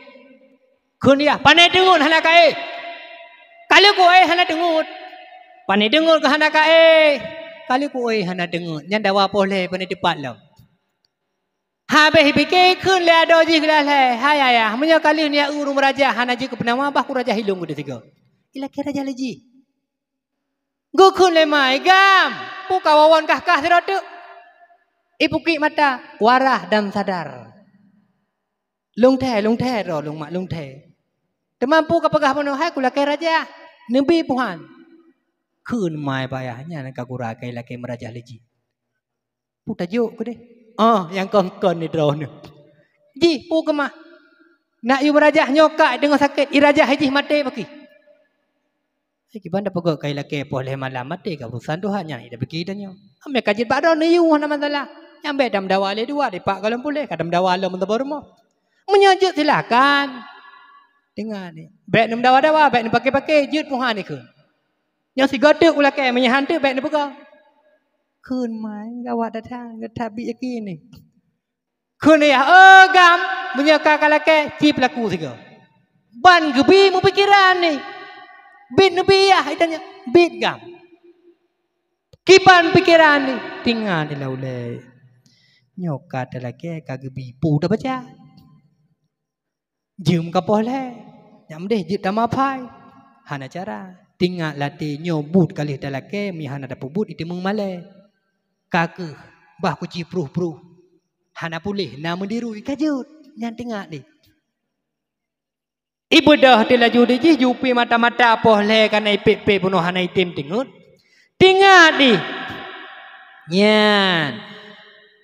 Kheun yah, "Pane deungon hana kaéh?" "Ka lheueh kuéh hana deungon." "Pane deungon keu hana kaéh?" "Ka lheueh kuéh hana deungon." Nyan dawa poh lhée pane teupat lom. Habéh ipike kheun lé adoe jih glah lhée, "Hai ayah, meunyoe ka lheueh neuyue ureuëng meurajah hana jeuet keu peunawa, bah kurajah ilôn keudeh sigoe." Ilakée rajah lé jih. Geukheun lé ma, "Gam, peue ka wawan kah-kah sidroe teuk?" Ipukiek mata, warah dan sadar. "Lôn thée, lôn thée droe lôn mak, lôn thée." "Teuma peue ka peugah bunoe hai kulakée rajah? Neubi puhan." Kheun ma bak ayah, "Nyan ka gura kai lakée meurajah lé jih." Peue tajok keudeh? Ah, nyang kon-kon ni droeneuh. Jih peue keumah? Nak yue meurajah nyoe kak deungon sakét, irajah jih maté pakri. Eh, kiban tapeugah kai lakée poh lhée malam maté ka busan tuha nyan, ida pike tanyoe. Amé ka jeuet bak droeneuh yue hana masalah. Nyang bék tameudawa lé dua, dipak gohlom puléh, ka tameudawa lom meuteubah rumoh. Meunyoe jeuet, silakan. Teuingat ni. Bék neumeudawa-dawa, bék neupaké-paké, jeuet puhan ikheun. Nyoe sigoe teuk ulakée, meunyoe han teuk bék neupeugah. Kheun mai, gawat that-that, that-that bit yakin ni. Kheun yah, "Oh gam, meunyoe ka kalakée, ci peulaku sigoe." Ban geubi meupikeran ni. Bit neubi yah, itanya, bit gam. Kiban pikeran ni, teuingat di lam ulée. Nyoe ka talakée ka geubi peue tabaca. Jeuem ka poh lhée, nyak meudeh jeuet tameuphai. Hana cara. Teuingat latée nyoe buet ka lheueh talakée, meuhana tapeubuet iteumeung malée. Ka kheueh, bah kuci pruh-pruh. Hana puléh, na meudirui ka jeuet. Nyan teuingat deh. Ibeudôh teulaju di jih, jiupi mata-mata poh lhée ka na ipék-pék bunoe hana item teungeut. Teuingat dih. Nyan.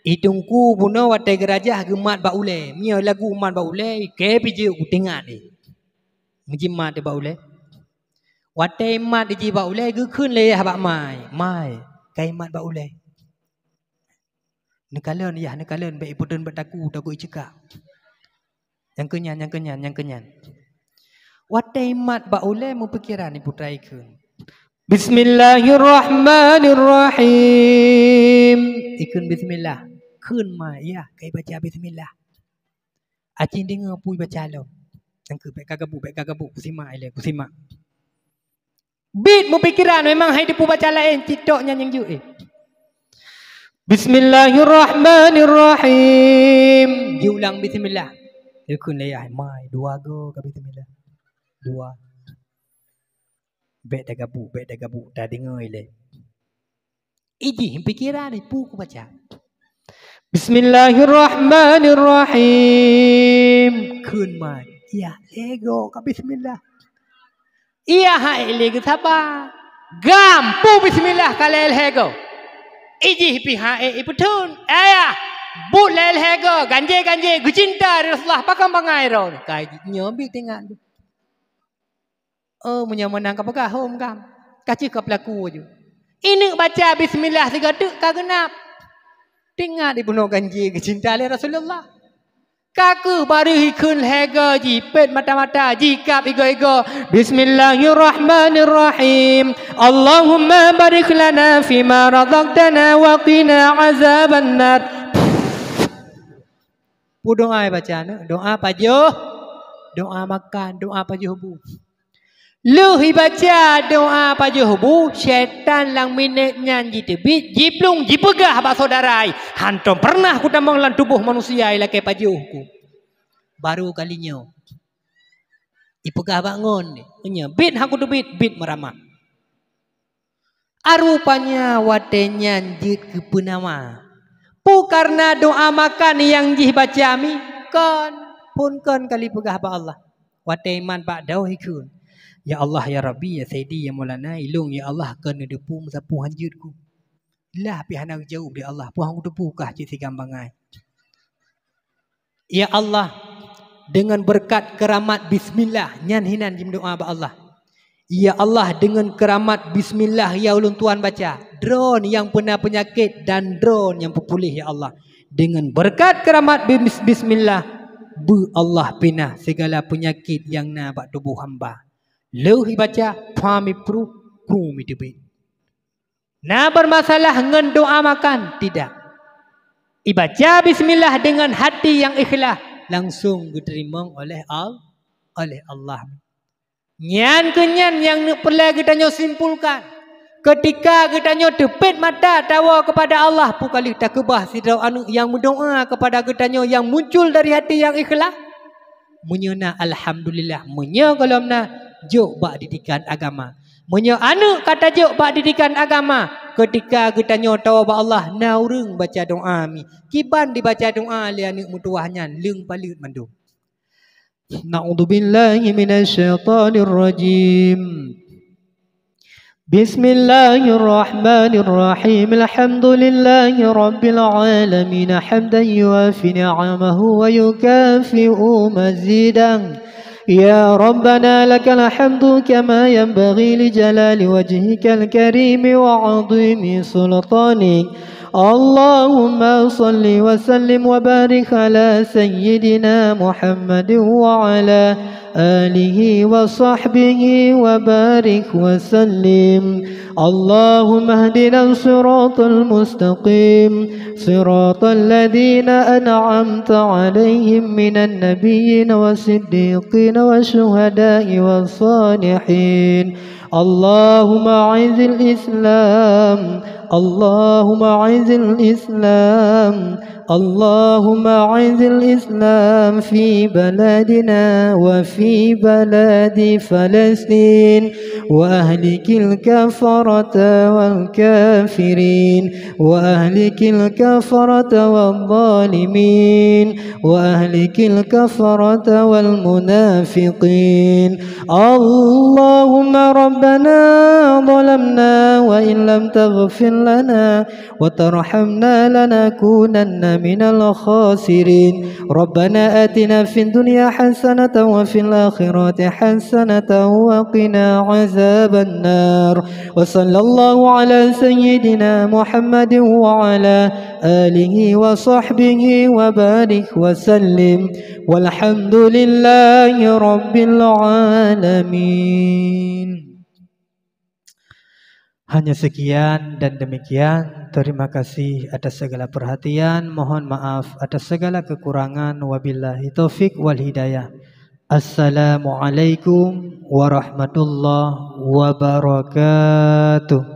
I teungku bunoe watée geurajah geumat bak ulée. Meunyoe lagu mat bak ulée, ikée pih jeuet, teuingat dih. Meujimat di bak ulée. Watée imat di jih bak ulée, geukheun lé yah bak mai. Mai, ka imat bak ulée. Neukalon yah, neukalon, bék ipeuteun bak taku, taku iceukak. Nyang keu nyan, nyang keu nyan, nyang keu nyan. Watée imat bak ulée meupikeran iputra ikheun. Bismillahirrahmanirrahim. Ikheun bismillah. Kheun ma yah, ka ibaca bismillah. Aci deungoe peue ibaca lom. Nyang keu bék ka gabuk, bék ka gabuk, kusimak ilée, kusimak. Bit meupikeran memang hai teupeu baca laén, cit tok nyan nyang jeuet, eh. Bismillahirrahmanirrahim. Jiulang bismillah. Ikheun lé yah, mai, dua go ka bismillah. Dua. Bék tagabuk, bék tagabuk, tadeungoe ilée. I jih pikeran ni, peue kubaca. Bismillahirrahmanirrahim. Kheun mai. Yah, lhée go ka bismillah. Yah hai lé geusaba. Gam, peue bismillah ka lhée-lhée go. I jih pih hai ipeuteun. Ayah, buet lhée-lhée go, ganjé-ganjé, geucinta di Rasulullah, pakon bangai droe. Ka i jih nyoe bit teuingat. Oh, meunyoe meunan ka peugah, hom gam. Ka ceuh ka peulaku aju. Ineuk baca bismillah sigoe teuk ka geunab. Teuingat ibunoe ganjé geucinta lé Rasulullah. Ka kheueh barô ikheun lhée go jipét mata-mata, jikab igoe-igoe. Bismillahirrahmanirrahim. Allahumma barik lana fima razaqtana wa qina azabannar. Peue doá ibaca nyoe? Doá pajoh, doá makan, doá pajoh bu. Lheueh ibaca doá pajoh bu, syaitan lam minét nyan jiteubiet, jiplueng, jipeugah bak syedara, "Hántom peureunah kutamong lam tuboh manusia ilakée pajoh ku." Barô kali nyoe. Ipeugah bak ngon, nyoe bit hana kuteubiet, bit meuramah. Rupanya watée nyan jeuet keu peunawa. Peue kareuna doá makan nyang jih baca mi? Kon, phon kon kali peugah bak Allah. Watée iman bak daoh ikheun, "Ya Allah, ya Rabbi, ya Sayyidi, ya Maulana, ilôn ya Allah kon neudeupu meusapeue hanjeuet ku." Lah pih hana geujaweueb lé Allah, peue han kuteupeue kah cit sigam bangai. Ya Allah, deungon beureukat keuramat bismillah, nyan hinan jimeudoá bak Allah. Ya Allah, deungon keuramat bismillah ya ulôn tuan baca, droe nyang peuna peunyakét dan droe nyang peupuléh ya Allah. Deungon beureukat keuramat bis-, bismillah, beu Allah pinah sigala peunyakét nyang na bak tuboh hamba. Lheueh ibaca, pham ipruh, krueng iteubiet. Na beurmasalah ngon doá makan? Tidak. Ibaca bismillah deungon hati nyang ikhlas, langsong geuteurimong oleh Al-, oleh Allah. Nyan keuh nyan nyang neuk peureulée geutanyoe simpulkan. Keutika geutanyoe teupét mata tawoe keupada Allah, peue ka lheueh takeubah sidroe aneuëk nyang meudoá keupada geutanyoe nyang muncul dari hati nyang ikhlas? Meunyoe na, alhamdulillah. Meunyoe gohlom na, jok bak didikan agama. Meunyoe aneuëk ka tajok bak didikan agama, keutika geutanyoe tawoe bak Allah, na ureuëng baca doá mi. Kiban dibaca doá lé aneuëk meutuwah nyan, leueng paleuet mandum. Na'udzubillahi minasyaitonirrajim. Bismillahirrahmanirrahim. Alhamdulillahi rabbil alamin. Hamdan yuwafi ni'amahu wa yukafi'u mazidah. Ya Rabbana lakal hamdu kama yanbaghi li jalali wajhikal karimi wa 'azimi sultanik. اللهم صل وسلم وبارك على سيدنا محمد وعلى آله وصحبه وبارك وسلم. اللهم اهدنا الصراط المستقيم، صراط الذين أنعمت عليهم من النبيين والصديقين والشهداء والصالحين. اللهم أعز الإسلام، اللهم أعز الإسلام، اللهم أعز الإسلام في بلدنا وفي بلد فلسطين، وأهلك الكفرة والكافرين، وأهلك الكفرة والظالمين، وأهلك الكفرة والمنافقين. اللهم ربنا ظلمنا وإن لم تغفر لنا وترحمنا لنكونن من الخاسرين. ربنا آتنا في الدنيا حسنة وفي الآخرة حسنة وقنا عذاب النار. وصلى الله على سيدنا محمد وعلى آله وصحبه وبارك وسلم. والحمد لله رب العالمين. Hanya sekian dan demikian. Terima kasih atas segala perhatian. Mohon maaf atas segala kekurangan. Wabillahi taufik wal hidayah. Assalamualaikum warahmatullahi wabarakatuh.